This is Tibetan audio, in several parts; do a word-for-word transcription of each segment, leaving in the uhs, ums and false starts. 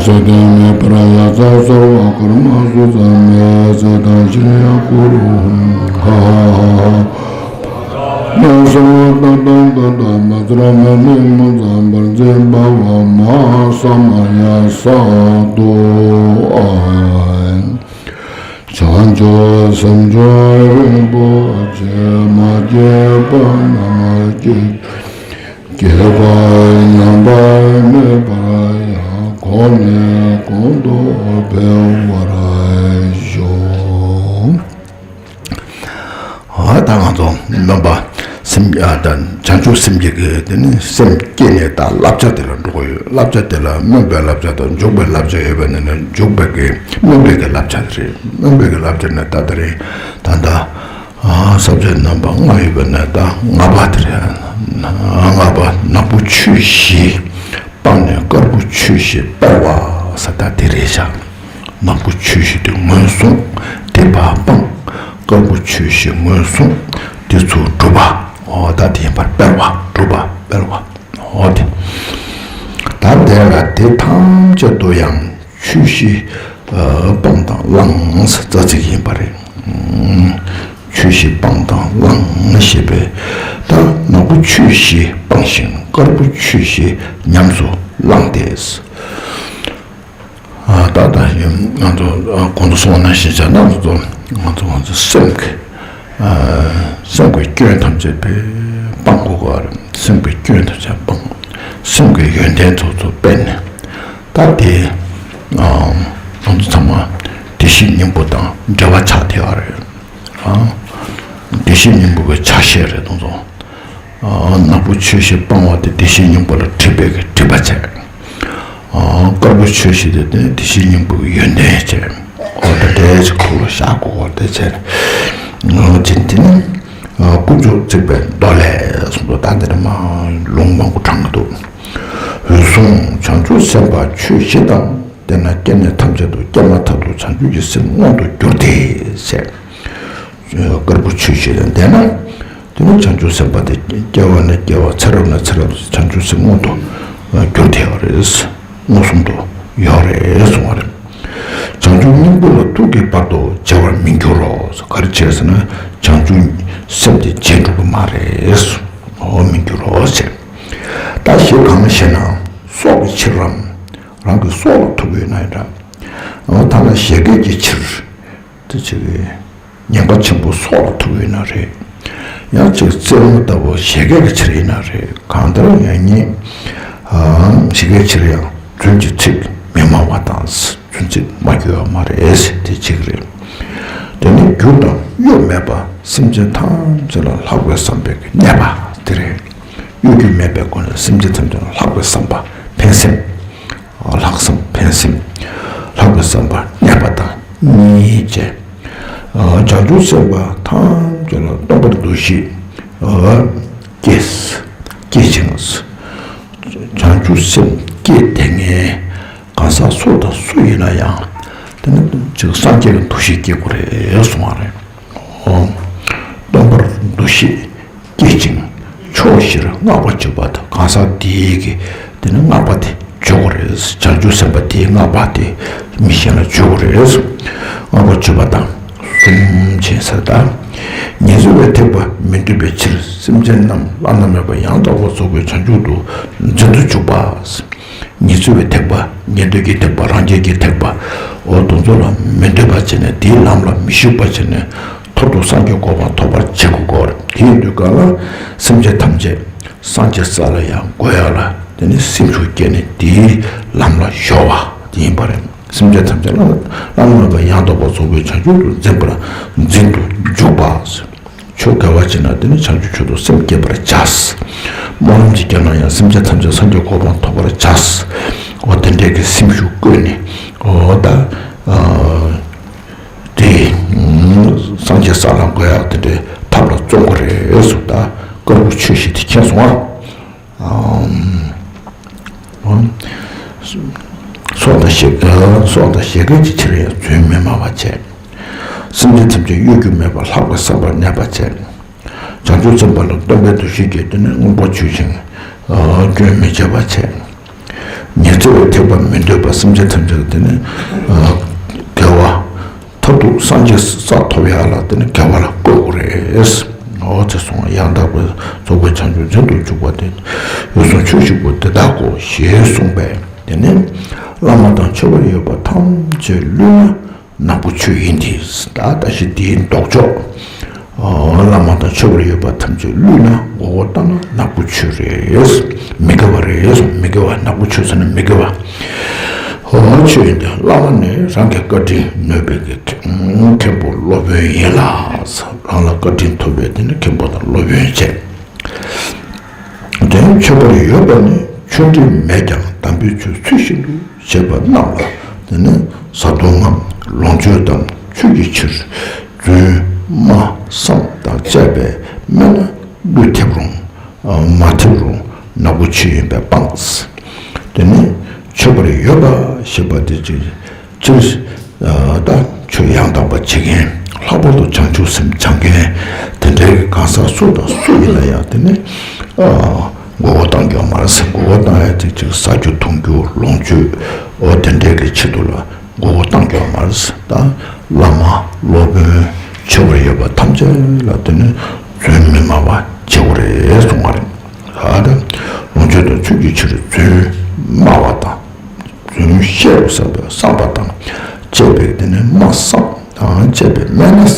ཚེ་གཏན་མེད་པར་ཡ་མཚན་གསོལ་བ་འཁོར་མང་སུ་བརྩམས་ནས། ཚེ་དང་ཕྱིར་ཡང་བསྐུར་རོ། ཧ་ཧ་ཧ་ཧ། ལ་སོགས་པ་དང་དང་དང་མ་ཚར་མ་མེད་མ་ཚང་བར་འཛིན་པ་བ་མ་ས་མ་ཡ་ས་དོ། ཨ། བྱང་ཆུབ་སེམས་མཆོག་རིན་པོ་ཆེ། མ་སྐྱེས་པ་རྣམས་སྐྱེ། སྐྱེས་པ་ཉམས་པ་མེད་པར་ཡང་། གོང་ནས་གོང་དུ་འཕེལ་བར་ཤོག། ཨ། ད་ང་ཚོ་སྨོན་པ་སེམས། ཨ། ད་བྱང་ཆུབ་སེམས་ཀྱི་གི་དེ་ནི་སེམས་བསྐྱེད་ནས་ད་བསླབ་བྱ་དེ་ལ་འགྲོ་གི་ཡོད། བསླབ་བྱ་དེ་ལ་སྨོན་པའི་བསླབ་བྱ་དང་འཇུག་པའི་བསླབ་བྱ་ཡོད་པ་ནི་ནི་འཇུག་པའི་གི་སྨོན་པའི་གི་བསླབ་བྱ་དེ་རེད། སྨོན་པའི་གི་བསླབ་བྱ་ནི་ད་ལྟ་རེད། ད་ལྟ། ཨ། ས་བཅད་རྣམ་པ་ལྔ་ཡོད་པ་ནི་ད་ལྔ་པ་དེ་རེད། ལྔ་པ་ནག་པོ་ཆོས་བཞི་སྤངས་ནས་དཀར་པོ་ཆོས་བཞི་སྤེལ་བ་ཟེར་ད་དེ་རེད་ཤག། ནག་པོ་ཆོས་བཞི་དེ་ངོས་བཟུང་། དེ་ཕར་སྤངས། དཀར་པོ་ཆོས་བཞི་ངོས་བཟུང་། དེ་ཚུར་སྒྲུབ་པ། འོ་ད་དེ་ཡིན་པར་སྤེལ་བ། སྒྲུབ་པ་སྤེལ་བ། འོ་དེ། ད་དེ་ལ་དེ་ཐམས་ཅད་དུ་ཡང་ཆོས་བཞི་སྤངས་དང་བླངས་ཟེར་རྩ་ཚིག་ཡིན་པ་རེད། ཆོས་བཞི་སྤངས་དང་བླངས་ཞེས་པས། ད་ནག་པོ་ཆོས་བཞི་སྤངས་ཤིང་དཀར་པོ་ཆོས་བཞི་ཉམས་སུ་བླངས་ཏེ། ཨ། ད་ལྟ་ཡིན་ང་ཚོ། ཨ། གོང་དུ་གསུངས་པ་ནང་བཞིན་བྱས་ན་ང་ཚོ་ང་ཚོ་ང་ཚོ་སེམས་ཀྱི། ཨ། སེམས་ཀྱི་སྐྱོན་ཐམས་ཅད་པས་སྤང་དགོས་པ་རེད། སེམས་ཀྱི་སྐྱོན་ཐམས་ཅད་སྤང་། སེམས་ཀྱི་ཡོན་ཏན་ཚོ་ཚོ་སྤེལ་ནས། ད་དེ། ཨ། ང་ཚོ་ཚང་མ་བདེ་གཤེགས་སྙིང་པོ་དང་འབྲེལ་བ་ཆགས་བསྡད་པ་རེད། ཨ། བདེ་གཤེགས་སྙིང་པོ་གི་ཆ་ཤས་རེད་དེ་ཚོ། ཨ། ནག་པོ་ཆོས་བཞི་སྤང་བ་དེ་བདེ་གཤེགས་སྙིང་པོ་ལ་སྒྲིབ་པའི་གི་སྒྲིབ་པ་བྱས། ཨ། དཀར་པོ་ཆོས་བཞི་དེ་དེ་བདེ་གཤེགས་སྙིང་པོ་གི་ཡོན་ཏན་བྱས། འོ་ད་དེ་ཅིག་ཁོག་ལ་བཞག་དགོས་པ་དེ་བྱས། ཨ། ཅིན་དེ་ནི། ཨ། དཀོན་མཆོག་བརྩེགས་པའི་མདོ་ལས་གསུངས་འདུག། ད་འདིར་མ་ལུང་མང་པོ་དྲངས་འདུག། འོད་སྲུང་བྱང་ཆུབ་སེམས་དཔའ་ཆོས་བཞི་དང་། དེ་ན་སྐྱེ་གནས་ཐམས་ཅད་དུ། སྐྱེས་མ་ཐག་ཏུ་བྱང་ཆུབ་ཀྱི་སེམས་མངོན་དུ་གྱུར་ཏེ་ཟེར། དཀར་པོ་ཆོས་བཞི་ལ་ལྡན་ན། དེ་ནི་བྱང་ཆུབ་སེམས་དཔའ་དེ་སྐྱེ་བ་ནས་སྐྱེ་བ་ཚེ་རབས་ནས་ཚེ་རབས་སུ་བྱང་ཆུབ་སེམས་མངོན་དུ་གྱུར་ཐལ་བ་རེད། མངོན་སུམ་དུ་ཡོད་རེད་གསུངས་པ་རེད། བྱང་ཆུབ་སྙིང་པོ་ལ་ཐུག་གི་བར་དུ་བརྗེ་བར་མི་འགྱུར་རོ། ག་རེ་བྱས་ཟེར་ན་བྱང་ཆུབ་སེམས་དེ་བརྗེ་འགྲོ་གི་མ་རེད། འོ་མི་འགྱུར་རོ་ཟེར། ད་ཞེས་གང་ཞེ་ན། སྲོག་གི་ཕྱིར་རམ། རང་གི་སྲོག་ལ་ཐུག་ཡོད་ན་ཡང་འདྲ། འོ་ཐ་ན་བཞད་གད་ཀྱི་ཕྱིར། དེ་ཅིག་ཉེན་ཁ་ཆེན་པོ་སྲོག་ལ་ཐུག་ཡོད་ན་རེད། ཡང་ཅིག་རྩེད་མོ་ལྟ་བུ་བཞད་གད་ཀྱི་ཕྱིར་ཡིན་ན་རེད། གང་ལྟར་ཡང་ཉེན། ཨ། བཞད་གད་ཕྱིར་ཡང་རྫུན་གྱི་ཚིག་མི་སྨྲ་བ་དང་། རྫུན་ཚིག་སྨྲ་རྒྱུ་ཡོད་མ་རེད། དེ་གཅིག་རེད། དེ་ནི་རྒྱུ་དང་གཡོ་མེད་པ། སེམས་ཅན་ཐམས་ཅད་ལ་ལྷག་པའི་བསམ་པའི་གནས་པ་དེ་རེད། གཡོ་སྒྱུ་མེད་པའི་སྒོ་ནས་སེམས་ཅན་ཐམས་ཅད་ལ་ལྷག་པའི་བསམ་པ། ཕན་སེམས། ལྷག་བསམ་ཕན་སེམས། ལྷག་པའི་བསམ་པ་གནས་པ་དང་གཉིས་བཅས། བྱང་ཆུབ་སེམས་དཔའ་ཐམས་ཅད་ལ་སྟོང་པར་འདུ་ཤེས་སྐྱེས། སྐྱེས་ཤིང་། བྱང་ཆུབ་སེམས་བསྐྱེད་དེ་ངས་གང་ཟག་སུ་དང་སུ་ཡིན་ན་ཡང་། དེ་ནི་ཅིག་སངས་རྒྱས་ཀྱི་འདུ་ཤེས་སྐྱེ་དགོས་རེད་གསུངས་པ་རེད། སྟོང་པར་འདུ་ཤེས་སྐྱེད་ཅིང་ཕྱོགས་བཞིར་བསྔགས་པ་བརྗོད་པ་དང་། གང་ཟག་དེའི་གི་དེ་ནི་བསྔགས་པ་དེ་བརྗོད་དགོས་རེད། བྱང་ཆུབ་སེམས་དཔའ་དེའི་བསྔགས་པ་དེ་མི་གཞན་ལ་བརྗོད་དགོས་རེད། བསྔགས་པ་བརྗོད་པ་དང་གསུམ་བྱས་ཟེར། ད་ཉེར་འཚོ་བའི་ཐེག་པ་མི་འདོད་པའི་ཕྱིར། སེམས་ཅན་རྣམས་བླ་ན་མེད་པ་ཡང་དག་པར་རྫོགས་པའི་བྱང་ཆུབ་ཏུ་འཛིན་དུ་འཇུག་པ། ཉེར་འཚོ་བའི་ཐེག་པ། ཉན་ཐོས་ཀྱི་ཐེག་པ། རང་རྒྱལ་གྱི་ཐེག་པ། འོ་དེ་ཚོ་ལ་མི་འདོད་པ་བྱས་ནས་དེའི་ལམ་ལ་མི་ཞུགས་པ་བྱས་ནས་མཐར་ཐུག་སངས་རྒྱས་གོ་འཕང་ཐོབ་པར་བྱེད་དགོས་ཀྱི་ཡོད་རེད། དེ་ཡིན་དུས་གང་ལ་སེམས་ཅན་ཐམས་ཅད་སངས་རྒྱས་ས་ལ་ཡང་འགོད་ཡག་ལ་དེ་ནི་སེམས་ཤུགས་བསྐྱེད་ནས་དེའི་ལམ་ལ་གཞོལ་བ་དེ་ཡིན་པ་རེད། སེམས་ཅན་ཐམས་ཅད་བླ་ན་མེད་པ་ཡང་དག་པར་རྫོགས་པའི་བྱང་ཆུབ་ཏུ་འཛིན་པར་འཛིན་དུ་འཇུག་པ། ཆོས་དགེ་བ་བྱེད་ན་དེ་ནི་བྱང་ཆུབ་མཆོག་ཏུ་སེམས་བསྐྱེད་པར་བྱ། སྨོན་ལམ་ཅིག་བརྒྱབ་ན་ཡང་སེམས་ཅན་ཐམས་ཅད་སངས་རྒྱས་གོ་འཕང་ཐོབ་པར་བྱ། འོ་དེ་འདྲའི་གི་སེམས་ཤུགས་བསྐྱེད་ནས། འོ་ད་དེ་སངས་རྒྱས་ས་ལ་འགོད་ཡག་དེ་འདྲའི་ཐབས་ལ་བརྩོན་དགོས་རེད་ཟེར། ད་དཀར་པོ་ཆོས་བཞི་དེ་མཁྱེན་སོང་ཨ། སྲོག་དང་བཞད། སྲོག་དང་བཞད་གད་ཀྱི་ཕྱིར་ཡང་རྫུན་མི་སྨྲ་བ་བྱས། སེམས་ཅན་ཐམས་ཅད་གཡོ་སྒྱུ་མེད་པར་ལྷག་པའི་བསམ་པ་གནས་པ་བྱས། བྱང་ཆུབ་སེམས་དཔའ་ལ་སྟོང་པའི་འདུ་ཤེས་བསྐྱེད་དེ་ནི་མངོན་པར་བྱས་ཤིང་སྐྱོན་མི་བྱེད་པ་བྱས། ཉི་ཚེ་བའི་ཐེག་པ་མི་འདོད་པ་སེམས་ཅན་ཐམས་ཅད་ལ་དེ་ནི་དགེ་བ། མཐར་ཐུག་སངས་རྒྱས་ས་ཐོབ་ཡག་ལ་དེ་ནི་དགེ་བ་ལ་བཀོད་དགོས་རེད། འོ་ཚེ་སོང་ཡང་དག་པའི་རྫོགས་པའི་བྱང་ཆུབ་འཛིན་དུ་འཇུག་པ་དེ་འོད་སྲུང་ཆོས་ཞུགས་པོ་དེ་དག་གོ་ཞེས་གསུངས་པས། དེ་ནི་བླ་མ་དང་མཆོད་པར་ཡོད་པ་ཐམས་ཅད་བསླུས་ན། ནག་པོ་ཆོས་ཡིན་ཏེ། ད་ད་ཞིག་དེའི་ལྡོག་ཕྱོགས། བླ་མ་དང་མཆོད་པར་ཡོད་པ་ཐམས་ཅད་བསླུས་ན་མགོ་སྐོར་བཏང་ན་ནག་པོ་ཆོས་རེད། མི་དགེ་བ་རེད། མི་དགེ་བ། ནག་པོ་ཆོས་ཟེར་ན་མི་དགེ་བ། འོ་ཆོས་ཡིན་ཏེ། བླ་མ་ནི་རང་གི་བཀའ་དྲིན་ནོད་པའི་གི་མཁན་པོ་སློབ་དཔོན་ཡིན་ལ། རང་ལ་བཀའ་དྲིན་ཐོབ་པའི་དེ་ནི་མཁན་པོ་དང་སློབ་དཔོན་བྱས། དེ་མཆོད་པར་ཡོད་པ་ནི་ཆོས་འབྲེལ་མེད་ཀྱང་དམ་པའི་ཆོས་ཚུལ་བཞིན་དུ་བྱེད་པ་རྣམས་ལ། དེ་ནི་བཟའ་བཏུང་ངམ་ལོངས་སྤྱོད་དང་ཆོས་ཀྱི་ཕྱིར་རྫུན་སྨྲ་བསམ་དང་བཅས་པས་སྨྲས་ན་བསླུ་ཐེབས་རུང་མ་ཐེབས་རུང་ནག་པོ་ཆོས་ཡིན་པས་སྤངས། དེ་ནི་མཆོད་པར་ཡོད་པ་ཞེས་པ་དེ་ཅིག་སྤྱིར། ད་ཆོས་ཡང་དག་པ་བྱེད་མཁན། ལྷག་པར་དུ་བྱང་ཆུབ་སེམས་སྦྱང་མཁན་དེ་འདྲའི་གི་གང་ཟག་སུ་དང་སུ་ཡིན་ན་ཡང་དེ་ནི་མགོ་སྐོར་བཏང་རྒྱུ་མ་རེད། མགོ་སྐོར་བཏང་ཡ་དེ་ཅིག་ཟ་རྒྱུ་འཐུང་རྒྱུ་ལོངས་སྤྱོད། འོ་དེ་འདྲའི་གི་ཆེད་དུ་ལ་མགོ་སྐོར་བཏང་རྒྱུ་མ་རེད། ད་བླ་མ་སློབ་དཔོན་མཆོད་པར་ཡོད་པ་ཐམས་ཅད་ལ་དེ་ནི་རྫུན་མི་སྨྲ་བ་བྱེད་དགོས་རེད་གསུངས་པ་རེད། ད་ལོངས་སྤྱོད་དང་ཆོས་ཀྱི་ཕྱིར་རྫུན་སྨྲ་བ་དང་། རྫུན་བཤད་དགོས་བསམ་པའི་བསམ་པ་དང་བཅས་པའི་དེ་ནི་སྨྲ་བསམ་དང་བཅས་པའི་སྨྲས་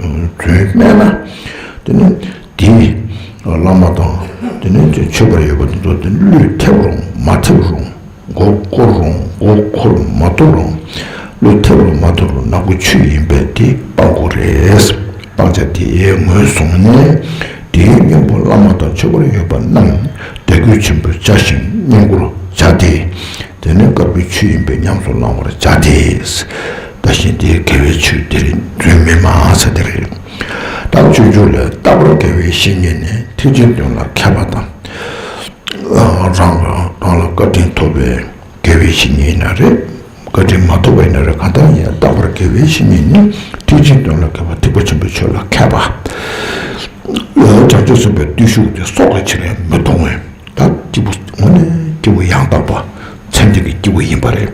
ན། རྫུན་སྨྲས་ན། དེ་ནི་དེའི་བླ་མ་དང་དེ་ནི་མཆོད་པར་ཡོད་པ་དེ་ཚོ་དེ་ནི་བསླུས་ཐེབས་རུང་མ་ཐེབས་རུང་། མགོ་སྐོར་རུང་མགོ་འཁོར་མ་ཐུབ་རུང་། བསླུས་ཐེབས་རུང་མ་ཐུབ་རུང་ནག་པོ་ཆོས་ཡིན་པས་དེ་སྤང་དགོས་རེད། སྤང་བྱ་དེ་ངོས་བཟུང་ནས་དེའི་གཉེན་པོ་བླ་མ་དང་མཆོད་པར་ཡོད་པ་རྣམས་དད་གུས་ཆེན་པོས་བྱ་ཞིང་བསྙེན་བཀུར་བྱ་སྟེ། དེ་ནི་དཀར་པོའི་ཆོས་ཡིན་པས་ཉམས་སུ་བླང་བར་བྱ་སྟེ། ད་བཞིན་དེའི་དགེ་བའི་ཆོས་དེ་རིང་རྫུན་མི་སྨྲ་ཟེར་དེ་རེད། ད་སྤྱོད་འཇུག་ལས། རྟག་པར་དགེ་བའི་བཤེས་གཉེན་ནི་ཐེག་ཆེན་དོན་ལ་མཁས་པ་དང་། རང་རང་ལ་བཀའ་དྲིན་ཐོབ་པའི་དགེ་བའི་བཤེས་གཉེན་ཡིན་ན་རེད། བཀའ་དྲིན་མ་ཐོབ་པ་ཡིན་ན་རེད། གང་ལྟར་ཡང་རྟག་པར་དགེ་བའི་བཤེས་གཉེན་ནི་ཐེག་ཆེན་དོན་ལ་མཁས་པ། ཐེག་པ་ཆེན་པོའི་ཆོས་ལ་མཁས་པ། བྱང་ཆུབ་སེམས་དཔའི་བརྟུལ་ཞུགས་དེ་སྲོག་གི་ཕྱིར་ཡང་མི་གཏོང་བས། ད་སྐྱེས་བུ་དངོས་གནས་སྐྱེས་བུ་ཡང་དག་པ་མཚན་ལྡན་གྱི་སྐྱེས་བུ་ཡིན་པ་རེད།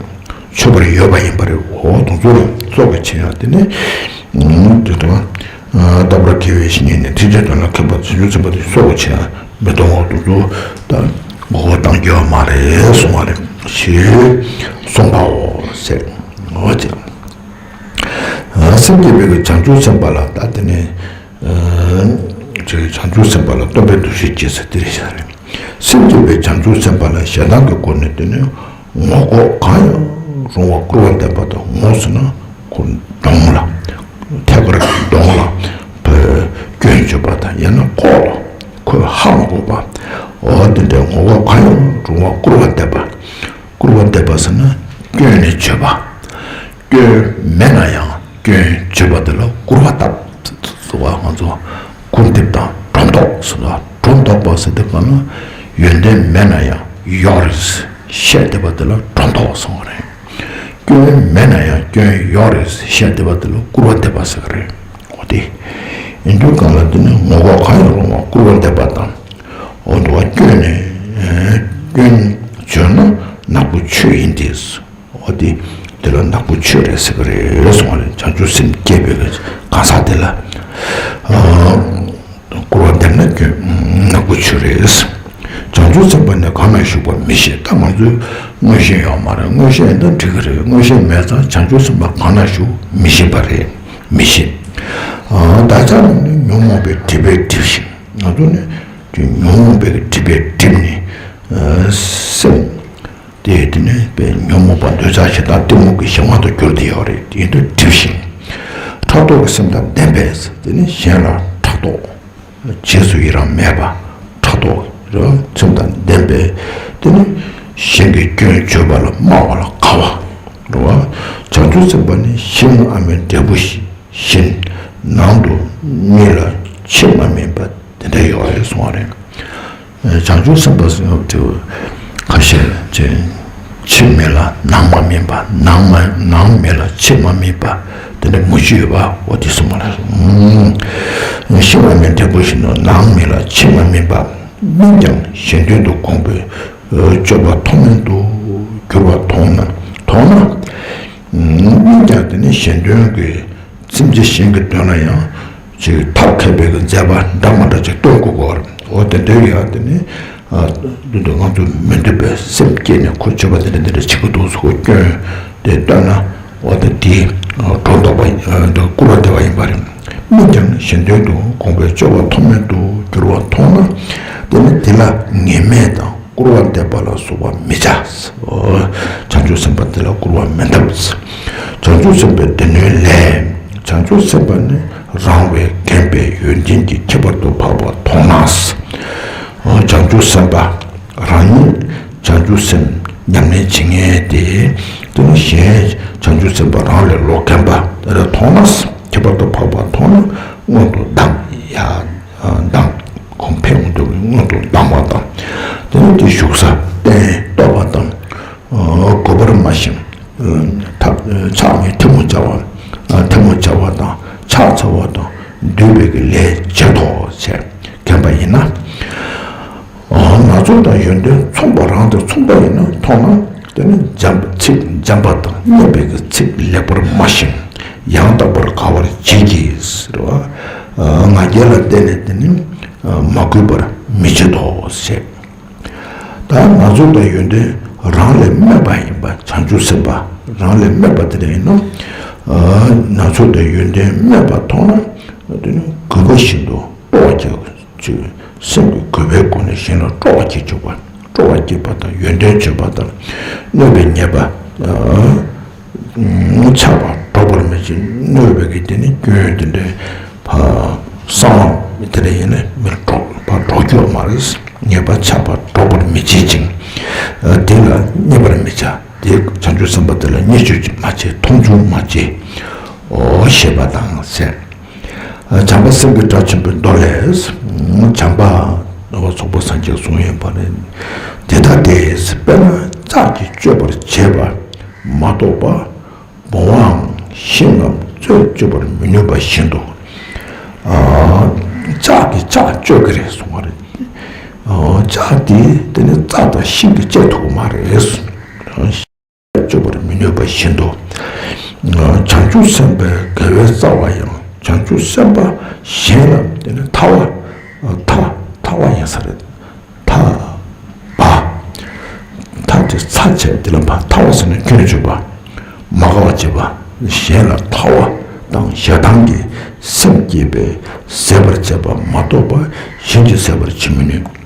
མཆོད་པར་འོས་པ་ཡིན་པ་རེད། འོ་དེ་ཚོ་ལ་སྲོག་གི་ཕྱིར་ཡང་དེ་ནི་དེ་དང་། རྟག་པར་དགེ་བའི་བཤེས་གཉེན་ནི་ཐེག་ཆེན་དོན་ལ་མཁས་པ། བྱང་ཆུབ་སེམས་དཔའ་དེ་སྲོག་གི་ཕྱིར་ཡང་མི་གཏོང་བ་དེ་ཚོ་ད་མགོ་སྐོར་བཏང་རྒྱུ་མ་རེད་གསུང་བ་རེད་ཞེས་གསུངས་པའོ་ཟེར། འོ་ཅེ། སེམས་བསྐྱེད་པའི་བྱང་ཆུབ་སེམས་དཔའ་ལ་ད་དེ་ནི། ཨ། བྱང་ཆུབ་སེམས་དཔའ་ལ་སྟོན་པའི་འདུ་ཤེས་སྐྱེས་ཟེར་དེ་རེད་ཤག་རེད། སེམས་བསྐྱེད་པའི་བྱང་ཆུབ་སེམས་དཔའ་ལ་ཞེ་སྡང་གི་སྒོ་ནས་དེ་ནི་ངོ་ལྐོག་གང་ཡང་རུང་བ་བཀུར་བ་འདེབས་པ་དང་། ངོ་ཟེར་ན་ཁོ་གདོང་ལ། ཐད་ཀར་གྱི་གདོང་ལ་བོད་སྐྱོན་བརྗོད་པ་དང་། ཡང་ན་ལྐོག་ལ་ཁོས་ཧ་མ་གོ་བ། འོ་དེ་འདྲའི་ངོ་ལྐོག་གང་ཡང་རུང་བ་བཀུར་བ་འདེབས་པ། བཀུར་བ་འདེབས་པ་ཟེར་ན་སྐྱོན་ནས་བརྗོད་པ། སྐྱོན་མེད་ན་ཡང་སྐྱོན་བརྗོད་པ་དེ་ལ་སྐུར་བ་བཏབ། ཟེར་བ་ང་ཚོ་སྐུར་འདེབས་དང་སྒྲོ་འདོགས་ཟེར་བ། སྒྲོ་འདོགས་པ་ཟེར་དུས་གང་ལ་ཡོན་ཏན་མེད་ན་ཡང་ཡོད་རེད་བཤད་བསྡད་པ་དེ་ལ་སྒྲོ་འདོགས་གསུང་བ་རེད། སྐྱོན་མེད་ན་ཡང་སྐྱོན་ཡོད་རེད་བཤད་བསྡད་པ་དེ་ལ་སྐུར་བ་འདེབས་པ་ཟེར་གི་རེད། འོ་དེ་ཡིན་དུས་གང་ལ་དེ་ནི་ངོ་ལྐོག་གང་ཡང་རུང་བ་སྐུར་བ་འདེབས་པ་དང་། འོ་དེ་བ་སྐྱོན་ནས་སྐྱོན་བརྗོད་ན་ནག་པོ་ཆོས་ཡིན་ཏེ། འོ་དེ་དེ་ལ་ནག་པོ་ཆོས་རེད་ཟེར་གི་རེད་གསུང་བ་རེད། བྱང་ཆུབ་སེམས་བསྐྱེད་པའི་གང་ཟག་དེ་ལ། ཨ། སྐུར་བ་འདེབས་ན་སྐྱོན་ནག་པོ་ཆོས་རེད། བྱང་ཆུབ་སེམས་དཔའ་ནི་གང་ན་བཞུགས་པ་མི་ཤེས། ད་ང་ཚོས་མངོན་ཤེས་ཡོད་མ་རེད། མངོན་ཤེས་ཡིན་ན་འགྲིག་གི་རེད། མངོན་ཤེས་མེད་ཙང་བྱང་ཆུབ་སེམས་དཔའ་གང་ན་བཞུགས་མི་ཤེས་པ་རེད། མི་ཤེས། ཨ། བདག་ཅག་རྣམས་ནི་ཉོན་མོངས་པའི་སྒྲིབ་པས་བསྒྲིབས་ཤིང་། ང་ཚོ་ནི་ཉོན་མོངས་པའི་སྒྲིབ་པས་བསྒྲིབས་ནས། ཨ། སེམས། དེ་དེ་ནས་པའི་ཉོན་མོངས་པ་འདོད་ཆགས་ཞེ་སྡང་གཏི་མུག་གི་གཞན་དབང་དུ་གྱུར་ཏེ་ཡོད་རེད། དེ་ཡིན་དུས་བསྒྲིབས་ཤིང་། ཕྲག་དོག་གི་སེམས་དང་ལྡན་པས། དེ་ནི་གཞན་ལ་ཕྲག་དོག་རྗེས་སུ་ཡི་རང་མེད་པ། ཕྲག་དོག་རང་སེམས་དང་ལྡན་པས། དེ་ནི་གཞན་གྱི་སྐྱོན་བརྗོད་པ་ལ་སྨྲ་བ་ལ་དགའ་བ། རེད་བ། བྱང་ཆུབ་སེམས་དཔའ་ནི་ཤིང་ཨ་མའི་འབྲས་བུ་བཞིན། ནང་དུ་མི་ལ་ཕྱི་མ་སྨིན་པ་དེ་འདྲ་ཡོད་རེད་གསུང་བ་རེད། བྱང་ཆུབ་སེམས་དཔའ་ཟེར་བ་དེ་ཁ་ཤས་ཀྱིས་ཕྱི་མི་ལ་ནང་མ་སྨིན་པ། ནང་མ་ནང་མི་ལ་ཕྱི་མ་སྨིན་པ་དེ་འདྲ་མུ་བཞི་ཡོད་པ། འོ་དེ་གསུངས་པ་རེད། ཤིང་ཨ་མའི་འབྲས་བུ་བཞིན་དུ་ནང་མི་ལ་ཕྱི་མ་སྨིན་པ། སྨིན་ཀྱང་གཞན་དོན་དུ་དགོངས་པའི་སྤྱོད་པ་མཐོ་དམན་དུ་ འགྱུར་བ་མཐོང་ན། མཐོང་ན། སྙིང་ཀྱང་དེ་ནི་གཞན་དོན་གྱི། སེམས་ཅན་གཞན་གྱི་དོན་ལ་ཡང་ཅིག་ཐབས་མཁས་པའི་གི་མཛད་པ་འདྲ་མ་འདྲ་ཅིག་སྟོན་དགོས་ཀྱི་ཡོད་རེད། འོ་དེ་འདྲའི་ཡང་དེ་ནི། ཨ། དེ་འདྲ་ང་ཚོ་མི་འདོད་པའི་སེམས་སྐྱེས་ནས་ཁོ་བྱས་པ་དེ་འདྲ་དེ་འདྲ་བྱེད་ཀྱི་འདུག་ཟེར་ཁོ་སྐྱོན་དེ་བཏོན་ན། འོ་དེ་དེ་སྒྲོ་འདོགས་པ་ཡིན། ཨ། འདི་སྐུར་བ་འདེབས་པ་ཡིན་པ་རེད། སྨིན་ཀྱང་གཞན་དོན་དུ་དགོངས་པའི་སྤྱོད་པ་མཐོ་དམན་དུ་འགྱུར་བ་མཐོང་ན། དེ་ནི་དེ་ལ་ངན་སྨྲས་དང་སྐུར་བ་འདེབས་པ་ལ་སོགས་པ་མི་བྱ། འོ། བྱང་ཆུབ་སེམས་དཔའ་དེ་ལ་སྐུར་བ་མི་འདེབས། བྱང་ཆུབ་སེམས་དཔའི་སྡེ་སྣོད་ལས། བྱང་ཆུབ་སེམས་དཔའ་ནི་རང་བས་འགེངས་པའི་ཡོན་ཏན་གྱིས་ཁྱད་པར་དུ་འཕགས་པ་མཐོང་ན། འོ། བྱང་ཆུབ་སེམས་དཔའ་རང་ཉིད་བྱང་ཆུབ་སེམས་ཉམས་ལེན་བྱེད་མཁན་དེ། དེ་ནི་གཞན་བྱང་ཆུབ་སེམས་དཔའ་རང་ལས་ལོག་འགེངས་པ་དེ་ལ་མཐོང་ན། ཁྱད་པར་དུ་འཕགས་པ་མཐོང་ན་སྔོན་དུ་ལྡང་ཡ། ལྡང་། གོང་འཕེལ་འོང་དུས་སྔོན་དུ་ལྡང་བ་དང་། དེ་ནི་དེ་བཞུགས་ས་སྟན་ཏོག་པ་དང་། ཨ། གུས་པར་སྨྲ་ཞིང་། ཨ། ཐབས་ཕྱག་གཉིས་ཐལ་མོ་སྦྱར་བ། ཨ། ཐལ་མོ་སྦྱར་བ་དང་ཕྱག་འཚལ་བ་དང་འདུས་པའི་གི་ལས་བྱེད་དོ་ཞེས་མཁྱེན་པ་ཡིན་ན། ཨ། ངག་རྩོལ་དང་ཡོན་ཏན་མཚུངས་པ་རང་དང་མཚུངས་པ་ཡིན་ན་མཐོང་ན། དེ་ནི་འཇམ། ཚིག་འཇམ་པ་དང་སྙན་པའི་གི་ཚིག་ལེགས་པར་སྨྲ་ཞིང་ཡང་དག་པར་དགའ་བར་བྱེད་ཀྱི་ཟེར་བ། ཨ། ང་རྒྱལ་ལ་བརྟེན་ནས་དེ་ནི། ཨ། མ་གུས་པར་མི་བྱེད་དོ་ཞེས། ད་ངག་རྩོལ་དང་ཡོན་ཏན་རང་ལས་དམན་པ་ཡིན་པ། བྱང་ཆུབ་སེམས་དཔའ་རང་ལས་དམན་པ་དེ་འདྲ་ཡིན་ན། ཨ། ངག་རྩོལ་དང་ཡོན་ཏན་དམན་པ་མཐོང་ན། དེ་ནི་གུས་པ་བཞིན་དུ་སྤྲོ་བ་སྐྱེ། ཅིག་སེམས་ཀྱི་གུས་པའི་སྒོ་ནས་གཞན་ལ་སྤྲོ་བ་སྐྱེ་བཅུག་པ། སྤྲོ་བ་སྐྱེས་པ་དང་ཡོན་ཏན་བརྗོད་པ་དང་གནོད་པའི་ཉེས་པ། ཨ། ཆགས་པ་སྒྲོག་པར་མི་བྱེད། གནོད་པའི་གི་དེ་ནི་སྐྱོན་ཡོན་དེ་འདྲའི་ཕར་གསང་བ་དེ་འདྲ་ཡིན་ན་མི་སྒྲོག་ཕར་སྒྲོག་རྒྱུ་ཡོད་མ་རེད། ཉེས་པ་ཆགས་པ་སྒྲོག་པར་མི་བྱེད་ཅིང་། ཨ། དེ་ལ་བརྙས་པར་མི་བྱ། དེ་བྱང་ཆུབ་སེམས་དཔའ་དེ་ལ་བརྙས་བཅོས་མ་བྱེད། མཐོང་ཆུང་མ་བྱེད། འོ། ཞེས་པ་དང་ཟེར། བྱམས་པ་སེང་གེ་སྒྲ་ཆེན་པོའི་མདོ་ལས། བྱམས་པ་ཚོགས་པ་སངས་རྒྱས་གསུངས་ཡོད་པ་ནི། དེ་ལྟ་སྟེ། དཔེར་ན་ལྕགས་ཀྱིས་གཅོད་པར་བྱེད་པ་མ་གཏོགས་པ། བུང་བའམ་ཤིང་ངམ་རྩྭས་གཅོད་པར་མི་ནུས་པ་བཞིན་དུ། ལྕགས་ཀྱིས་ལྕགས་གཅོད་ཀྱི་རེད་གསུངས་པ་རེད། ལྕགས་དེ་དེ་ནི་རྩྭ་དང་ཤིང་གིས་གཅད་ཐུབ་ཀྱི་མ་རེད། གཅོད་པར་མི་ནུས་པ་བཞིན་དུ། བྱང་ཆུབ་སེམས་དཔའི་དགེ་བའི་རྩ་བ་ཡང་། བྱང་ཆུབ་སེམས་དཔའ་གཞན་ལ་དེ་ནི་ཐར་བ། ཐར། ཐར་བ་ཡིན་ས་རེད། ཐར་པ། ཐར་དེ་ཚར་བཅད་དེ་ལ་ཕར་ཐར་བ་ཟེར་ནས་སྐྱོན་བརྗོད་པ། མ་དགའ་བ་བྱེད་པ། གཞན་ལ་ཐར་བ་དང་ཞེ་སྡང་གི་སེམས་བསྐྱེད་པས་ཟད་པར་བྱེད་པ་མ་གཏོགས་པ་གཞན་གྱིས་ཟད་པར་བྱེད་མི་ནུས།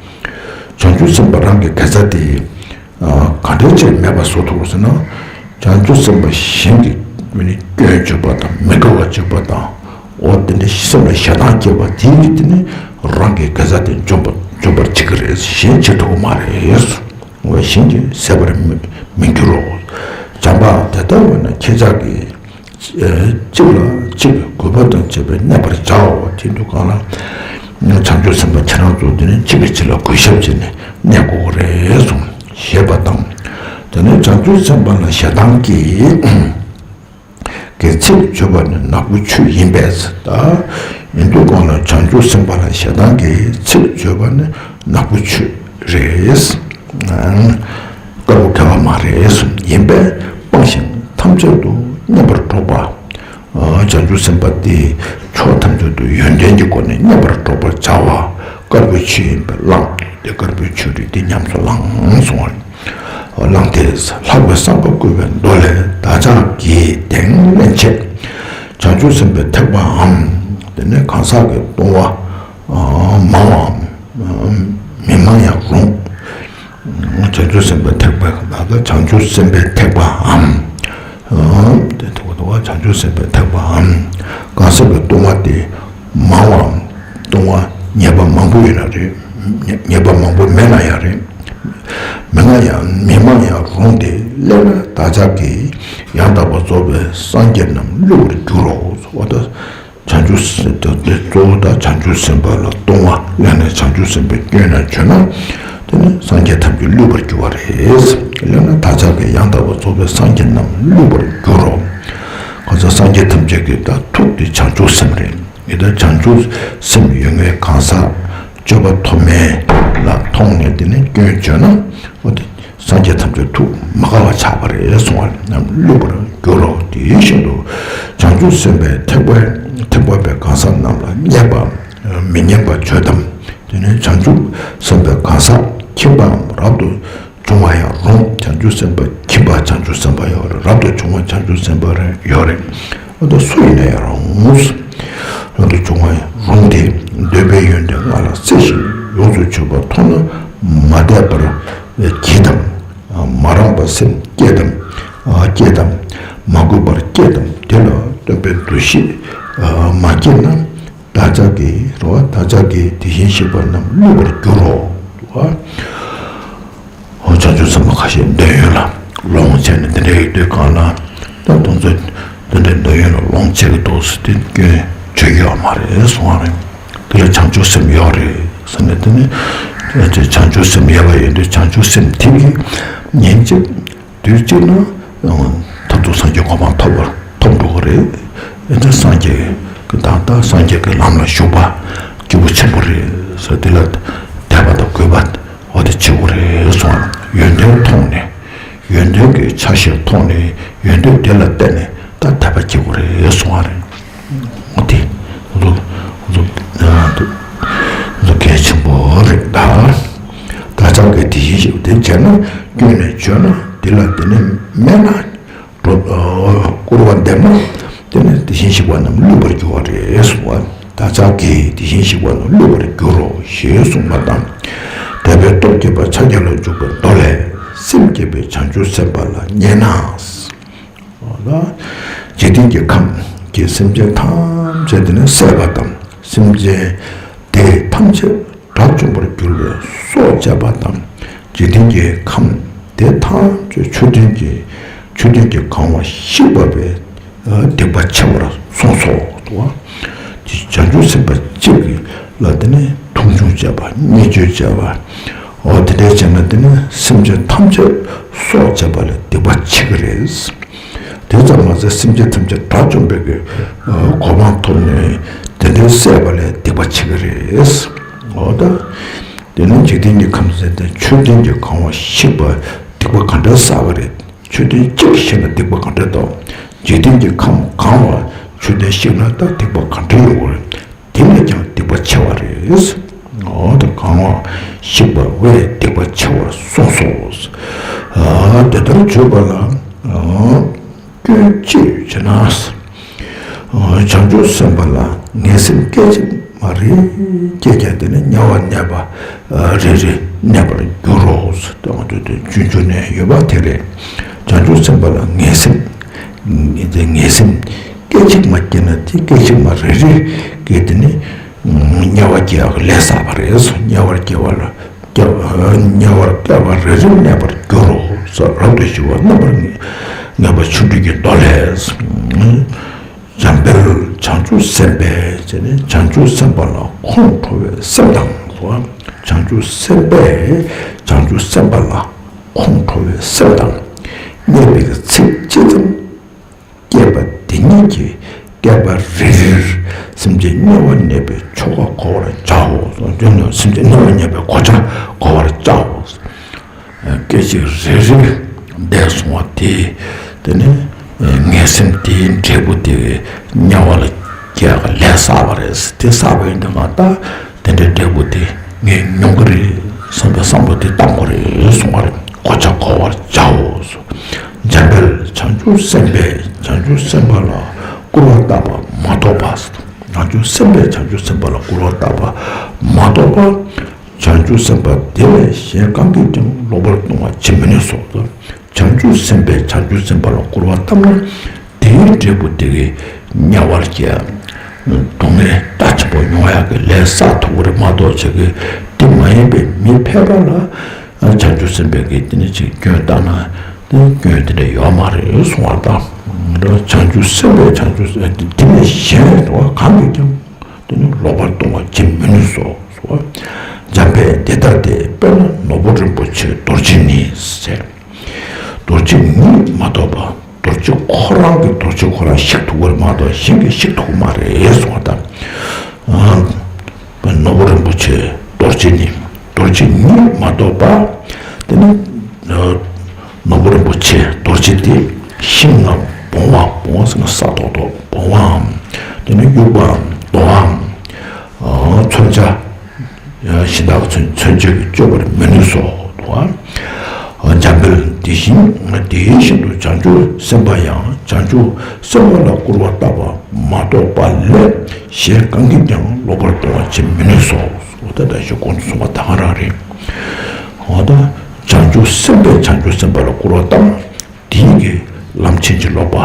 བྱང་ཆུབ་སེམས་དཔའ་རང་གི་དགེ་རྩ་དེ། ག་འདྲའི་ཅིག་མེད་པ་བཟོ་ཐུབ་ཟེར་ན། བྱང་ཆུབ་སེམས་དཔའ་གཞན་གྱི་མི་ནི་སྐྱོན་བརྗོད་པ་དང་མི་དགའ་བ་བརྗོད་པ་དང་། འོ་དེ་འདྲའི་སེམས་ལ་ཞེ་སྡང་སྐྱེས་པ་དེའི་གི་དེ་ནི་རང་གི་དགེ་རྩ་དེ་འཇོམས་པ་འཇོམས་པར་བྱེད་ཀྱི་རེད། གཞན་བྱེད་ཐུབ་ཀྱི་མ་རེད། འོ་གཞན་གྱིས་ཟད་པར་མི་མི་འགྱུར་རོ། བྱམས་པ་དེ་ལྟ་བས་ན་ཁྱེད་ཅག་གིས། གཅིག་ལ་གཅིག་གུས་པ་དང་བཅས་པས་གནས་པར་བྱའོ། དེ་དུས་གང་ལ། བྱང་ཆུབ་སེམས་དཔའ་ཁྱེད་རང་ཚོ་དེ་ནི་གཅིག་གིས་གཅིག་ལ་གུས་ཞབས་བྱས་ནས་གནས་དགོས་ཀྱི་རེད་གསུངས་ཞེས་པ་དང་། དེ་ནས་བྱང་ཆུབ་སེམས་དཔའ་ལ་ཞེ་སྡང་གིས་གི་ཚིག་བརྗོད་པ་ནི་ནག་པོའི་ཆུ་ཡིན་པས། ད་ཡིན་དུས་གང་ལ་བྱང་ཆུབ་སེམས་དཔའ་ལ་ཞེ་སྡང་གིས་ཚིག་བརྗོད་པ་ནི་ནག་པོའི་ཆུ་རེད། དཀར་པོ་ག་བ་མ་རེད། ཡིན་པས་སྤང་ཞིང་ཐམས་ཅད་དུ་མཉམ་པར་སྒྲོག་པ། བྱང་ཆུབ་སེམས་དཔའ་དེ་ཕྱོགས་ཐམས་ཅད་དུ་ཡོན་ཏན་གྱི་སྒོ་ནས་མཉམ་པར་སྒྲོག་པར་བྱ་བ། དཀར་པོའི་ཆུ་ཡིན་པས་བླངས་ཏེ་དཀར་པོའི་ཆུ་རེད་དེ་ཉམས་སུ་བླངས་གསུང་བ། བླངས་ཏེ་ལྷག་པའི་བསམ་པ་བསྐུལ་བའི་མདོ་ལས། བདག་ཅག་གིས་གདེང་ལེན་ཆེད་བྱང་ཆུབ་སེམས་དཔའི་ཐེག་པའམ། དེ་ནས་གང་ཟག་གི་ལྟུང་བ་མང་བའམ་མི་མང་ཡང་རུང་། བྱང་ཆུབ་སེམས་དཔའི་ཐེག་པ་ལ་བྱང་ཆུབ་སེམས་དཔའི་ཐེག་པའམ། དེ་ཐུག་པ་དུ་བ་བྱང་ཆུབ་སེམས་དཔའི་ཐེག་པའམ། གང་ཟག་གི་ལྟུང་བ་དེ་མང་བའམ། ལྟུང་བ་ཉེས་པ་མང་པོ་ཡོད་ན་རེད། ཉེས་པ་མང་པོ་མེད་ན་ཡང་རེད། མི་མང་ཡང་མི་མང་ཡང་རུང་སྟེ་སླད་ན་བདག་ཅག་གིས་ཡང་དག་པར་རྫོགས་པའི་སངས་རྒྱས་རྣམས་བསླུ་བར་འགྱུར་རོ། འོ་ད། བྱང་ཆུབ་སེམས་དཔའ་དེ་གཙོ་བོ་དང་བྱང་ཆུབ་སེམས་དཔའ་ལ་ལྟུང་བ་སླད་ནས་བྱང་ཆུབ་སེམས་དཔའི་སྐྱོན་ན་བྱོན་ན། དེ་ནི་སངས་རྒྱས་ཐམས་ཅད་བསླུས་པར་འགྱུར་བ་རེད། སླད་ན་བདག་ཅག་གིས་ཡང་དག་པར་རྫོགས་པའི་སངས་རྒྱས་རྣམས་བསླུ་བར་འགྱུར་རོ། གང་ཟག་སངས་རྒྱས་ཐམས་ཅད་ཀྱི་ད་ཐུགས་དེ་བྱང་ཆུབ་སེམས་རེད། ཡིན་ད་བྱང་ཆུབ་སེམས་ཡོད་མཁན་གང་ཟག་སྤྱོད་པ་མཐོ་དམན་ལ་མཐོང་ནས་དེ་ནི་སྐྱོན་བརྗོད་ན། འོ་དེ། སངས་རྒྱས་ཐམས་ཅད་ཐུགས་མ་དགའ་བར་ཆགས་པ་རེད་གསུང་བ་རྣམས་བསླུས་པར་འགྱུར་རོ། དེ་བཞིན་དུ་བྱང་ཆུབ་སེམས་དཔའི་ཐེག་པ་ཐེག་པ་པའི་གང་ཟག་རྣམས་ལ་བསྙེན་པ་མི་བསྙེན་པ་བརྗོད་དམ། དེ་ནས་བྱང་ཆུབ་སེམས་དཔའི་གང་ཟག་ཁྱིམ་པའམ་རབ་ཏུ་བྱུང་བ་ཡང་རུང་། བྱང་ཆུབ་སེམས་དཔའ་ཁྱིམ་པ་བྱང་ཆུབ་སེམས་དཔའ་ཡོད་རེད། རབ་ཏུ་བྱུང་བ་བྱང་ཆུབ་སེམས་དཔའ་རེ་ཡོད་རེད། ཨ་ད་སུ་ཡིན་ན་ཡང་རུང་། རབ་ཏུ་བྱུང་བ་ཡང་རུང་སྟེ། འདོད་པའི་ཡོན་ཏན་ལྔ་ལ་རྩེ་ཞིང་ཡོངས་སུ་གྱུར་པ་མཐོང་ན་མ་དད་པར་བགྱིད་དམ། མ་རངས་པ་སེམས་བསྐྱེད་དམ། བསྐྱེད་དམ། མ་གུས་པར་བསྐྱེད་དམ། དེ་ལ་སྟོན་པའི་འདུ་ཤེས་མ་སྐྱེས་ན། བདག་ཅག་གི་རེད་བ། བདག་ཅག་གིས་དེ་བཞིན་གཤེགས་པ་རྣམས་བསླུས་པར་འགྱུར་རོ། འོ་བྱང་ཆུབ་སེམས་དཔའ་ཁ་ཤས་འདོད་ཡོན་ལ་ལོངས་སྤྱད་ནས་དེ་འདྲ་ཡོད་དུས་གང་ལ། ད་དེ་ཚོ་དེ་འདྲའི་འདོད་ཡོན་ལ་ལོངས་སྤྱད་ཀྱི་འདུག་ཟེར་དུས་སྐྱོན་བརྗོད་ཀྱི་ཡོད་མ་རེད་གསུང་བ་རེད། དེ་ལ་བྱང་ཆུབ་སེམས་ཡོད་རེད་ཟེར་ནས། དེ་ནི་བྱང་ཆུབ་སེམས་ཡོད་པ་ཡིན་དུས་བྱང་ཆུབ་སེམས་དེ་གིས་ཉིན་གཅིག་དུས་གཅིག་ན་མཐར་ཐུག་སངས་རྒྱས་གོ་འཕང་ཐོབ་པར་ཐོབ་འགྲོ་གི་རེད། ཨེ་འདྲ་སངས་རྒྱས་ཀྱི་ད་ལྟ་སངས་རྒྱས་ཀྱི་ལམ་ལ་ཞུགས་པ་སྐྱེས་བུ་ཆེན་པོ་རེད་ཟེར། དེ་ལ་དད་པ་དང་གུས་པ་འོ་དེ་བྱེད་དགོས་རེད་གསུངས། ཡོན་ཏན་མཐོང་ནས། ཡོན་ཏན་གྱི་ཆ་ཤས་མཐོང་ནས། ཡོན་ཏན་དེ་ལ་བརྟེན་ནས་ད་དད་པ་སྐྱེ་དགོས་རེད་གསུང་བ་རེད། འོ་དེ་འདུག་འདུག་འདུག་གལ་ཆེན་པོ་རེད་ད། བདག་ཅག་གིས་དེ་བཞིན་གཤེགས་པ་དེ་བྱས་ན་སྐྱོན་ནས་བརྗོད་ན་དེ་ལ་དེ་ནས་སྨད་ན། སྐུར་བ་འདེབས་ན་དེ་ནས་དེ་བཞིན་གཤེགས་པ་རྣམས་བསླུས་པར་འགྱུར་བ་རེད་གསུངས་པ། བདག་ཅག་གིས་དེ་བཞིན་གཤེགས་པ་རྣམས་བསླུས་པར་འགྱུར་རོ་ཞེས་གསུངས་པ་དང་། དད་པའི་སྟོབས་བསྐྱེད་པ་ཕྱག་རྒྱ་ལ་འཇུག་པའི་མདོ་ལས། སེམས་བསྐྱེད་པའི་བྱང་ཆུབ་སེམས་དཔའ་ལ་བསྙེན་ན། འོ་ན། འཇིག་རྟེན་གྱི་ཁམས་ཀྱི་སེམས་ཅན་ཐམས་ཅད་དེ་ནི་བསད་པ་དང་། སེམས་ཅན་དེ་ཐམས་ཅད་དགྲ་བཅོམ་པར་འགྱུར་བའི་སྲོག་བཅད་པ་དང་། འཇིག་རྟེན་གྱི་ཁམས་དེ་ཐམས་ཅད་མཆོད་རྟེན་གྱི་མཆོད་རྟེན་གྱིས་གང་བ་བཤིག་པ་བས་སྡིག་པ་ཆེ་བར་གསུངས་སོ། བྱང་ཆུབ་སེམས་དཔའ་གཅིག་ལ་དེ་ནི་མཐོང་ཆུང་བྱས་པ། བརྙས་བཅོས་བྱས་པ། འོ་དེ་འདྲ་བྱས་ན་དེ་ནི་སེམས་ཅན་ཐམས་ཅད་སྲོག་བཅད་པ་ལས་སྡིག་པ་ཆེ་གི་རེད། དེ་ཙམ་མ་ཟད་སེམས་ཅན་ཐམས་ཅད་དགྲ་བཅོམ་པའི་གི་གོ་འཕང་ཐོབ་ནས་དེ་འདྲའི་བསད་པ་ལས་སྡིག་པ་ཆེ་གི་རེད། འོ་ད། དེ་ནི་འཇིག་རྟེན་གྱི་ཁམས་ཟེར་ཏེ་མཆོད་རྟེན་གྱིས་གང་བ་བཤིག་པ་སྡིག་པ་ག་འདྲ་བསགས་པ་རེད། མཆོད་རྟེན་གཅིག་བཤིག་ན་སྡིག་པ་ག་འདྲ་འདུག་འཇིག་རྟེན་གྱི་ཁམས་གང་བ་མཆོད་རྟེན་བཤིག་ན་ད་སྡིག་པ་ག་འདྲ་ཡོང་གི་རེད། དེ་ལས་ཀྱང་སྡིག་པ་ཆེ་བ་རེད། འོ་ད་གང་བ་བཤིག་པ་བས་སྡིག་པ་ཆེ་བར་གསུངས་སོ། ཨ་དེ་ལྟར་བརྗོད་པ་ལ། ཨ་སྐྱོན་ཅི་ཡོད་ཅེ་ན། ཨ་བྱང་ཆུབ་སེམས་དཔའ་ལ་ངན་སེམས་སྐད་ཅིག་མ་རེ་སྐྱེས་ཀྱང་དེ་ནི་དམྱལ་བར་གནས་པ་རེ་རེ་གནས་པར་འགྱུར་རོ། དེ་འོ་དེ་དེ་སྤྱོད་འཇུག་ནས་ཡོད་པ་དེ་རེད། བྱང་ཆུབ་སེམས་དཔའ་ལ་ངན་སེམས། ངན་སེམས་སྐད་ཅིག་མ་སྐྱེས་ན་དེ་སྐད་ཅིག་མ་རེ་རེ་སྐྱེས་དེ་ནི། དམྱལ་བར་སྐྱེ་ཡག་གི་ལས་བསགས་པ་རེད། དམྱལ་བར་སྐྱེ་བ་ལ་སྐྱེ་བ་དམྱལ་བར་སྐྱེ་བ་རེ་རེ་གནས་པར་འགྱུར་རོ། རབ་ཏུ་ཞི་བ་རྣམ་པར་ངེས་པ་ཆོ་འཕྲུལ་གྱི་མདོ་ལས། འཇམ་དཔལ་བྱང་ཆུབ་སེམས་དཔས་བྱས་ནས་བྱང་ཆུབ་སེམས་དཔའ་ལ་ཁོང་ཁྲོ་བའི་སེམས་དང་། བྱང་ཆུབ་སེམས་དཔས་བྱང་ཆུབ་སེམས་དཔའ་ལ་ཁོང་ཁྲོ་བའི་སེམས་དང་། བརྙས་པའི་ཚིག་ཅི་ཙམ་སྐྱེས་པ་དེ་ཉིད་ཀྱིས་བསྐལ་པ་རེ་རེར་སེམས་ཅན་དམྱལ་བར་གནས་པའི་ཆོ་ག་གོ་བར་བྱའོ། སེམས་ཅན་དམྱལ་བར་གནས་པའི་གོ་ཆ་གོ་བར་བྱའོ། སྐད་ཅིག་རེ་རེར་འདས་སོང་བ་དེ། དེ་ནི་ངན་སེམས་དེའི་འབྲས་བུ་དེ་དམྱལ་བ་ལ་སྐྱེ་ཡག་གི་ལས་བསགས་པ་རེད། དེ་བསགས་པ་ཡིན་དུས་ང་ད། དེ་འདྲའི་འབྲས་བུ་དེ་ངས་མྱོང་གི་རེད་བསམ་པའི་བསམ་བློ་དེ་བཏང་དགོས་རེད་གསུང་བ་རེད། གོ་ཆ་གོ་བར་བྱའོ། འཇམ་དཔལ་བྱང་ཆུབ་སེམས་དཔས་བྱང་ཆུབ་སེམས་དཔའ་ལ་སྐུར་བ་བཏབ་པ་མ་གཏོགས་པ། བྱང་ཆུབ་སེམས་དཔས་བྱང་ཆུབ་སེམས་དཔའ་ལ་སྐུར་བ་བཏབ་པ་མ་གཏོགས་པ། བྱང་ཆུབ་སེམས་དཔའ་དེ་ལས་གཞན་གང་གིས་ཀྱང་ལོག་པར་ལྟུང་བ་བྱེད་མི་ནུས་སོ། བྱང་ཆུབ་སེམས་དཔས་བྱང་ཆུབ་སེམས་དཔའ་ལ་སྐུར་བ་བཏབ་ན། དེའི་འབྲས་བུ་དེ་གིས་དམྱལ་བར་སྐྱེ། སྡུག་བསྔལ་རྒྱ་ཆེན་པོ་མྱོང་ཡག་གི་ལས་བསགས་ཐུབ་ཀྱི་རེད་མ་གཏོགས་བྱེད་ཀྱི། དེ་མ་ཡིན་པའི་མི་ཕལ་པ་ལ་བྱང་ཆུབ་སེམས་དཔའ་གིས་དེ་ནི་ཅིག་སྐྱོན་བཏང་ན་དེ་སྐྱོན་དེ་འདྲ་ཡོད་མ་རེད་གསུང་བ་དང་། བྱང་ཆུབ་སེམས་དཔས་བྱང་ཆུབ་སེམས་དེ་ནི་གཞན་གང་གིས་ཀྱང་དེ་ནི་ལོག་པར་ལྟུང་བ་བྱེད་མི་ནུས་སོ། འཇམ་དཔལ་འདི་ལྟ་སྟེ། དཔེར་ན་ནོར་བུ་རིན་པོ་ཆེའི་རྡོ་རྗེ་ནི་ཟེར། རྡོ་རྗེ་ཉིད་མ་གཏོགས་པ། རྡོ་རྗེ་ཁོ་རང་གི་རྡོ་རྗེ་ཁོ་རང་བཤིག་ཐུབ་ཀྱི་རེད་མ་གཏོགས་གཞན་གྱིས་བཤིག་ཐུབ་ཀྱི་མ་རེད་གསུངས་པ་དང་། ནོར་བུ་རིན་པོ་ཆེ་རྡོ་རྗེ་ནི། རྡོ་རྗེ་ཉིད་མ་གཏོགས་པ། དེ་ནི་ ནོར་བུ་རིན་པོ་ཆེ་རྡོ་རྗེ་དེ་ཤིང་ངམ་བོང་བ། བོང་བ་ཟེར་ན་ས་ཐོག་ཐོག་བོང་བའམ། དེ་ནས་དབྱུག་པའམ་རྡོའམ། མཚོན་ཆ། གཞན་དག་མཚོན་མཚོན་ཆས་ཀྱིས་གཅོད་པར་མི་ནུས་སོ། འཇམ་དཔལ་དེ་བཞིན་དེ་བཞིན་དུ་བྱང་ཆུབ་སེམས་དཔའ་ཡང་བྱང་ཆུབ་སེམས་དཔའ་ལ་སྐུར་བ་བཏབ་པ་མ་གཏོགས་པ་ལས་གཞན་གང་གིས་ཀྱང་ལོག་པར་ལྟུང་བ་བྱེད་མི་ནུས་སོ། འོ་ད་ད་ཞུ་གོང་དུ་གསུངས་པ་ད་ག་རང་རེད། འོ་ད་བྱང་ཆུབ་སེམས་དཔས་བྱང་ཆུབ་སེམས་དཔའ་ལ་སྐུར་བ་བཏབ་ན། དེའི་གི་ལམ་ཕྱིན་ཅི་ལོག་པ་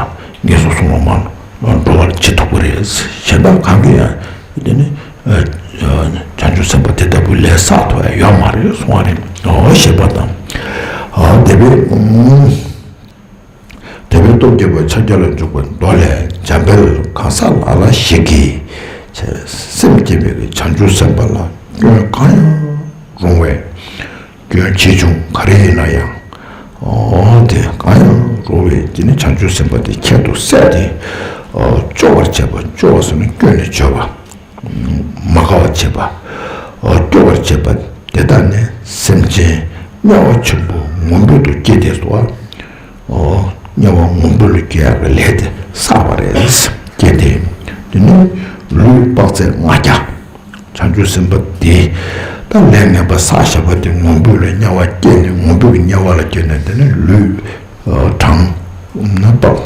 ངེས་སོ་སོ་ངོ་མ་འགྲོ་བར་བྱེད་ཐུབ་པ་རེད། གཞན་དག་གང་གིས་ཡང་དེ་ནི་བྱང་ཆུབ་སེམས་དཔའ་དེ་ལྟ་བུའི་ལས་བསགས་ཐུབ་ཡ་ཡོད་མ་རེད་གསུང་བ་རེད། འོ་ཞེས་པ་དང་། དེ་བས་དེ་བས་སྟོབས་བརྒྱད་པའི་ཕྱག་རྒྱ་ལ་འཇུག་པའི་མདོ་ལས། འཇམ་དཔལ་གང་ཟག་ལ་ལ་ཞིག་གིས། སེམས་བསྐྱེད་པའི་བྱང་ཆུབ་སེམས་དཔའ་ལ་སྐྱོན་གང་ཡང་རུང་བའི། སྐྱོན་ཆེ་ཆུང་ག་རེ་ཡིན་ན་ཡང་། འོ་དེ་གང་ཡང་རུང་བའི་དེ་ནི་བྱང་ཆུབ་སེམས་དཔའ་དེ་ཁྱད་དུ་བསད་དེ། སྐྱོ་བར་བྱེད་པ། སྐྱོ་བ་ཟེར་ན་སྐྱོན་ནས་བརྗོད་པ། མ་དགའ་བར་བྱེད་པ། སྐྱོ་བར་བྱེད་པ་དེ་དག་ནི་སེམས་ཅན་དམྱལ་བ་ཆེན་པོ་ངུ་འབོད་དུ་སྐྱེས་ཏེ་སོ། དམྱལ་བ་ངུ་འབོད་ལ་སྐྱེ་ཡག་གི་ལས་དེ་བསགས་པ་རེད། སྐྱེས་ཏེ་དེ་ནི་ལུས་དཔག་ཚད་ལྔ་བརྒྱ། བྱང་ཆུབ་སེམས་དཔའ་དེ་ད་ལས་ངན་པ་བསགས་བཞག་པ་དེ་ངུ་འབོད་ལ་དམྱལ་བ་སྐྱེས་ནས་ངུ་འབོད་ཀྱི་དམྱལ་བ་ལ་སྐྱེས་ནས་དེ་ནི་ལུས་གྲངས་དཔག་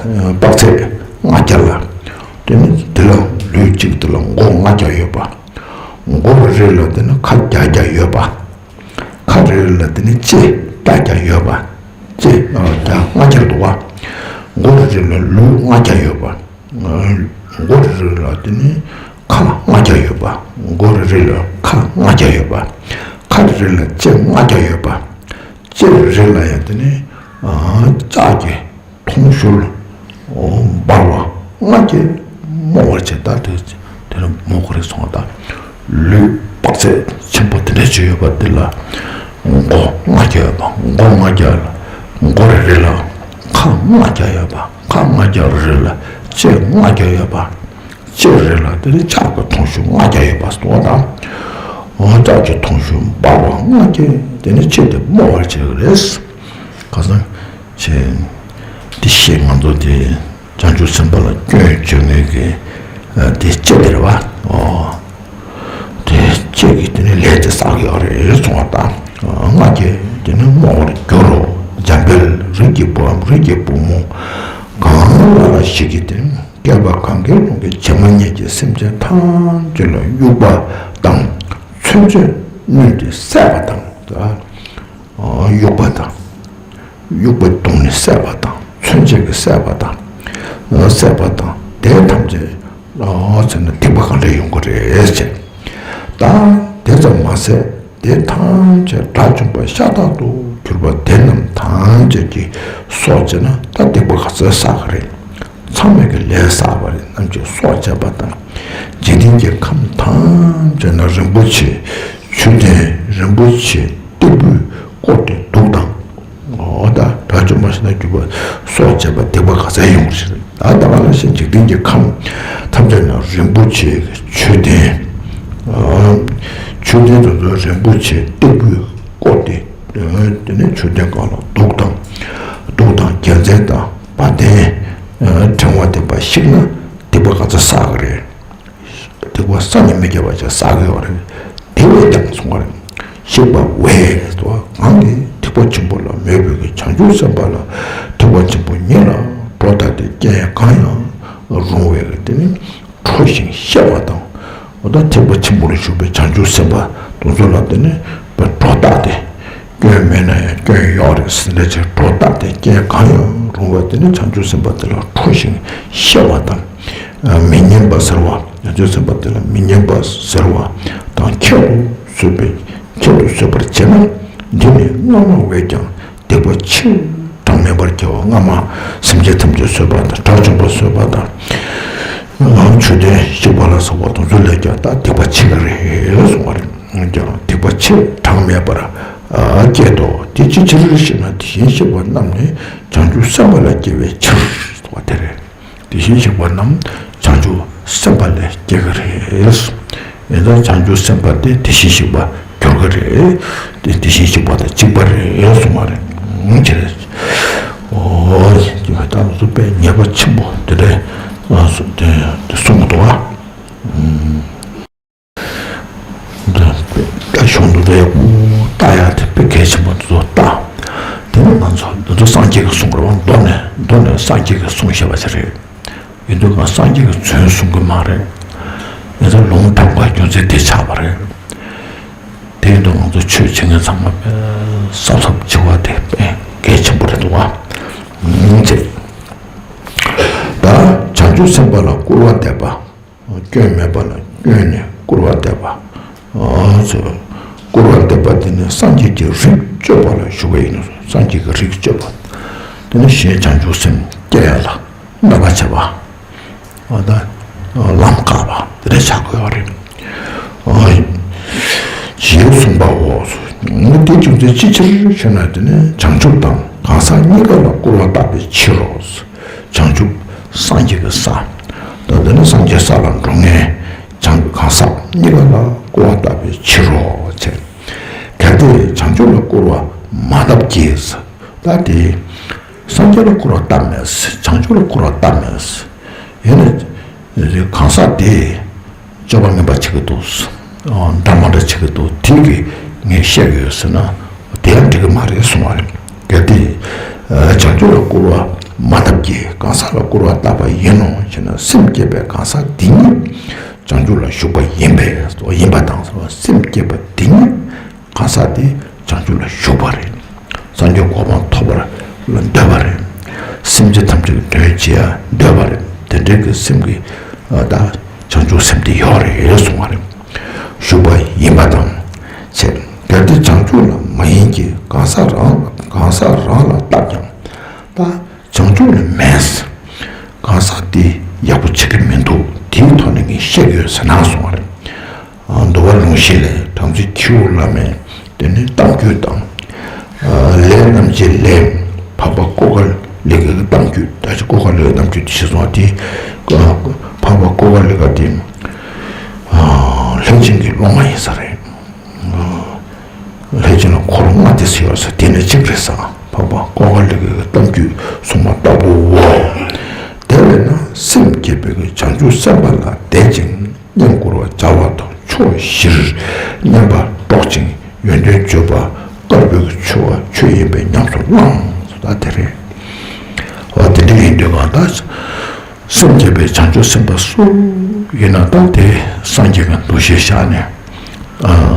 དཔག་ཚད་ལྔ་བརྒྱ་ལ། དེ་ནི་དེ་ལ་ལུས་གཅིག་དེ་ལ་མགོ་ལྔ་བརྒྱ་ཡོད་པ། མགོ་རེ་རེ་ལ་དེ་ནི་ཁ་བརྒྱ་བརྒྱ་ཡོད་པ། ཁ་རེ་རེ་ལ་དེ་ནི་ལྕེ་བརྒྱ་བརྒྱ་ཡོད་པ། ལྕེ་བརྒྱ་ལྔ་བརྒྱ་འདུག་པ། མགོ་རེ་རེ་ལ་ལུས་ལྔ་བརྒྱ་ཡོད་པ། མགོ་རེ་རེ་ལ་དེ་ནི་ཁ་ལྔ་བརྒྱ་ཡོད་པ། མགོ་རེ་རེ་ལ་ཁ་ལྔ་བརྒྱ་ཡོད་པ། ཁ་རེ་རེ་ལ་ལྕེ་ལྔ་བརྒྱ་ཡོད་པ། ལྕེ་རེ་རེ་ལ་ཡང་དེ་ནི་ལྕགས་ཀྱི་ཐོང་གཤོལ་འབར་བ་ལྔ་བརྒྱས་རྨོ་བར་བྱེད། ད་དེ་དེ་ནི་རྨོ་དགོས་རེད་གསུངས་པ་དང་། ལུས་དཔག་ཚད་ཆེན་པོ་དེ་འདྲ་ཅིག་ཡོད་པ་འདི་ལ་མགོ་ལྔ་བརྒྱ་ཡོད་པ། མགོ་ལྔ་བརྒྱ་ལ་མགོ་རེ་རེ་ལ་ཁ་ལྔ་བརྒྱ་ཡོད་པ། ཁ་ལྔ་བརྒྱ་རེ་རེ་ལ་ལྕེ་ལྔ་བརྒྱ་ཡོད་པ། ལྕེ་རེ་ལ་དེ་ནི་ལྕགས་ཀྱི་ཐོང་གཤོལ་ལྔ་བརྒྱ་ཡོད་པ་སོགས་དང་། འོ་ལྕགས་ཀྱི་ཐོང་གཤོལ་འབར་བ་ལྔ་བརྒྱས་དེ་ནི་ལྕེ་དེ་རྨོ་བར་བྱེད་ཀྱི་རེད། ཁ་སང་ཆེ་དེ་ཤེས་ང་ཚོ་དེ་བྱང་ཆུབ་སེམས་དཔའ་ལ་སྐྱོན་བརྗོད་མཁན་གྱི་དེ་ལྕེ་དེ་རེད་བ། འོ་དེ་ལྕེ་གིས་དེ་ནི་ལས་དེ་བསགས་ཡོད་རེད་གསུངས་པ་དང་། ལྔ་བརྒྱས་དེ་ནི་རྨོ་བར་འགྱུར་རོ། འཇམ་དཔལ་རིགས་ཀྱི་བུའམ་རིགས་ཀྱི་བུ་མོ་གང་ལ་ལ་ཞིག་གིས་དེ། བསྐལ་པ་གང་གཱའི་ཀླུང་གི་བྱེ་མ་སྙེད་ཀྱི་སེམས་ཅན་ཐམས་ཅད་ལ་དབྱུག་པ་དང་མཚོན་ཆས་བསྣུན་ཏེ་བསད་པ་དང་། དབྱུག་པ་དང་། དབྱུག་པ་བརྡུངས་ནས་བསད་པ་དང་། མཚོན་ཆས་ཀྱིས་བསད་པ་དང་། བསད་པ་དང་དེ་ཐམས་ཅད་ཟེར་ན་སྡིག་པ་ག་འདྲ་ཡོང་གི་རེད་ཅེས། ད་དེ་ཙམ་མ་ཟད། དེ་ཐམས་ཅད་དགྲ་བཅོམ་པ་ཤ་སྟག་ཏུ་གྱུར་པ་དེ་རྣམས་ཐམས་ཅད་ཀྱི་སྲོག་བཅད་ན་ད་སྡིག་པ་ག་ཚོད་བསགས་ཀྱི་རེད། ཚང་མས་ཀྱི་ལས་བསགས་པ་རེད། རྣམས་ཀྱི་སྲོག་བཅད་པ་དང་། འཇིག་རྟེན་གྱི་ཁམས་ཐམས་ཅད་ན་རིན་པོ་ཆེ་མཆོད་རྟེན་རིན་པོ་ཆེ་སྟེགས་བུས་བསྐོར་ཏེ་གདུགས་དང་། འོ་ད་དགྲ་བཅོམ་པ་ཤ་སྟག་གྱུར་པ་སྲོག་བཅད་པ་སྡིག་པ་ག་ཚོད་ཡོང་གི་རེད། ད་ད་ག་ལ་ཞིག་འཇིག་རྟེན་གྱི་ཁམས་ཐམས་ཅད་ན་རིན་པོ་ཆེ་མཆོད་རྟེན། མཆོད་རྟེན་དེ་ཚོ་རིན་པོ་ཆེ་སྟེགས་བུས་བསྐོར་ཏེ། དེ་ནས་མཆོད་རྟེན་སྒང་ལ་གདུགས་དང་། གདུགས་དང་རྒྱལ་མཚན་དང་བ་དན། ཕྲེང་བ་ལྡན་པ་བཤིག་ན་སྡིག་པ་ག་ཚོད་བསགས་ཀྱི་རེད། སྡིག་པ་བསམ་གྱིས་མི་ཁྱབ་པ་ཅིག་བསགས་ཀྱི་ཡོད་རེད། དེ་བས་ཀྱང་གསུངས་པ་རེད། བཤིག་པ་བས་སོ། གང་གིས་ཐེག་པ་ཆེན་པོ་ལ་མོས་པའི་གི་བྱང་ཆུབ་སེམས་དཔའ་ལ་ཐེག་པ་ཆེན་པོ་ཉིད་ལ་སྒྲོ་བཏགས་ཏེ་རྐྱེན་གང་ཡང་རུང་བའི་གི་དེ་ནི་ཁྲོ་ཞིང་གཤེ་བ་དང་། འོ་ད་ཐེག་པ་ཆེན་པོ་ལ་ཞུགས་པའི་བྱང་ཆུབ་སེམས་དཔའ་དེ་ཚོ་ལ་དེ་ནི་སྒྲོ་བཏགས་ཏེ། སྐྱོན་མེད་ན་ཡང་སྐྱོན་ཡོད་རེད་ཟེར་འདྲ་ཅིག་སྒྲོ་བཏགས་ཏེ་རྐྱེན་གང་ཡང་རུང་བ་དེ་ནི་བྱང་ཆུབ་སེམས་དཔའ་དེ་ལ་ཁྲོ་ཞིང་གཤེ་བ་དང་། མི་སྙན་པ་ཟེར་བ། བྱང་ཆུབ་སེམས་དཔའ་དེ་ལ་མི་སྙན་པ་ཟེར་བ་དང་ཁྱད་དུ་གསོད་པའི་ཁྱད་དུ་གསོད་པར་བྱེད་ན། འདི་ནི་སྔ་མ་བས་ཀྱང་སྡིག་པ་ཆེས་གྲངས་མེད་པར་སྐྱེ་བ། སྔ་མ་སེམས་ཅན་ཐམས་ཅད་གསོད་པ་དང་། དགྲ་བཅོམ་པ་གསོད་པ་དང་། མཆོད་རྟེན་བཤིག་པ་ལ་སོགས་པ་དེ་ཚོ་ལས་ཀྱང་ད་སྡིག་པ་ཆེ་གི་རེད་གསུངས་པ་རེད། ཀྱང་སྡིག་པ་ཆེས་གྲངས་མེད་པར་སྐྱེད་དོ། དེ་ཅིའི་ཕྱིར་ཞེ་ན། དེ་བཞིན་གཤེགས་པ་རྣམས་ནི་བྱང་ཆུབ་སེམས་དཔའ་ལ་སྐྱེ་བའི་ཕྱིར་ཟེར་བ་དེ་རེད། དེ་བཞིན་གཤེགས་པ་རྣམས་བྱང་ཆུབ་སེམས་དཔའ་ལ་སྐྱེ་གི་རེད། ཡིན་ཙང་བྱང་ཆུབ་སེམས་དཔའ་དེ་དེ་བཞིན་གཤེགས་པ་གྱུར་གི་རེད། དེ་དེ་བཞིན་གཤེགས་པ་དང་གཅིག་པ་རེད་གསུངས་པ་རེད། ཨོ་ཁྱེད་རེད། ཨོ་ཡིན་གྱི་མེད། ད་ལོ་ཚོ་དཔེ་ཉེས་པ་ཆེན་པོ་དེ་འདྲའི་ཨ་སུ་དེ་དེ་གསུང་གི་འདུག་ཨ། འདི་དཔེ་ད་གཞུང་དུ་རེད། ད་ཡང་དེ་དཔེ་གལ་ཆེན་པོ་འདི་ཚོ་ལྟ། དེ་ནི་ང་ཚོ་འདི་ཚོ་སངས་རྒྱས་ཀྱི་གསུང་རེད་བ། མདོ་ནས་མདོ་ནས་སངས་རྒྱས་ཀྱི་གསུང་བཤད་པ་ཞིག་རེད། ཡིན་དུས་ང་སངས་རྒྱས་ཀྱི་རྫུན་གསུང་གི་མ་རེད། ཡིན་ཙང་ལུང་དྲངས་པ་རྒྱུ་མཚན་དེ་ཆགས་པ་རེད། དེ་ཡིན་དུས་ང་ཚོ་ཆོས་བྱེད་མཁན་ཚང་མ་དཔེ་གཟབ་གཟབ་བྱེད་པ་དེ་དཔེ་གལ་ཆེན་པོ་རེད་འདུག་བ། ཅེས། ད་བྱང་ཆུབ་སེམས་དཔའ་ལ་སྐུར་བ་འདེབས་པ། སྐྱོན་མེད་པ་ལ་སྐྱོན་ནས་སྐུར་བ་འདེབས་པ། ཨ་ཙི། སྐུར་བ་འདེབས་པ་དེ་ནི་སངས་རྒྱས་ཀྱི་རིགས་སྤྱོད་པ་ལ་ཞུགས་པ་ཡིན་ནོ། སངས་རྒྱས་ཀྱི་རིགས་སྤྱོད་པ། དེ་ནི་གཞན་བྱང་ཆུབ་སེམས་སྐྱེ་ཡ་ལ་གནོད་པ་བྱེད་པ། ཨ་ད། ལམ་བཀག་པ་དེ་འདྲ་བྱ་དགོས་པ་རེད། ཨ། ཞེས་གསུངས་པའོ། ངས་དེ་རྒྱུ་མཚན་ཅིའི་ཕྱིར་ཞུ་ན། དེ་ནི་བྱང་ཆུབ་དང་གང་ཟག་གཉིས་ཀ་ལ་སྐུར་བ་བཏབ་པའི་ཕྱིར་རོ། བྱང་ཆུབ་སངས་རྒྱས་ཀྱི་ས། ད་དེ་ནི་སངས་རྒྱས་ས་ལ་འགྲོ་མཁན་བྱང་གང་ཟག་གཉིས་ཀ་ལ་སྐུར་བ་བཏབ་པའི་ཕྱིར་རོ་ཅེས། གལ་ཏེ་བྱང་ཆུབ་ལ་སྐུར་བ་མ་བཏབ་ཀྱིས། ད་དེ་སངས་རྒྱས་ལ་སྐུར་བ་བཏབ་མེད། བྱང་ཆུབ་ལ་སྐུར་བ་བཏབ་མེད། ཡིན་ན་གང་ཟག་དེ་སྤྱོད་པ་ངན་པ་བྱེད་ཀྱི་འདུག་འདྲ་མ་འདྲ་བྱེད་ཀྱི་འདུག་དེ་གིས་ངས་བཤད་ཀྱི་ཡོད་ཟེར་ན། དེ་ཡང་འགྲིག་གི་མ་རེད་གསུང་བ་རེད། གལ་ཏེ་བྱང་ཆུབ་ལ་སྐུར་བ་མ་བཏབ་ཀྱིས་གང་ཟག་ལ་སྐུར་བ་བཏབ་པ་ཡིན་ནོ་ཞེ་ན། སེམས་བསྐྱེད་པའི་གང་ཟག་དེ་ཉིད་བྱང་ཆུབ་ལ་ཞུགས་པ་ཡིན་པས། ཡིན་པ་དང་། སེམས་བསྐྱེད་པ་དེ་ཉིད་གང་ཟག་དེ་བྱང་ཆུབ་ལ་ཞུགས་པ་རེད། སངས་རྒྱས་གོ་འཕང་ཐོབ་པར་འདོད་པ་རེད། སེམས་ཅན་ཐམས་ཅད་ཀྱི་དོན་བྱེད་ཡ་འདོད་པ་རེད། དེ་འདྲའི་གི་སེམས་ཀྱི་ད་བྱང་ཆུབ་སེམས་དེ་ཡོད་རེད་གསུང་བ་རེད། ཞུགས་པ་ཡིན་པ་དང་བཅས། གལ་ཏེ་བྱང་ཆུབ་ལ་མ་ཡིན་གྱི་གང་ཟག་རང་གང་ཟག་རང་ལ་བཏབ་ཀྱང་ད་བྱང་ཆུབ་ལ་མེད། གང་ཟག་དེ་ཡག་པོ་བྱེད་ཀྱི་མི་འདུག་དེའི་ཐོག་ནས་ངས་བཤད་ཀྱི་ཡོད་ཟེར་ན་གསུང་བ་རེད། འདུལ་བ་ལུང་གཞི་ལས་དམ་ཚིག་ཁྱེའུ་བླ་མའི་དེ་ནི་གཏམ་རྒྱུད་དང་། ལས་རྣམ་འབྱེད་ལས་འཕགས་པ་ཀོ་ཀ་ལི་ཀའི་གཏམ་རྒྱུད། ད་ཅི་ཀོ་ཀ་ལི་ཀའི་གཏམ་རྒྱུད་དེ་ཤེས་སོང་བ་དེ། འཕགས་པ་ཀོ་ཀ་ལི་ཀ་དེ་ལྷས་བྱིན་གྱི་སློབ་མ་ཡིན་ས་རེད། ལྷས་བྱིན་ལ་འཁོར་ལྔ་སྡེ་ཟེར་ཡོད་ས་དེ་ནས་གཅིག་རེད་ས། འཕགས་པ་ཀོ་ཀ་ལི་ཀའི་གཏམ་རྒྱུད་གསུངས་པ་ལྟ་བུའོ། དེ་བས་ན་སེམས་བསྐྱེད་པའི་བྱང་ཆུབ་སེམས་དཔའ་ལ་དད་ཅིང་བསྙེན་བཀུར་བ་བྱ་བ་དང་ཕྱོགས་བཞིར་བསྙེན་པར་སྒྲོག་ཅིང་ཡོན་ཏན་བརྗོད་པ་དཀར་པོའི་ཆོས་པ་ཆོས་ཡིན་པས་ཉམས་སུ་བླང་། ད་དེ་རེད། འོ་དེ་འདྲ་ཡིན་དུས་གང་ལྟར་སེམས་བསྐྱེད་པའི་བྱང་ཆུབ་སེམས་དཔའ་སུ་ཡིན་ན་ད་དེ་སངས་རྒྱས་ཀྱི་འདུ་ཤེས་བཞག་ནས།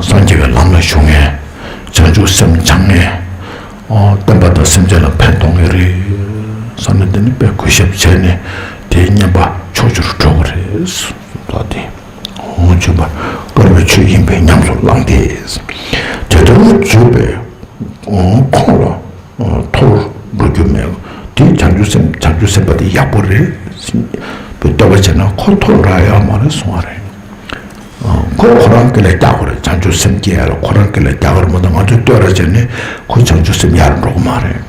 སངས་རྒྱས་ཀྱི་ལམ་ལ་ཞུགས་མཁན། བྱང་ཆུབ་སེམས་སྦྱང་མཁན། ཨོ་བསྟན་པ་དང་སེམས་ཅན་ལ་ཕན་ཐོགས་ངེས་རེད་བསམ་ན། འདི་ནི་དཔེ་གུས་ཞབས་བྱས་ནས་དེའི་བསྙེན་པ་ཕྱོགས་བཅུར་སྒྲོག་གི་རེད། ད་དེ་འོ་བྱོན་པ་དཀར་པོའི་ཆོས་ཡིན་པས་ཉམས་སུ་བླངས་ཏེ། དེ་ལྟར་བརྗོད་པའི་ཁོང་ལ་མཐོ་རུ་འགྲོ་རྒྱུ་མེད། དེ་བྱང་ཆུབ་སེམས་བྱང་ཆུབ་སེམས་དཔའ་དེ་ཡག་པོ་རེད། བསྟོད་པ་བྱས་ན་ཁོ་མཐོ་རུ་འགྲོ་ཡ་ཡོད་མ་རེད་གསུང་བ་རེད། ཁོ་ཁོ་རང་སྐད་ལ་རྒྱག་དགོས་རེད། བྱང་ཆུབ་སེམས་སྐྱེ་ཡ་ལ་ཁོ་རང་སྐད་ལ་རྒྱག་དགོས་རེད་མ་གཏོགས་ང་ཚོས་བསྟོད་ར་བྱས་ནས་ཁོ་བྱང་ཆུབ་སེམས་ཡར་འགྲོ་གི་མ་རེད།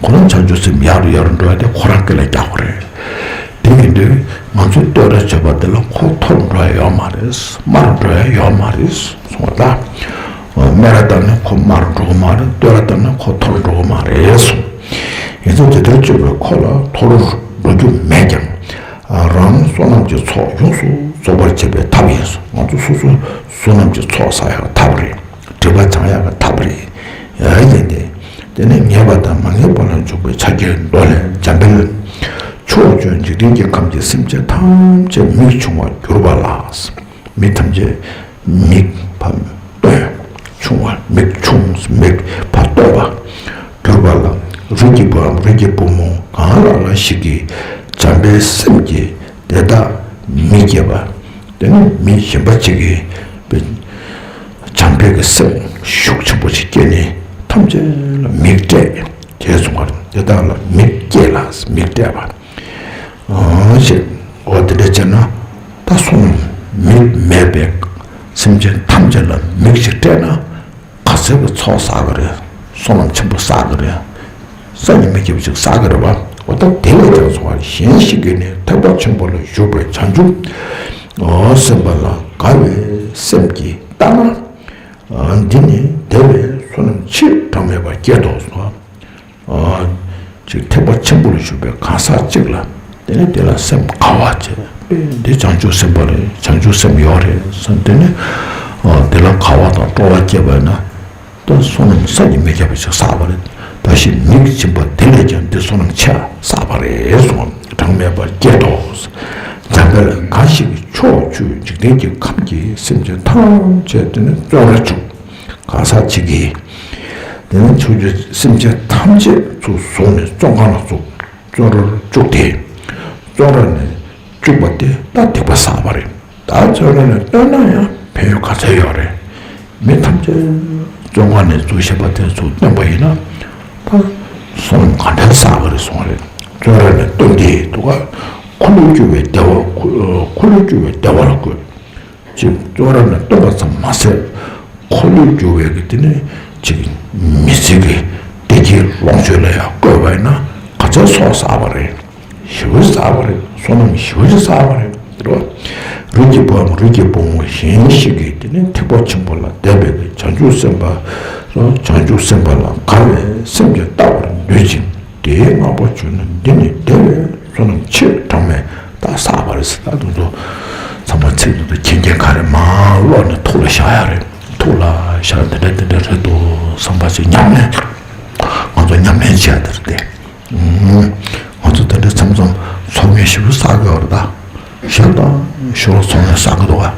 ཁོ་རང་བྱང་ཆུབ་སེམས་ཡར་རུ་ཡར་རུ་འགྲོ་ཡ་དེ་ཁོ་རང་སྐད་ལ་རྒྱག་དགོས་རེད། དེ་ཡིན་དུས་ང་ཚོས་བསྟོད་ར་བྱས་པ་དེ་ལ་ཁོ་མཐོ་རུ་འགྲོ་ཡ་ཡོད་མ་རེད། དམའ་རུ་འགྲོ་ཡ་ཡོད་མ་རེད་གསུངས་པ་ལ། སྨད་ར་བཏབ་ནས་ཁོ་དམའ་རུ་འགྲོ་གི་མ་རེད། བསྟོད་ར་བཏབ་ནས་ཁོ་མཐོ་རུ་འགྲོ་གི་མ་རེད་གསུངས། ཡིན་ཙང་དེ་ལྟར་བརྗོད་པས་ཁོ་ལ་མཐོ་རུ་འགྲོ་རྒྱུ་མེད་ཀྱང་། རང་བསོད་ནམས་ཀྱི་ཚོགས་ཡོངས་སུ་རྫོགས་པར་བྱེད་པའི་ཐབས་ཡིན། ང་ཚོ་སོ་སོའི་བསོད་ནམས་ཀྱི་ཚོགས་བསགས་ཡག་ཐབས་རེད། སྒྲིབ་པ་སྦྱང་ཡག་གི་ཐབས་རེད། ཡ་ཡིན་ཏེ། དེ་ནི་ངེས་པ་དང་མ་ངེས་པ་ལ་འཇུག་པའི་ཕྱག་རྒྱའི་མདོ་ལས། འཇམ་དཔལ་ཕྱོགས་བཅུའི་འཇིག་རྟེན་གྱི་ཁམས་ཀྱི་སེམས་ཅན་ཐམས་ཅད་མིག་ཕྱུང་བར་གྱུར་པ་ལ། མི་ཐམས་ཅད་མིག་ཕར་བཏོན། ཕྱུང་བ་མིག་ཕྱུང་མིག་ཕར་བཏོན་པ་གྱུར་པ་ལ། རིགས་ཀྱི་བུའམ་རིགས་ཀྱི་བུ་མོ་གང་ལ་ལ་ཞིག་གིས་བྱམས་པའི་སེམས་ཀྱིས་དེ་དག་མི་བསྐྱེད་པ། དེ་ནི་མི་གཞན་པ་ཅིག་གིས་བྱམས་པའི་གི་སེམས་ཤུགས་ཆེན་པོ་ཞིག་བསྐྱེད་ནས་ཐམས་ཅད་ལ་མིག་སྤྲད། དེ་གསུངས་པ་རེད། དེ་དག་ལ་མིག་བསྐྱེད་ལ་མིག་སྤྲད་པ། ཨང་ཞེས། འོ་དེ་འདྲ་བྱས་ན་ད་སོང་མིག་མེད་པའི་སེམས་ཅན་ཐམས་ཅད་ལ་མིག་ཅིག་སྤྲད་ན་ག་ཚོད་ཀྱི་ཚོགས་བསགས་ཀྱི་རེད། བསོད་ནམས་ཆེན་པོ་བསགས་ཀྱི་རེད། སེམས་ཉིད་མི་སྐྱིད་པ་ཅིག་བསགས་ཀྱི་རེད་བ། འོ་ད་དེ་ལས་ཀྱང་སོང་བ་གཞན་ཞིག་གིས་ནི་ཐེག་པ་ཆེན་པོ་ལ་ཞུགས་པའི་བྱང་ཆུབ་སེམས་དཔའ་ལ་དགའ་བའི་སེམས་ཀྱིས་བལྟ་ན། འདི་ནི་དེ་བས་བསོད་ནམས་ཆེས་གྲངས་མེད་པ་བསྐྱེད་དོ་གསུངས། ཆེན་པོ་ལ་བཞུགས་པའི་གང་ཟག་གཅིག་ལ། དེ་ནས་དེ་ལ་སེམས་དགའ་བ་བྱས། དེ་འདི་བྱང་ཆུབ་སེམས་དཔའ་རེད། བྱང་ཆུབ་སེམས་ཡོད་རེད་བསམ། དེ་ནས་ཨ་དེ་ལ་དགའ་བ་དང་སྤྲོ་བ་སྐྱེས་པ་ཡིན་ན། ད་བསོད་ནམས་བསམ་གྱིས་མི་ཁྱབ་པ་ཞིག་བསགས་པ་རེད། ད་ཞིག་མིག་སྦྱིན་པ་དེ་ལས་ཀྱང་འདི་བསོད་ནམས་ཆེ་བསགས་པ་རེད་གསུངས། གྲངས་མེད་པ་བསྐྱེད་དོ། འཇམ་དཔལ་གང་ཞིག་གིས་ཕྱོགས་བཅུའི་འཇིག་རྟེན་གྱི་ཁམས་ཀྱི་སེམས་ཅན་ཐམས་ཅད་དེ་ནི་བཙོན་རར་བཅུག་གང་ཟག་གཅིག་གིས། དེ་ནི་ཕྱོགས་བཅུའི་སེམས་ཅན་ཐམས་ཅད་ཚུར་བཟུང་ནས་བཙོན་ཁང་ལ་བཙུགས། བཙོན་རར་བཅུག་སྟེ། བཙོན་ར་ནས་བཅུག་པ་དེ་ད་སྡིག་པ་བསགས་པ་རེད། ད་བཙོན་ར་ནས་བཏོན་ན་ཡང་ཕན་ཡོན་ག་ཚོད་ཡོད་རེད། མི་ཐམས་ཅད་བཙོན་ཁང་ནས་བཙུགས་བཞག་པ་དེ་ཚུར་བཏོན་པ་ཡིན་ན། ད་བསོད་ནམས་ག་འདྲ་བསགས་པ་རེད་གསུངས་རེད། བཙོན་ར་ནས་བཏོན་ཏེ་འདུག་ག་འཁོར་ལོས་སྒྱུར་བའི་བདེ་བ། འཁོར་ལོས་སྒྱུར་བའི་བདེ་བ་ལ་བཀོད། ཅིག་བཙོན་ར་ནས་བཏོན་པ་ཙམ་མ་ཟད། འཁོར་ལོས་སྒྱུར་བའི་གི་དེ་ནི་ཅིག་མི་ཚེ་གི་བདེ་སྐྱིད་ལོངས་སྤྱོད་ལ་ཡང་བཀོད་པ་ཡིན་ན་ག་ཚོད་ཚོགས་བསགས་པ་རེད། ཞེ་པོ་བསགས་པ་རེད། བསོད་ནམས་ཞེ་པོ་ཅིག་བསགས་པ་རེད། རེད་བ། རིགས་ཀྱི་བུའམ་རིགས་ཀྱི་བུ་མོ་གཞན་ཞིག་གིས་དེ་ནི་ཐེག་པ་ཆེན་པོ་ལ་འདས་པའི་གི་བྱང་ཆུབ་སེམས་དཔའ། བྱང་ཆུབ་སེམས་དཔའ་ལ་དགའ་བའི་སེམས་ཀྱིས་བལྟ་བར་འདོད་ཅིང་། དེའི་བསྔགས་པ་བརྗོད་ན་འདི་ནི་བདེ་བའི་བསོད་ནམས་ཆེས་གྲངས་མེད་དག་བསགས་པ་རེད་ཟེར། ད་དུང་དུ་ཚང་མ་ཚིག་དུ་དུ་མཁྱེན་མཁན་ག་རེ་མ་ཀློག་ནས་ཐུགས་ལ་བཞག་ཡ་རེད། ཐུགས་ལ་བཞག་འདི་འདྲ་འདི་འདྲ་རེད་འདུག་བསམ་པ་ཞིག་ཉམས་ལེན། ང་ཚོ་ཉམས་ལེན་བྱས་དེར་བལྟས། ང་ཚོ་འདི་འདྲ་མཚམས་མཚམས་ཚོགས་ངན་ཞེ་པོ་བསགས་ཀྱི་ཡོད་རེད་ད། ཞེ་དྲག་ཞེ་པོ་ཚོགས་ངན་བསགས་ཀྱི་འདུག་ག་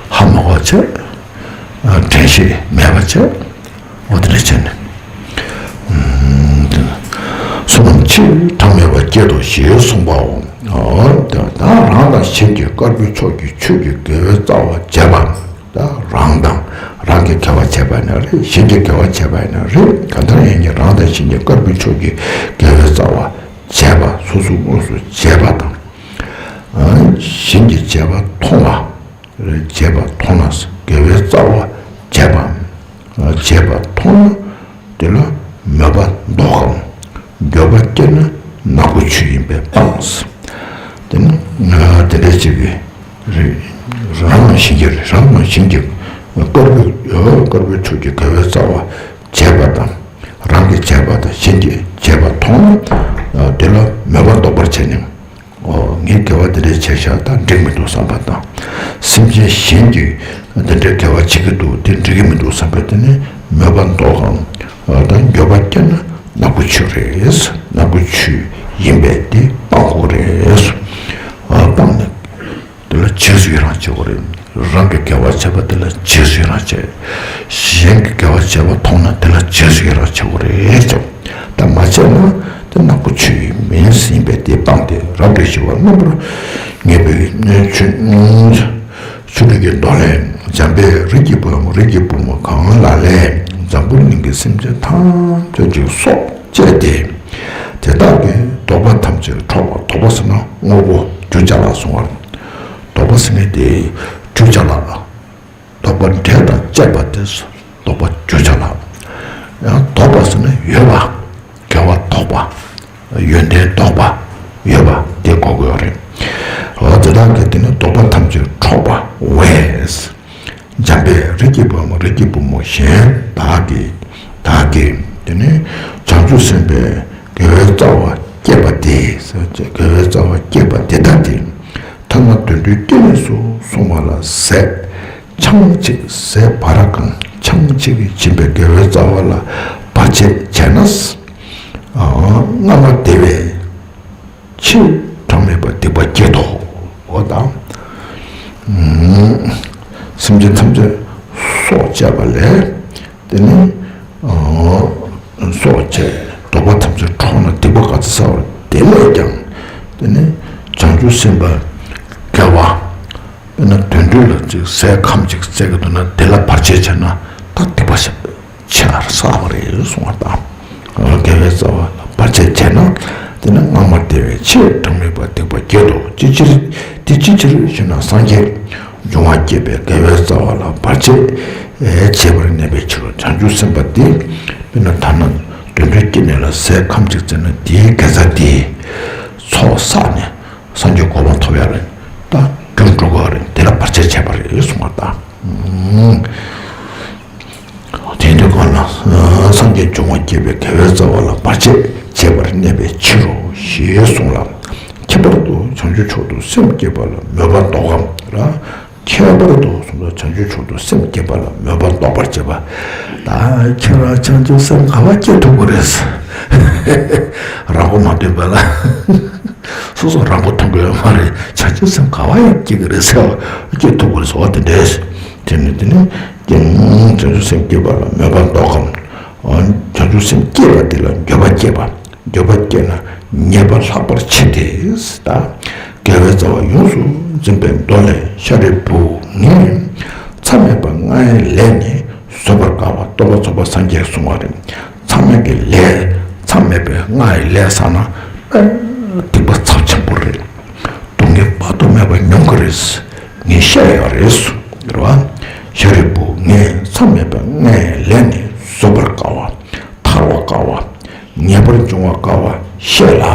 ཧ་མ་གོ་བྱས། དྲན་ཤེས་མེད་པ་བྱས། འོ་དེ་འདྲ་བྱས་ནས། བསོད་ནམས་ཆེས་གྲངས་མེད་པ་བསྐྱེད་དོ་ཞེས་གསུངས་པའོ། ད་རང་དང་གཞན་གྱི་དཀར་པོའི་ཕྱོགས་ཀྱི་ཆོས་ཀྱི་དགེ་བའི་རྩ་བ་བྱས་པ། ད་རང་དང་རང་གི་དགེ་བ་བྱས་པ་ཡིན་ན་རེད། གཞན་གྱི་དགེ་བ་བྱས་པ་ཡིན་ན་རེད། གང་ལྟར་ཡིན་གྱི་རང་དང་གཞན་གྱི་དཀར་པོའི་ཕྱོགས་ཀྱི་དགེ་བའི་རྩ་བ་བྱས་པ། སོ་སོ་དངོས་སུ་བྱས་པ་དང་། གཞན་གྱིས་བྱས་པ་མཐོང་བ། བྱས་པ་མཐོང་ན། དགེ་བའི་རྩ་བ་བྱས་པའམ། བྱས་པ་མཐོང་ན། དེ་ལ་མོས་པ་ལྡོག་གམ། འགྱོད་པ་སྐྱེས་ན་ནག་པོ་ཆོས་ཡིན་པས་སྤངས། དེ་ནི་དེ་འདྲའི་ཅིག་གི་རེད། རང་དང་གཞན་གྱི་རེད། རང་དང་གཞན་གྱི་དཀར་པོའི་དཀར་པོའི་ཕྱོགས་ཀྱི་དགེ་བའི་རྩ་བ་བྱས་པ་དང་། རང་གིས་བྱས་པ་དང་གཞན་གྱིས་བྱས་པ་མཐོང་ན། དེ་ལ་མོས་པ་ལྡོག་པར་བྱས་ནས། ཨོ། ངས་དགེ་བ་འདི་འདྲ་བྱས་ཤག་ད་འགྲིག་མི་འདུག་བསམ་པ་དང་། སེམས་ཅན་གཞན་གྱིས་འདི་འདྲའི་དགེ་བ་བྱེད་ཀྱི་འདུག་དེ་འགྲིག་གི་མི་འདུག་བསམ་པ་དེ་ནི་མོས་པ་ལྡོག་གམ། ཨ། ད་འགྱོད་པ་སྐྱེས་ན་ནག་པོ་ཆོས་རེད། ནག་པོ་ཆོས་ཡིན་པས་དེ་སྤང་དགོས་རེད། ཨ། སྤངས་ནས་དེ་ལ་རྗེས་སུ་ཡི་རང་བྱེད་དགོས་རེད། རང་གི་དགེ་བ་བྱས་པ་དེ་ལ་རྗེས་སུ་ཡི་རང་བྱེད། གཞན་གྱི་དགེ་བ་བྱས་པ་མཐོང་ན་དེ་ལ་རྗེས་སུ་ཡི་རང་བྱེད་དགོས་རེད་ཀྱང་། ད་མ་བྱས་ན་དེ་ནག་པོ་ཆོས་ཡིན་མིན་ཟིན་པས་དེ་སྤངས་ཏེ་རབ་ཏུ་ཞི་བ་རྣམ་པར་ངེས་པའི་ཆོས་ཆོས་དྲུག་གི་མདོ་ལས། འཇམ་དཔལ་རིགས་ཀྱི་བུའམ་རིགས་ཀྱི་བུ་མོ་གང་ལ་ལས་འཛམ་བུ་གླིང་གི་སེམས་ཅན་ཐམས་ཅད་ཀྱི་སྲོག་བཅད་དེ། དེ་དག་གི་དོགས་པ་ཐམས་ཅད་འཕྲོག་པ། དོགས་པ་ཟེར་ན་དངོས་པོ་རྒྱུ་ཅ་ལག་གསུང་བ་རེད། དོགས་པ་ཟེར་མཁན་དེ་རྒྱུ་ཅ་ལག་དོགས་པ་འབྲས་དང་བཅས་པ་དེ་དོགས་པ་རྒྱུ་ཅ་ལག་ཡང་དོགས་པ་ཟེར་ན་ཡོད་པ། དགེ་བ་དོགས་པ། ཡོན་ཏན་དོགས་པ། ཡོད་པ་དེ་གོ་དགོས་རེད། འོ་དེ་དག་གི་དེ་ནི་དོགས་པ་ཐམས་ཅད་འཕྲོག་པ་བས། འཇམ་དཔལ་རིགས་ཀྱི་བུའམ་རིགས་ཀྱི་བུ་མོ་གཞན་དག་གིས་དག་གིས་དེ་ནི་བྱང་ཆུབ་སེམས་དཔའི་དགེ་བའི་རྩ་བ་བསྐྱེད་པ་དེ། དགེ་བའི་རྩ་བ་བསྐྱེད་པ་དེ་དག་དེ། ཐ་ན་དུད་འགྲོའི་སྐྱེ་གནས་སུ་སོང་བ་ལ་ཟད། ཆང་གཅིག་ཟད་བར་གང་། ཆང་གཅིག་གིས་བྱིན་པའི་དགེ་བའི་རྩ་བ་ལ་བར་ཆད་བྱས་ན། སྔ་མ་བདེ་བའི་ཆེས་གྲངས་མེད་པ་སྡིག་པ་བསྐྱེད་དོ། འོ་ད། སེམས་ཅན་ཐམས་ཅད་སྲོག་བཅད་པ་ལས། དེ་ནི་སྲོག་བཅད་དོགས་པ་ཐམས་ཅད་འཕྲོག་ན་སྡིག་པ་ག་ཚོད་བསགས་པ་དེ་ལས་ཀྱང་། དེ་ནི་བྱང་ཆུབ་སེམས་དཔའ་དགེ་བ། དཔེར་ན་དུད་འགྲོ་ལ་ཅིག་ཟས་ཁམ་ཅིག་བཙལ་གྱི་འདུག་ན་དེ་ལ་བར་ཆད་བྱས་ན་ད་སྡིག་པ་ཆེ་བར་བསགས་པ་རེད་གསུང་བ་དང་། དགེ་བའི་རྩ་བ་ལ་བར་ཆད་བྱས་ན་དེ་ནི་སྔ་མ་བདེ་བའི་ཆེས་གྲངས་མེད་པ་སྡིག་པ་བསྐྱེད་དོ། ཅི་ཕྱིར། དེ་ཅི་ཕྱིར་ཞེ་ན། སངས་རྒྱས་འབྱུང་བ་བསྐྱེད་པའི་དགེ་བའི་རྩ་བ་ལ་བར་ཆད་བྱས་པར་གནས་པའི་ཕྱིར་རོ། བྱང་ཆུབ་སེམས་དཔའ་དེ་དཔེར་ན་ཐ་ན་དུད་འགྲོའི་སྐྱེ་གནས་ལ་ཟས་ཁམ་ཅིག་བཙལ་ན་དེའི་དགེ་རྩ་དེ་ཚོགས་བསགས་ནས། སངས་རྒྱས་གོ་འཕང་ཐོབ་ཡ་རེད། ད་རྒྱུར་འགྲོ་དགོས་རེད། དེ་ལ་བར་ཆད་བྱས་པ་རེད་གསུངས་པ་དང་། དེ་དུས་གང་ལ་སངས་རྒྱས་འབྱུང་བ་བསྐྱེད་པའི་དགེ་བའི་རྩ་བ་ལ་བར་ཆད་བྱས་པར་གནས་པའི་ཕྱིར་རོ། ཞེས་གསུངས་ལ། ཁྱད་པར་དུ་བྱང་ཆུབ་མཆོག་ཏུ་སེམས་བསྐྱེད་པ་ལ་མོས་པ་ལྡོག་གམ་ར། ཁྱད་པར་དུ་གསུངས་ལ། བྱང་ཆུབ་མཆོག་ཏུ་སེམས་བསྐྱེད་པ་ལ་མོས་པ་ལྡོག་པར་བྱེད་པ། ད་ཁྱེད་རང་བྱང་ཆུབ་སེམས་ག་བ་སྐྱེ་ཐུབ་ཀྱི་རེད། རང་མགོ་མ་ཐོན་པ་ལ། སོ་སོ་རང་མགོ་ཐོན་གྱི་ཡོད་མ་རེད། བྱང་ཆུབ་སེམས་ག་བ་ཡང་སྐྱེ་གི་རེད་ཟེར་བ། སྐྱེ་ཐུབ་ཀྱི་རེད་ཟེར་བ་དེ་འདྲས། དེ་ནི་དེ་ནི་བྱང་ཆུབ་སེམས་བསྐྱེད་པ་ལ་མོས་པ་ལྡོག་གམ། བྱང་ཆུབ་སེམས་བསྐྱེད་པ་དེ་ལ་འགྱོད་པ་སྐྱེས་པ། འགྱོད་པ་སྐྱེས་ན་ཉེས་པ་ལྷག་པར་ཆེ་སྟེ། ད་དགེ་བའི་རྩ་བ་ཡོངས་སུ་འཛིན་པའི་མདོ་ལས། ཤཱ་རིའི་བུ་ངས། མཚམས་མེད་པ་ལྔའི་ལས་ནི་བཟོད་པར་དཀའ་བ། རྟོགས་པ་རྫོགས་པ་སངས་རྒྱས་གསུངས་པ་རེད། མཚམས་མེད་ཀྱི་ལས། མཚམས་མེད་པའི་ལྔའི་ལས་བསགས་ན། ཨ། སྡིག་པ་ཚབས་ཆེན་པོ་རེད། སྡུག་བསྔལ་དཔག་ཏུ་མེད་པ་མྱོང་གི་རེད། ངས་བཤད་ཡོད་རེད། རེད་བ། ཤཱ་རིའི་བུ་ངས། མཚམས་མེད་པ་ལྔའི་ལས་ནི་བཟོད་པར་དཀའ་བ། ཐར་བར་དཀའ་བ། ངེས་པར་འབྱུང་བར་དཀའ་བ་བཤད་ལ།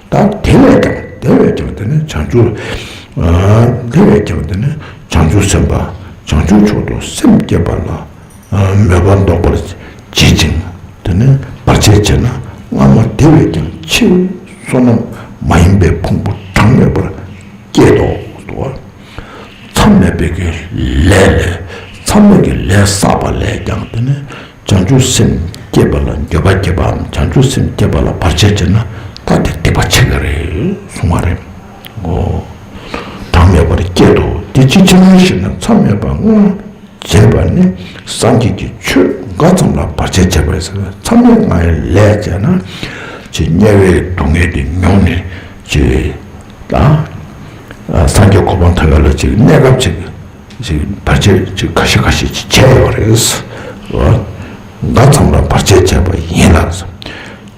ད་དེ་བས་ཀྱང་། དེ་བས་ཀྱང་དེ་ནི་བྱང་ཆུབ། ཨ། དེ་བས་ཀྱང་དེ་ནི་བྱང་ཆུབ་སེམས་དཔའ། བྱང་ཆུབ་མཆོག་ཏུ་སེམས་བསྐྱེད་པ་ལ། ཨ། མོས་པ་ལྡོག་པར་བྱེད་ཅིང་། དེ་ནི་བར་ཆད་བྱེད་ན་སྔ་མ་དེ་བས་ཀྱང་ཆེས་བསོད་ནམས་མ་ཡིན་པའི་ཕུང་པོ་གྲངས་མེད་པར་བསྐྱེད་དོ། མཚམས་མེད་པའི་གི་ལས་ལས། མཚམས་མེད་ཀྱི་ལས་བསགས་པ་ལས་ཀྱང་དེ་ནི། བྱང་ཆུབ་སེམས་བསྐྱེད་པ་ལ་འགྱོད་པ་སྐྱེས་པའམ། བྱང་ཆུབ་སེམས་བསྐྱེད་པ་ལ་བར་ཆད་བྱེད་ན། ད་དེ་སྡིག་པ་ཆེ་གི་རེད་གསུངས་པ་རེད། ཨོ། གྲངས་མེད་པར་བསྐྱེད་དོ། དེ་ཅིའི་ཕྱིར་ཞེ་ན། མཚམས་མེད་པ་ལྔ་བྱས་པ་ནི་སངས་རྒྱས་ཀྱི་ཆོས་འགའ་ཙམ་ལ་བར་ཆད་བྱས་པ་ཡིན་ཟེར། མཚམས་མེད་ལྔའི་ལས་བྱས་ན། ཅིག་དམྱལ་བའི་སྡུག་བསྔལ་དེ་མྱོང་ནས་ཅིག་ད། ཨ། སངས་རྒྱས་གོ་འཕང་ཐོབ་ཡག་ལ་ཅིག་གནས་སྐབས་ཅིག་ཅིག་བར་ཆད་ཅིག་ཁ་ཤས་ཁ་ཤས་ཅིག་བྱས་ཡོད་རེད། འོ། འགའ་ཙམ་ལ་བར་ཆད་བྱས་པ་ཡིན་ལ།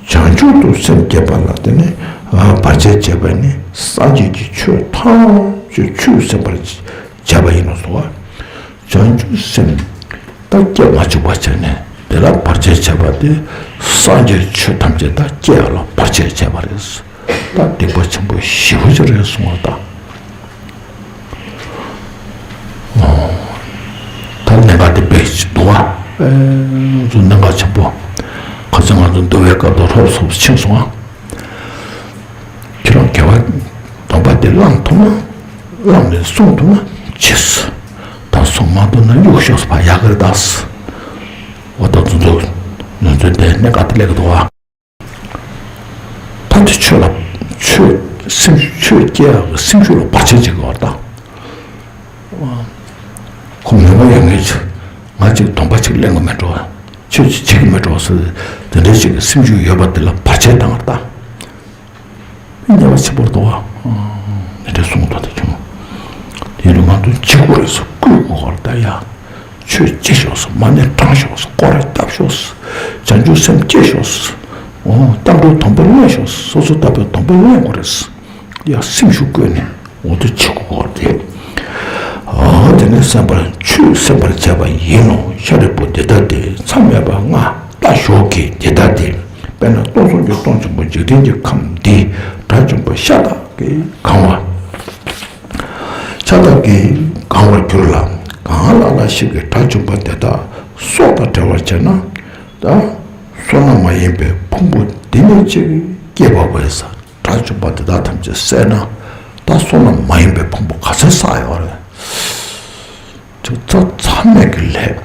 བྱང་ཆུབ་ཏུ་སེམས་བསྐྱེད་པ་ལ་དེ་ནི། ཨ། བར་ཆད་བྱས་པ་ནི་སངས་རྒྱས་ཀྱི་ཆོས་ཐམས་ཅད་ཆུད་ཟིན་པར་བྱས་པ་ཡིན་ནོ་ཟེར་བ། བྱང་ཆུབ་སེམས་ད་སྐྱེ་མ་བཅུག་པ་བྱས་ནས་དེ་ལ་བར་ཆད་བྱས་པ་དེ་སངས་རྒྱས་ཆོས་ཐམས་ཅད་ད་སྐྱེ་ཡག་ལ་བར་ཆད་བྱས་པ་རེད། ད་སྡིག་པ་ཆེན་པོ་ཞེ་པོ་ཅིག་རེད་གསུངས་པ་དང་། ད་གནད་འགག་དེ་དཔེ་ཞིག་འདུག་བ། ཨེ། ང་ཚོ་གནད་འགག་ཆེན་པོ། ཁ་སང་ང་ཚོ་འདུལ་བའི་སྐབས་དུ་ལྷོ་སོགས་སུ་ཕྱིན་སོང་ཨ། ཁྱེད་རང་དགེ་བ་སྡོམ་པ་དེ་བླངས་ཐུབ་ན། བླངས་ནས་སྲུང་ཐུབ་ན་བྱས། ད་སྲུང་མ་ཐུབ་ན་གཡུག་ཤོག་ཟེར་བ་ཡག་གི་རེད་ད། འོ་ད་ཚོ་ཚོ་ང་ཚོའི་འདི་གནད་འགག་དེ་སླེབས་ཀྱི་འདུག་བ། ད་དེ་ཆོས་ལ། ཆོས་སེམས། ཆོས་སྐྱེ་ཡག་གི་སེམས་ཤུགས་ལ་བར་ཆད་བྱེད་ཀྱི་བར་ད། ཁོ་མོས་པ་ཡོད་ངེས་ཆོས། ང་ཅིག་སྡོམ་པ་ཅིག་ལེན་གི་མེད་འགྲོ། ཆོས་ཅིག་བྱེད་ཀྱི་མེད་འགྲོ་ཟེར། དེ་འདྲའི་ཅིག་གི་སེམས་ཤུགས་ཡོད་པ་དེ་ལ་བར་ཆད་བཏང་བར་ད། དཔེ་ཉེས་པ་ཆེན་པོ་རེད་དོ། འདི་འདྲ་གསུངས་འདུག་ད་ཁྱོད། དེ་ནི་ང་ཚོ་བྱེད་དགོས་རེད་ཟེར་བསྐུལ་དགོས་པ་རེད་ད་ཡ། ཆོས་བྱེད་ཤོག་ཟེར། མ་ཎི་བགྲང་ཤོག་ཟེར། སྐོར་ར་བརྒྱབ་ཤོག་ཟེར། བྱང་ཆུབ་སེམས་བསྐྱེད་ཤོག་ཟེར། འོ། སྐྱབས་འགྲོའི་སྡོམ་པ་ལེན་ཤོག་ཟེར། སོ་སོ་ལྟ་བུའི་སྡོམ་པ་ལེན་དགོས་རེད་ཟེར། ཡ། སེམས་ཤུགས་བསྐྱེད་ནས་འོ་དེ་བྱེད་དགོས་པ་རེད། འོ་དེ་ནས་སེམས་པར། ཆོས་སེམས་པར་བྱ་བ་ཡིན་ནོ། ཤཱ་རིའི་བུ་འདི་ལྟ་སྟེ། མཚམས་མེད་པ་ལྔ་ལྟ་ཞོག་གི་འདི་ལྟ་སྟེ། དཔེར་ན་སྟོང་གསུམ་གྱི་སྟོང་ཆེན་པོ་འཇིག་རྟེན་གྱི་ཁམས་འདི་དགྲ་བཅོམ་པ་ཤ་སྟག་གིས་གང་བ། ཤ་སྟག་གིས་གང་བར་འགྱུར་ལ། གང་ལ་ལ་ཞིག་གིས་དགྲ་བཅོམ་པ་དེ་དག་སྲོག་དང་བྲལ་བར་བྱས་ན། ད་བསོད་ནམས་མ་ཡིན་པའི་ཕུང་པོ་འདི་ནས་ཅིག་སྐྱེས་པ་བས། དགྲ་བཅོམ་པ་དེ་དག་ཐམས་ཅད་བསད་ན། ད་བསོད་ནམས་མ་ཡིན་པའི་ཕུང་པོ་ག་ཚོད་བསགས་ཡོད་རེད། ཅིག་ཚ། མཚམས་མེད་ཀྱི་ལས།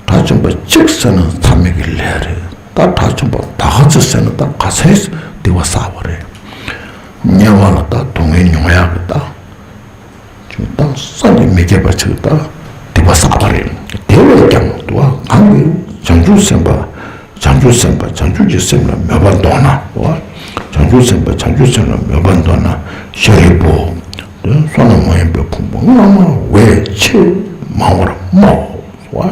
དགྲ་བཅོམ་པ་གཅིག་བསད་ན་མཚམས་མེད་ཀྱི་ལས་རེད། ད་དགྲ་བཅོམ་པ་ད་ག་ཚོད་བསད་ན་ད་ག་ཚོད་སྡིག་པ་བསགས་པ་རེད། དམྱལ་བ་ལ་ད་སྡུག་བསྔལ་མྱོང་ཡག་གི་ད། ཅིག་ད་སངས་རྒྱས་མི་སྐྱེ་བ་ཅིག་ད་སྡིག་པ་བསགས་པ་རེད། དེ་བས་ཀྱང་དུ་བ་གང་གིས་བྱང་ཆུབ་སེམས་དཔའ། བྱང་ཆུབ་སེམས་དཔའ་བྱང་ཆུབ་ཀྱི་སེམས་ལ་མོས་པ་ལྡོག་ན། དུ་བ། བྱང་ཆུབ་སེམས་དཔའ་བྱང་ཆུབ་སེམས་ལ་མོས་པ་ལྡོག་ན། ཤཱ་རིའི་བུ། དེ་བསོད་ནམས་མ་ཡིན་པའི་ཕུང་པོ་སྔ་མ་བས་ཆེས་མང་བར་སྨྲའོ།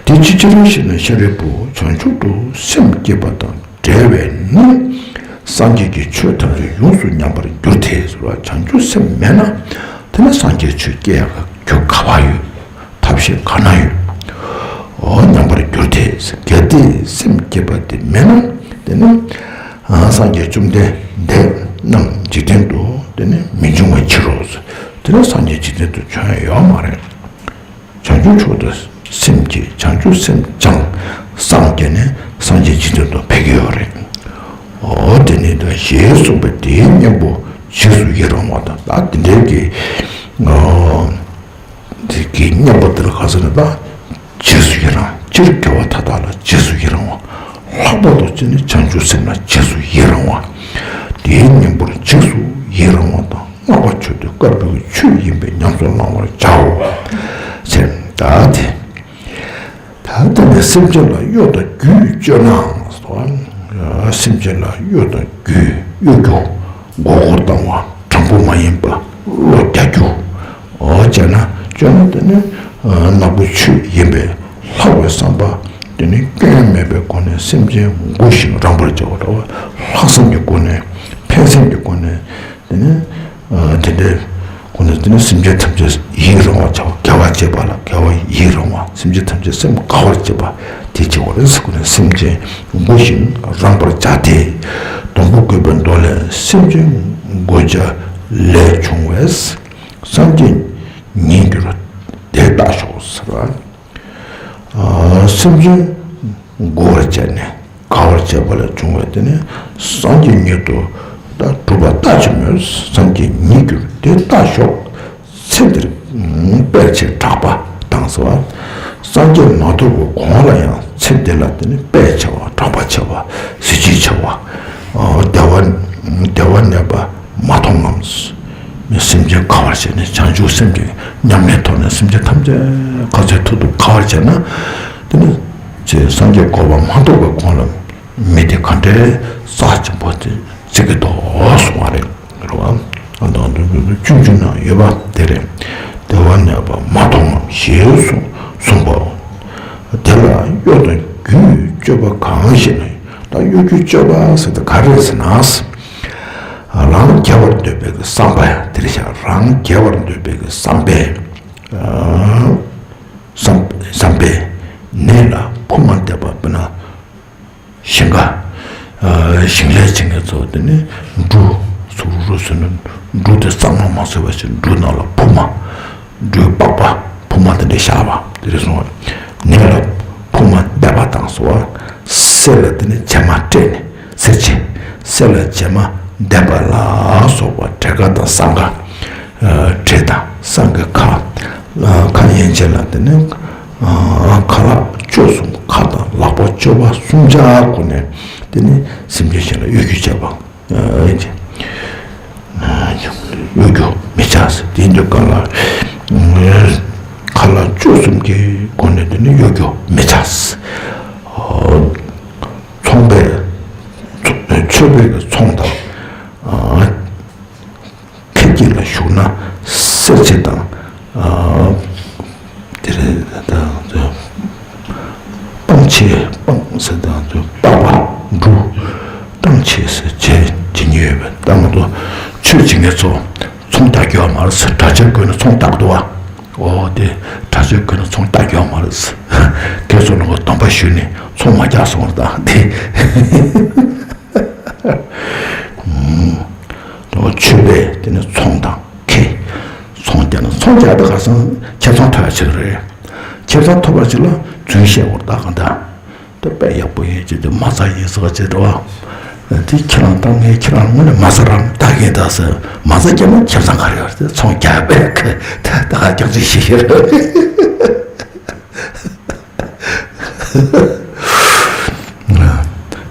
དེ་ཅིའི་ཕྱིར་ཞེ་ན། ཤཱ་རིའི་བུ། བྱང་ཆུབ་ཏུ་སེམས་བསྐྱེད་པ་དང་བྲལ་བས་ནི། སངས་རྒྱས་ཀྱི་ཆོས་ཐམས་ཅད་ཡོངས་སུ་ཉམས་པར་འགྱུར་ཏེ་ཟེར་བ། བྱང་ཆུབ་སེམས་མེད་ན། དེ་ནི་སངས་རྒྱས་ཆོས་སྐྱེ་ཡག་གི་རྒྱུ་ག་པར་ཡོད། ཐབས་ཤེས་ག་ན་ཡོད། འོ། ཉམས་པར་འགྱུར་ཏེ། གལ་ཏེ་སེམས་བསྐྱེད་པ་དེ་མེད་ན། དེ་ནི། ཨ། སངས་རྒྱས་བཅོམ་ལྡན་འདས་རྣམས་འཇིག་རྟེན་དུ་དེ་ནི་མི་འབྱུང་བའི་ཕྱིར་རོ། དེ་ནི་སངས་རྒྱས་འཇིག་རྟེན་དུ་བྱོན་ཡོད་མ་རེད། བྱང་ཆུབ་མཆོག་ཏུ་སེམས་བསྐྱེད། བྱང་ཆུབ་སེམས་སྦྱངས། སངས་རྒྱས་ནས་སངས་རྒྱས་འཇིག་རྟེན་དུ་ཕེབས་ཀྱི་ཡོད་རེད། འོ་དེ་ནི་ད་ཞེས་གསུངས་པས་དེའི་གཉེན་པོ་རྗེས་སུ་ཡི་རང་བ་དང་། ད་དེ་འདྲའི་གི་ཨ་དེ་གི་གཉེན་པོ་དེ་ལ་ག་ཟེར་ན་ད་རྗེས་སུ་ཡི་རང་། སྤྱིར་དགེ་བ་མཐའ་དག་ལ་རྗེས་སུ་ཡི་རང་བ། ལྷག་པར་དུ་ཅི་ནི་བྱང་ཆུབ་སེམས་ལ་རྗེས་སུ་ཡི་རང་བ། དེའི་གཉེན་པོར་རྗེས་སུ་ཡི་རང་བ་དང་། བསྔགས་པ་མཆོད་དོ་དཀར་པོའི་ཆོས་ཡིན་པས་ཉམས་སུ་བླང་བར་བྱའོ། ཟེར་ད་དེ། ད་དེ་ནས་སེམས་ཅན་ལ་གཡོ་དང་རྒྱུས་སྤྱོད་ན་སོ། སེམས་ཅན་ལ་གཡོ་དང་རྒྱུས། གཡོ་སྒྱུ། མགོ་སྐོར་བཏང་བ། དྲང་པོ་མ་ཡིན་པ། བློ་རྒྱ་སྒྱུ། འོ་བྱས་ན་སྤྱོད་ན་དེ་ནི་ནག་པོའི་ཆོས་ཡིན་པས་ལྷག་པའི་བསམ་པ་དེ་ནི་སྐྱོན་མེད་པའི་སྒོ་ནས་སེམས་ཅན་མགོ་ཞིང་རངས་པར་བྱ་བ་འདྲ་བ། ལྷག་བསམ་གྱི་སྒོ་ནས་ཕན་སེམས་ཀྱི་སྒོ་ནས། དེ་ནས་ཨ་དེ་འདྲའི་སྒོ་ནས་དེ་ནས་སེམས་ཅན་ཐམས་ཅད་ཡི་རང་བར་བྱ་བ། དགེ་བ་བྱེད་པ་ལ་དགེ་བ་ཡི་རང་བ། སེམས་ཅན་ཐམས་ཅད་སེམས་དགའ་བར་བྱེད་པ་དེ་བྱེད་པ་རེད། སྒོ་ནས་སེམས་ཅན་མགོ་ཞིང་རངས་པར་བྱ་སྟེ། སྡོང་པོ་བཀོད་པའི་མདོ་ལས། སེམས་ཅན་མགོ་བྱ་ལས་བྱུང་བས། སངས་རྒྱས་ཉིད་འགྱུར་དེ་ལྟ་ཞོག་ཟེར་བ། སེམས་ཅན་མགོ་བར་བྱས་ནས་དགའ་བར་བྱེད་པ་ལས་བྱུང་བའི་དེ་ནི་སངས་རྒྱས་ཉིད་དུ་ད་གྲུབ་པ་ལྟ་ཅི་སྨོས། སངས་རྒྱས་ཉིད་འགྱུར་དེ་ལྟ་ཞོག། ཚེ་འདིར་དཔེར་ཆེ་གྲགས་པ་དང་ཟེར་བ། སངས་རྒྱས་མ་ཐོབ་པའི་གོང་ལ་ཡང་ཚེ་འདི་ལ་དེ་ནི་དཔེ་ཆེ་བ། གྲགས་པ་ཆེ་བ། གཟི་བརྗིད་ཆེ་བ། བདེ་བ་བདེ་བ་གནས་པ་མ་མཐོང་ངམ། སེམས་ཅན་དགའ་བར་བྱས་ནས་བྱང་ཆུབ་སེམས་ཀྱི་ཉམས་ལེན་ཐོག་ནས་སེམས་ཅན་ཐམས་ཅད་ག་ཚོད་ཐུབ་ཐུབ་དགའ་བར་བྱས་ན། དེ་ནི་ཚེ་སངས་རྒྱས་གོ་འཕང་མ་ཐོབ་པའི་གོང་ལ་མི་དེ་ག་འདྲའི་རྩ་ཆེན་པོ་དེ་བརྩི་གི་འདུག་གསུང་བ་རེད། རེད་བ། ཨ་དང་དུ་དུ་དུ་ཆུང་ཆུང་ན་ཡོད་པ་དེ་རེད། བདེ་བ་གནས་པ་མ་མཐོང་ངམ་ཞེས་གསུངས་གསུངས་པའོ། དེ་ལ་གཡོ་དང་རྒྱུས་སྤྱོད་པ་གང་ཞེ་ན། ད་གཡོ་སྒྱུ་སྤྱོད་པ་ཟེར་དེ་ག་རེ་ཟེར་ན། རང་རྒྱལ་བར་འདོད་པའི་གི་བསམ་པ་དེ་རེད་ཤག། རང་རྒྱལ་བར་འདོད་པའི་གི་བསམ་པས། བསམ་བསམ་པས་ནད་ལ་ཕུ་མ་བསྡད་པ་དཔེར་ན། ཞིང་ཁ། ཞིང་ལས་བྱེད་མཁན་ཚོ་དེ་ནི་འབྲུ་སུ་རུ་རུ་ཟེར་ན་འབྲུ་དེ་གཙང་མ་མ་བཟོས་པ་ཞིག་འབྲུ་ནང་ལ་ཕུ་མ། འབྲུའི་པགས་པ་ཕུ་མ་དེ་འདྲ་བཞག་པ་དེ་རེད་སོང་བ། ནད་ལ་ཕུ་མ་བསྡད་པ་དང་ཟེར་བ། གསེར་ལ་དེ་ནི་བྱེ་མ་སྤྲད་ནས་གསེར་བྱེ། གསེར་ལ་བྱེ་མ་བསྡད་པ་ལ་སོགས་པ་བྲེ་ཁ་དང་སྲང་ཁ། བྲེ་དང་སྲང་གི་ཁ། ཁ་ཡན་ཆད་ལ་དེ་ནི་ཁ་ལག་བཅུ་གསུམ། ཁ་དང་ལག་པ་སྤྱོད་པ་གསུམ་ཆ་སྒོ་ནས་དེ་ནི་སེམས་ཅན་གཞན་ལ་གཡོ་སྒྱུ་བྱེད་པ། གཡོ་སྒྱུ་མི་བྱ། དེ་འདྲ་ག་ལ་ཁ་ལག་བཅུ་གསུམ་གྱི་སྒོ་ནས་དེ་ནི་གཡོ་སྒྱུ་མི་བྱ། ཚོང་པས་མཆོད་པའི་ཚོང་དང་། ཁེ་དཀྱིལ་ལ་ཞུགས་ན་གསེར་བྱེ་དང་། དེ་རེད་ད། སྤང་བྱེ་སྤང་ཟེར་དང་པགས་པ་འབྲུ། སྤང་བྱེ་ཟེར་བྱེ་བྱེད་ཉེན་ཡོད་པས་ད་མ་གཏོགས་ཆོས་བྱེད་མཁན་ཚོ་ཚོང་རྒྱག་རྒྱུ་མ་རེད་ཟེར། གྲྭ་ཆས་གོན་ནས་ཚོང་རྒྱག་འདུག་བ། འོ་དེ་གྲྭ་ཆས་གོན་ནས་ཚོང་རྒྱག་རྒྱུ་མ་རེད་ཟེར། ཁྱེད་ཚོ་ནང་གི་སྡོམ་པ་ཞུས་ནས་ཚོང་མ་རྒྱག་སོང་བ་དང་དེ། ཨུམ། དེ་བ་ཆོས་པས་དེ་ནི་ཚོང་དང་ཁེ། ཚོང་རྒྱག་ན་ཚོང་རྒྱག་པའི་ཁར་སང་ཁེ་བཟང་ཐོབ་ཡ་ཆེད་དུ་རེད། ཁེ་བཟང་ཐོབ་པ་ཆེད་ལ་རྫུན་བཤད་བར་ད་གང་ལྟར། དེ་དཔེ་ཡག་པོ་ཡིན་ཅེས་དེ་མ་རྩ་ཡིན་ཟེར་བ་ཅེས་འགྲོ་བ། དེ་ཁྱེད་རང་ད་ངས་ཁྱེད་རང་དངོས་གནས་མ་རྩ་རང་ལྟ་གིན་ད་ཟེར། མ་རྩ་རྒྱབ་ན་ཁེ་བཟང་ག་རེ་ཡོད་རེད། ཚོང་རྒྱག་པའི་ཁེ་ད་ད་ག་རྒྱག་ཅིག་ཤེས་ཤེས་རེད།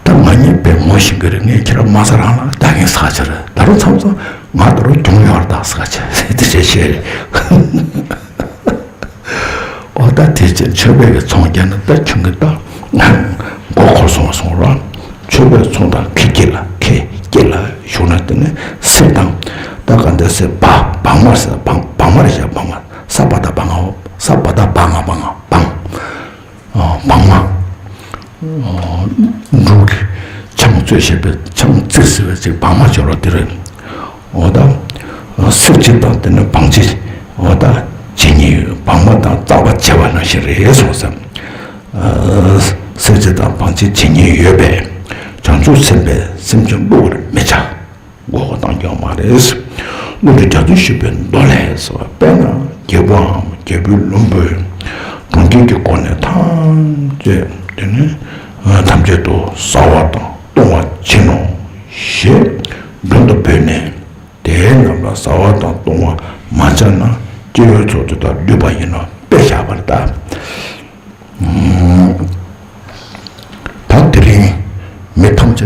ད་ང་གཉིས་དཔེ་ངོ་ཤེས་ཀྱི་རེད། ངས་ཁྱེད་རང་མ་རྩ་རང་ལ་ལྟ་གིན་ཟེར་བ་ཅིག་རེད། ད་རུང་མཚམས་མཚམས་ང་ད་རུང་གྱོང་ཡོད་རེད་ད་ཟེར་བ་ཅིག་རེད། དེ་བྱས་བཤད་རེད། འོ་ད་དེ་ཅི་ཆོས་པའི་གི་ཚོང་རྒྱག་ན་ད་ཁྱོད་ཀྱི་ད་མགོ་འཁོར་སོང་བ་སོང་ར། ཆོས་པའི་ཚོང་དང་ཁེ་དཀྱིལ་ལ་ཁེ་དཀྱིལ་ལ་ཞུགས་ན་དེ་ནི་གསེར་དང་། ད་ག་འདྲ་ཟེར་བ་བང་མ་ཟེར། བང་བང་མ་རེད་ཤག། བང་མ་ས་པ་ད་བ་ང་འོ། ས་པ་ད་བ་ང་བ་ང་བང་། བང་མ། འབྲུག་གི་ཆང་བཙོས་བྱས་པའི་ཆང་རྩི་ཟེར་བའི་ཅིག་བང་མ་སྦྱོར་བ་དེ་རེད། འོ་ད་གསེར་བྱེ་དང་དེ་ནི་བང་བྱེ། འོ་ད་བྱེད་ཉེན་ཡོད། བང་མ་དང་རྩམ་པ་བྱེད་པ་ནང་བཞིན་རེད་སོང་ཟེར། གསེར་བྱེ་དང་བང་བྱེ་བྱེད་ཉེན་ཡོད་པས་བྱང་ཆུབ་སེམས་དཔས་སེམས་ཅན་བསླུ་བར་མི་བྱ། མགོ་སྐོར་བཏང་རྒྱུ་མ་རེད། བློ་གྲོས་རྒྱ་མཚོས་ཞུས་པའི་མདོ་ལས་སོ། དཔེར་ན་རྒྱལ་པོའམ་རྒྱལ་པོའི་བློན་པོས་གྲོང་ཁྱེར་གྱི་སྒོ་ནས་ཐམས་ཅད་དེ་ནི་ཐམས་ཅད་དུ་ཟ་བ་དང་བཏུང་བ་བྱིན་ནོ། ཞེས་མདུན་དུ་བོས་ནས། དེའི་རྣམས་ལ་བཟའ་བ་དང་བཏུང་བ་མ་བྱས་ན་སྐྱེ་བོའི་ཚོགས་ཆུད་དང་བསླུས་པ་ཡིན་ནོ། དཔེ་བཞག་པར་གདའ། ད་དེ་རིང་མི་ཐམས་ཅད་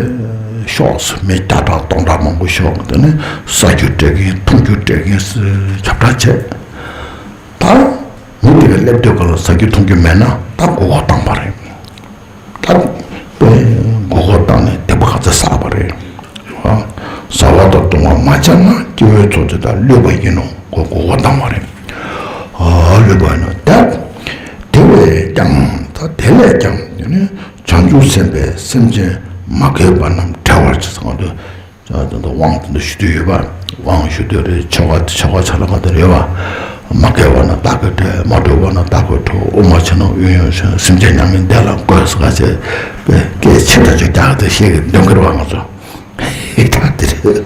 ཤོག་ཟེར། མི་བརྒྱ་ཕྲག་སྟོང་ཕྲག་མང་པོ་ཤོག་དེ་ནས་ཟ་རྒྱུ་སྤྲད་མཁན་འཐུང་རྒྱུ་སྤྲད་མཁན་ཁྱབ་བསྒྲགས་བྱས། ད་མི་དེ་ག་སླེབས་དུས་ག་ལ་ཟ་རྒྱུ་འཐུང་རྒྱུ་མེད་ན་ད་མགོ་སྐོར་བཏང་བ་རེད། ད་དཔེ་མགོ་སྐོར་བཏང་ནས་སྡིག་པ་ག་ཚོད་བསགས་པ་རེད། ཨ། བཟའ་བ་དང་བཏུང་བ་མ་བྱས་ན་སྐྱེ་བོའི་ཚོགས་ཆུད་དང་བསླུས་པ་ཡིན་ནོ། མགོ་མགོ་སྐོར་བཏང་བ་རེད། ཨ། བསླུས་པ་ཡིན་ནོ། ད་དེ་བས་ཀྱང་། ད་དེ་ལས་ཀྱང་དེ་ནི་བྱང་ཆུབ་སེམས་དཔས་སེམས་ཅན་མ་གོས་པ་རྣམས་བསྒྲལ་བར་བྱེད་ཟེར་ག་དུས། ད་ལྟ་དབང་དེ་འདྲ་ཞུ་འདོད་ཡོད་པ། དབང་ཞུ་འདོད་རེད། ཆོ་ག་ཆོ་ག་ཆ་ལ་ག་དེ་རེད་བ། མ་གོས་པ་ན་བདག་གིས་བསྒྲལ། མ་གྲོལ་བ་ན་བདག་གིས་གྲོལ། དབུགས་མ་ཆད་ན་དབུགས་དབྱུང་ཞིང་། སེམས་ཅན་མྱ་ངན་འདས་ལ་འགོད་ཟེར་ག་བྱས་པའི་སྐད་ཆེ་དྲགས་ཅིག་རྒྱག་དེ་ཤེས་ཀྱི་འདོན་གྱི་རེད་བ་ང་ཚོ། ད་དེ་རེད།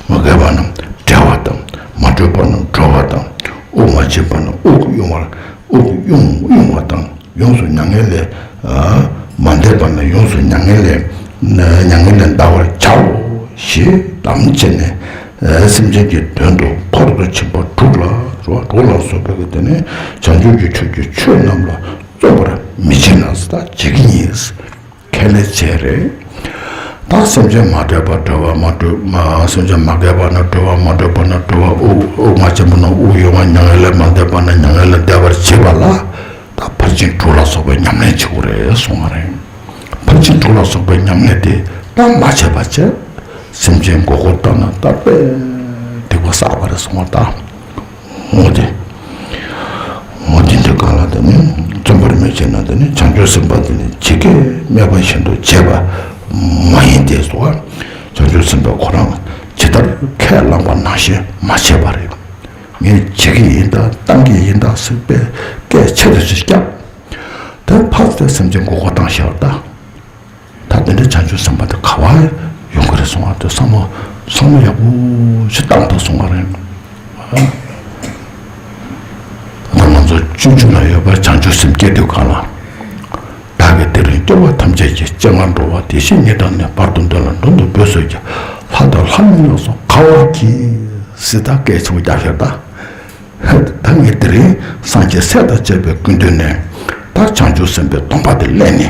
མ་གོས་པ་རྣམས་བསྒྲལ་བ་དང་། མ་གྲོལ་བ་རྣམས་གྲོལ་བ་དང་། དབུགས་མ་ཆད་པ་རྣམས་དབུགས་དབྱུང་བ། དབུགས་དབྱུང་དབྱུང་བ་དང་། ཡོངས་སུ་མྱ་ངན་ལས་མ་འདས་པ་ན་ཡོངས་སུ་མྱ་ངན་ལས་མྱ་ངན་ལས་འདའ་བར་བྱའོ་ཞེས་དམ་བཅས་ནས། སེམས་ཅན་གྱི་དོན་དུ་འཁོར་དུ་ཕྱིན་པ་དྲུག་ལ་རོ། དྲུག་ལ་སོགས་པའི་དེ་ནི་བྱང་ཆུབ་ཀྱི་ཕྱོགས་ཀྱི་ཆོས་རྣམས་ལ་བརྩོན་པར་མི་བྱེད་ན་ཟེར། ད་བྱེད་ཀྱི་ཡིན། ཁས་ལེན་བྱས་རེད། ད་སེམས་ཅན་མ་གོས་པ་བསྒྲལ་བ། མ་གྲོལ་མ་སེམས་ཅན་མ་གོས་པ་ན་གྲོལ་བ། མ་གྲོལ་བ་ན་གྲོལ་བ། དབུགས་དབུགས་མ་ཆད་པ་ན་དབུགས་དབྱུང་བ། མྱ་ངན་ལས་མ་འདས་པ་ན་མྱ་ངན་ལས་འདས་པར་བྱེད་པ་ལ། ད་ཕར་ཕྱིན་དྲུག་ལ་སོགས་པའི་ཉམས་ལེན་བྱེད་དགོས་རེད་གསུངས་པ་རེད། ཕར་ཕྱིན་དྲུག་ལ་སོགས་པའི་ཉམས་ལེན་དེ་ད་མ་བྱས་པ་བྱས། སེམས་ཅན་མགོ་སྐོར་བཏང་ན་ད་དཔེ་སྡིག་པ་བསགས་པ་རེད་གསུངས་པ་ད། འོ་དེ། འོ་དེ་འདྲ་གང་ལ་དེ་ནི་བརྩོན་པར་མི་བྱེད་ན་དེ་ནི་བྱང་ཆུབ་སེམས་དཔའ་དེ་ནི་ཇི་སྐད་སྨྲས་པ་བཞིན་དུ་བྱེད་པ་མ་ཡིན་ཏེ་སོ། བྱང་ཆུབ་སེམས་དཔའ་ཁོ་རང་ཇི་ལྟར་ཁས་བླངས་པ་ནང་བཞིན་མ་བྱས་པ་རེད། ངས་བྱེད་ཀྱི་ཡིན་ད་བཏང་གི་ཡིན་ད་ཟེར་པའི་སྐད་ཆེ་དུ་ཞིག་བརྒྱབ། དེ་ཕར་ཚུར་སེམས་ཅན་མགོ་སྐོར་བཏང་བཞག་ད། ད་དེ་འདྲའི་བྱང་ཆུབ་སེམས་དཔའ་དེ་ག་བ་ཡོང་གི་རེད་གསུང་བ་དེ་བསམ་བློ་བསམ་བློ་ཡག་པོ་ཞིག་བཏང་དང་གསུང་བ་རེད། ད་ང་ཚོ་སྤྱོད་འཇུག་ན་ཡོད་པ་བྱང་ཆུབ་སེམས་བསྐྱེད་དུས་གང་ལ། བདག་གིས་དེ་རིང་སྐྱེ་བ་ཐམས་ཅད་ཀྱི་སྤྱན་སྔར་འགྲོ་བ་བདེ་གཤེགས་ཉིད་དང་ནི། བར་དུ་འདི་ལ་མགྲོན་དུ་བོས་སོ་ཀྱི། ལྷ་དང་ལྷ་མིན་ལ་སོགས་དགའ་བར་གྱིས་ཟེར་ད་སྐད་ཆེན་པོ་རྒྱག་ཤར་ད། ད་ངས་དེ་རིང་སངས་རྒྱས་སྲས་དང་བཅས་པའི་སྐུ་མདུན་ནས་ད་བྱང་ཆུབ་སེམས་དཔའི་སྡོམ་པ་དེ་ལེན་ནས།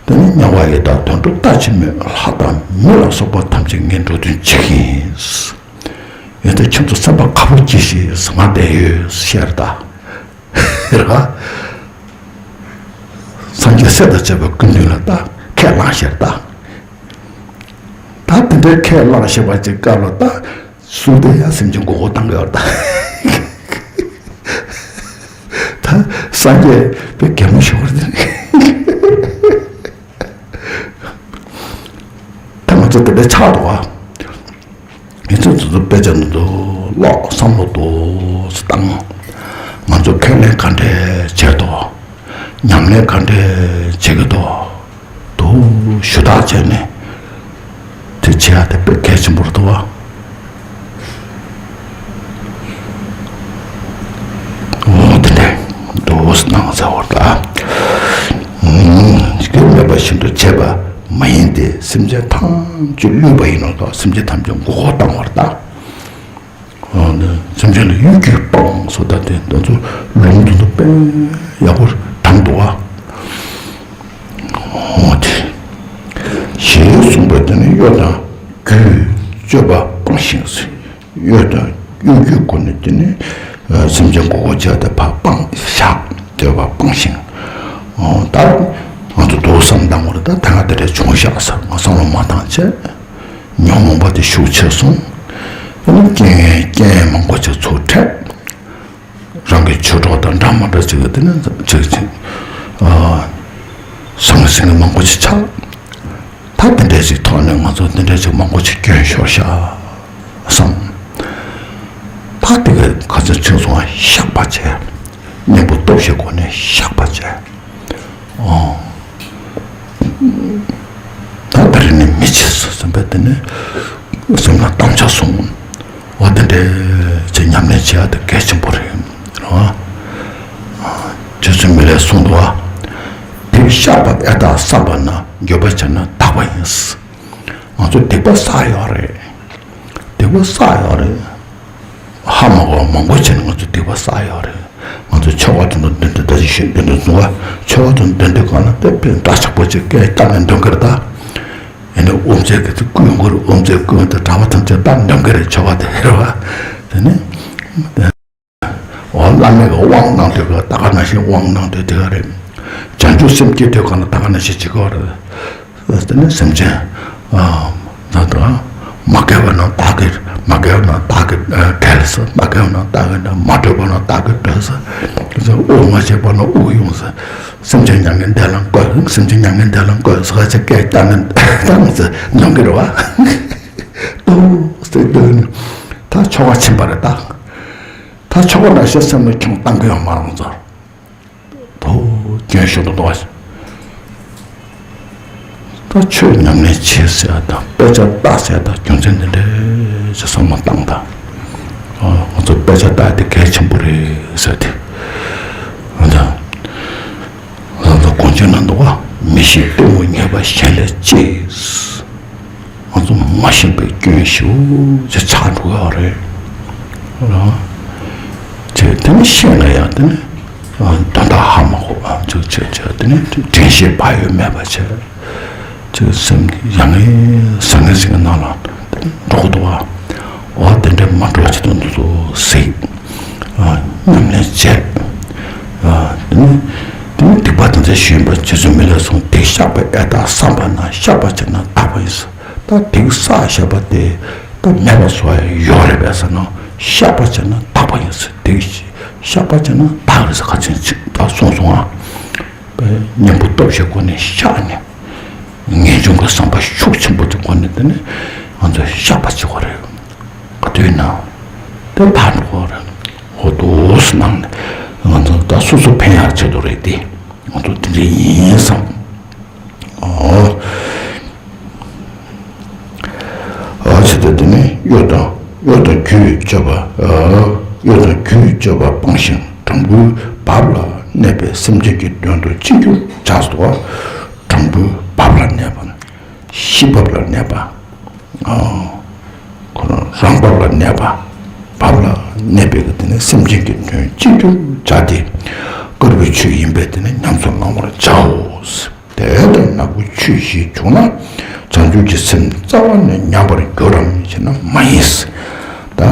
དེ་ནས་དམྱལ་བ་ཡི་དྭགས་དུད་འགྲོ་ལྟ་ཅི་སྨོས། ལྷ་དང་མི་ལ་སོགས་པ་ཐམས་ཅད་ངས་འགྲོ་དོན་བྱེད་ཀྱི་ཡིན། ཡིན་ཏེ་ཁྱེད་ཚོ་སེམས་པ་དགའ་པོ་གྱིས་ཤིག་ང་བསྡད་ཡོད་ཤར་ད། ར། སངས་རྒྱས་སྲས་དང་བཅས་པའི་སྐུ་མདུན་ལ་ད་ཁས་བླངས་ཤར་ད། ད་དེ་འདྲའི་ཁས་བླངས་ཤར་བ་ཅིག་སྐབས་ལ་ད། སུ་དེ་ཡང་སེམས་ཅན་མགོ་སྐོར་བཏང་གི་ཡོད་ད། ད་སངས་རྒྱས་པའི་གད་མོ་ཤོར་བ་དེ་རེད། ད་ང་ཚོ་དེ་འདྲ་ཆགས་འདུག་ཨ། ངེད་ཚོ་ཚོ་ཚོ་དཔེ་ཆ་འདི་ཚོ་ཀློག་བསམ་བློ་འདུག་སེ་བཏང་། ང་ཚོ་ཁས་ལེན་ག་འདྲས་བྱས་འདུག་ཉམས་ལེན་ག་འདྲས་བྱེད་ཀྱི་འདུག་དུ་ཞུ་དག་བྱས་ནས་དེ་བྱེད་ཡ་དེ་དཔེ་གལ་ཆེན་པོ་རེད་འདུག་བ། འོ་དེ་འདྲས་འདུག་སྣང་ཚ་བར་ད། སྐྱོན་མེད་པ་བཞིན་དུ་བྱས་པ་མ་ཡིན་ཏེ། སེམས་ཅན་ཐམས་ཅད་བསླུས་པ་ཡིན་ནོ་དང་། སེམས་ཅན་ཐམས་ཅད་མགོ་སྐོར་བཏང་བར་ད། སེམས་ཅན་ལ་གཡོ་སྒྱུས་སྤངས་སོ། ད་དེ་འདི་ཚོ་ལུང་དུ་དུ་དཔེ་ཡག་པོ་དྲངས་འདུག་བ། འོ་དེ། ཞེས་གསུངས་པ་དེ་ནི་གཡོ་དང་རྒྱུའི་སྤྱོད་པ་སྤངས་ཤིང་། གཡོ་དང་གཡོ་སྒྱུའི་སྒོ་ནས་དེ་ནི་སེམས་ཅན་མགོ་སྐོར་བྱས་ཏེ་ཕར་སྤངས་བཞག་སྤྱོད་པ་སྤངས་ཤིང་། ད་ང་ཚོ་འདུག་བསམ་བཏང་བར་ད་ད་ང་དེ་འདྲ་བྱུང་བཞག་ཟེར་ང་བསམ་བློ་མ་བཏང་བྱས། ཉོན་མོངས་པ་དེ་ཤུགས་ཆེ་སོང་། ཨ་ནི་རྐྱེན་རྐྱེན་མང་པོ་ཅིག་ཚུར་འཕྲད། རང་གི་ཆོས་གྲོགས་དང་འདྲ་མ་འདྲ་ཅིག་གི་དེ་ནས་ཅིག་ཅིག་ཨ། སང་སིང་མང་པོ་ཅིག་ཆགས། ད་དེ་འདྲ་ཅིག་ཐོག་ནས་ང་ཚོ་དེ་འདྲ་ཅིག་མང་པོ་ཅིག་སྐྱོན་ཤོར་ཤག་བསམ། ད་དེ་ག་ཁ་ཚ་ཆུང་སོང་བཤགས་པ་བྱས། གཉེན་པོ་སྟོབས་ཤིག་སྒོ་ནས་བཤགས་པ་བྱས། ཨོ། ད་ད་རེས་ནས་མི་བྱེད་ཟེར་བསམ་པས་དེ་ནས་སེམས་ལ་དམ་བཅའ་བཟུང་། འོ་དེ་འདྲའི་ཆེད་ཉམས་ལེན་བྱེད་ཡ་དེ་གལ་ཆེན་པོ་རེད། རེད་བ། རྗེ་བཙུན་མི་ལས་གསུངས་འདུག་བ། དེ་བཤགས་པ་ཨེ་རྟག་བསགས་པ་ན། འགྱོད་པ་བྱས་ན་དག་པ་ཡིན། ང་ཚོ་སྡིག་པ་བསགས་ཡོད་རེད། སྡིག་པ་བསགས་ཡོད་རེད། ཧ་མ་གོ་བ་མང་པོ་བྱས་ནས་ང་ཚོ་སྡིག་པ་བསགས་ཡོད་རེད། ང་ཚོ་ཆོ་ག་དེ་ཚོ་འདོན་དུས་ད་ཅི་ཞུས་འདོན་དུས་བཟུང་བ། ཆོ་ག་དེ་འདོན་དུས་གང་ལ་དེ་དཔེ་འདྲ་ཆགས་པོ་ཅིག་སྐད་བཏང་ནས་འདོན་གི་རེད་ད། ཡིན་ནའི་དབུ་མཛད་ཀྱི་དེ་སྐུ་ཡོང་གི་རེད། དབུ་མཛད་སྐུ་ཡོང་དེ་གྲྭ་པ་ཐམས་ཅད་ད་འདོན་གི་རེད། ཆོ་ག་དེ་རེད་བ། དེ་ནི། འོ་བླ་མས་ཀྱི་དབང་གནང་དུས་ཀ་ད་ག་ནང་བཞིན་དབང་གནང་དུས་དེ་ག་རེད། བྱང་ཆུབ་སེམས་བསྐྱེད་དུས་ག་ན་ད་ག་ནང་བཞིན་བྱེད་དགོས་རེད། དེ་ནས་སེམས་ཅན། ད་ལྟ་མ་དགེ་བ་རྣམས་བདག་གིས་མ་དགེ་བ་རྣམས་བདག་གིས་བྲལ་ཟེར། མ་དགེ་བ་རྣམས་བདག་གིས་བྲལ། མ་འདྲེས་པ་རྣམས་བདག་གིས་སྒྲོལ་ཟེར། དབུགས་མ་ཆད་པ་རྣམས་དབུགས་དབྱུང་ཟེར། སེམས་ཅན་མྱ་ངན་འདས་ལ་འགོད། སེམས་ཅན་མྱ་ངན་འདས་ལ་འགོད་ཟེར་ཁ་ཅིག་སྐད་བཏང་ནས་བཏང་ཟེར་འདོན་གི་རེད་བ། ཏོག་ཙེ་འདོན་ནས་ད་ཆོ་ག་ཕྱིན་པ་རེད་ད། ད་ཆོ་ག་ནང་བཞིན་སེམས་ལ་ཁྱོང་བཏང་གི་ཡོད་མ་རེད་ང་ཚོར། དོ་སྐྱོན་ཤོར་འདུག་དོ། ད་ཆོས་ཉམས་ལེན་བྱེད་ཟེར་ཡ་དང་དཔེ་ཆ་ལྟ་ཟེར་ཡ་དང་རྒྱུ་མཚན་འདི་འདྲའི་ཅིག་བསམ་བློ་བཏང་དང་། ཨ་ང་ཚོ་དཔེ་ཆ་ལྟ་ཡ་དེ་གལ་ཆེན་པོ་རེད་ཟེར་ཏེ། ཨ་ད། ང་ཚོ་གོང་ཆེན་ན་འདུག་ག་མི་ཤེས་གཏི་མུག་ཉེས་པ་གཞན་ལས་སྐྱེས། ང་ཚོ་མ་ཤེས་པའི་སྐྱོན་ཞེ་པོ་ཅིག་ཆགས་འགྲོ་གི་ཡོད་རེད། རང་། ཅེས་དེ་ནི་ཤེས་ན་ཡང་དེ་ནི་དོན་དག་ཧ་མ་གོ་བ་ཅིག་བྱས་བྱས་དེ་ནི་དྲན་ཤེས་བག་ཡོད་མེད་པ་བྱས། ཅིག་སེམས་ཡ་ངའི་ཟང་ངེ་ཟིང་ངེ་ནང་ལ་དེ་ནི་འགྲོ་གི་འདུག་བ། འོ་དེ་འདྲ་མ་འགྲོ་བྱེད་དུ་འདུག་ཟེར། ཉམས་ལེན་བྱས། དེ་ནི་དེ་ནི་སྡིག་པ་དེ་ཚོ་ཞུས་པ་རྗེ་བཙུན་མི་ལས་གསུངས། སྡིག་བཤགས་པའི་ཨེ་དག་བསམ་པ་ན། བཤགས་པ་བྱས་ན་དག་པ་ཡིན་ཟེར། ད་སྡིག་བསགས་བཞག་པ་དེ་ད་མེད་པ་བཟོ་ཡ་ཡོད་རེད་པས་ཟེར་ན། བཤགས་པ་བྱས་ན་དག་པ་ཡིན་ཟེར། སྡིག་བཤགས་པ་བྱས་ན་དག་རེད་ཟེར་ཁ་ཚན་ཅིག་ད་གསུངས་སོང་ཨ། པའི་གཉེན་པོ་སྟོབས་ཆེའི་སྒོ་ནས་བཤགས་ནས། ངེས་འབྱུང་གི་བསམ་པ་ཤུགས་ཆེན་པོ་དེ་སྒོ་ནས་དེ་ནས་ང་ཚོས་བཤགས་པ་བྱེད་དགོས་རེད། ག་དུས་ན་དེ་ཕར་འགྲོ་དགོས་རེད། འོ་དུས་ནང་ནས་ང་ཚོ་ད་སོ་སོ་ཕན་ཡག་ཆེད་དུ་རེད་དེ། ང་ཚོ་དེ་འདྲ་ཡིན་བསམ། ཨོ། ཨ་ཙི་ད་དེ་ནི་གཡོ་དང་གཡོ་དང་རྒྱུས་སྤྱོད་པ། གཡོ་དང་རྒྱུས་སྤྱོད་པ་སྤངས་ཤིང་དྲང་པོའི་བབ་ལ་གནས་པའི་སེམས་ཅན་གྱི་དོན་དུ་ཅི་འགྱུར་བྱ་སྟོ། དྲང་པོའི་བབ་ལ་གནས་པ། ཤེས་བབ་ལ་གནས་པ། ཁོ་རང་རང་བབ་ལ་གནས་པ། བབ་ལ་གནས་པའི་དེ་ནི་སེམས་ཅན་གྱི་དོན་ཅི་འགྱུར་བྱ་སྟེ། དཀར་པོའི་ཆོས་ཡིན་པས་དེ་ནི་ཉམས་སུ་བླང་བར་བྱའོ། དེ་ལྟར་ནག་པོའི་ཆོས་བཞི་བྱུང་ན། བྱང་ཆུབ་ཀྱི་སེམས་རྩ་བ་ནས་ཉམས་པར་འགྱུར་རམ་ཞེ་ན། མ་ཡིན། ད།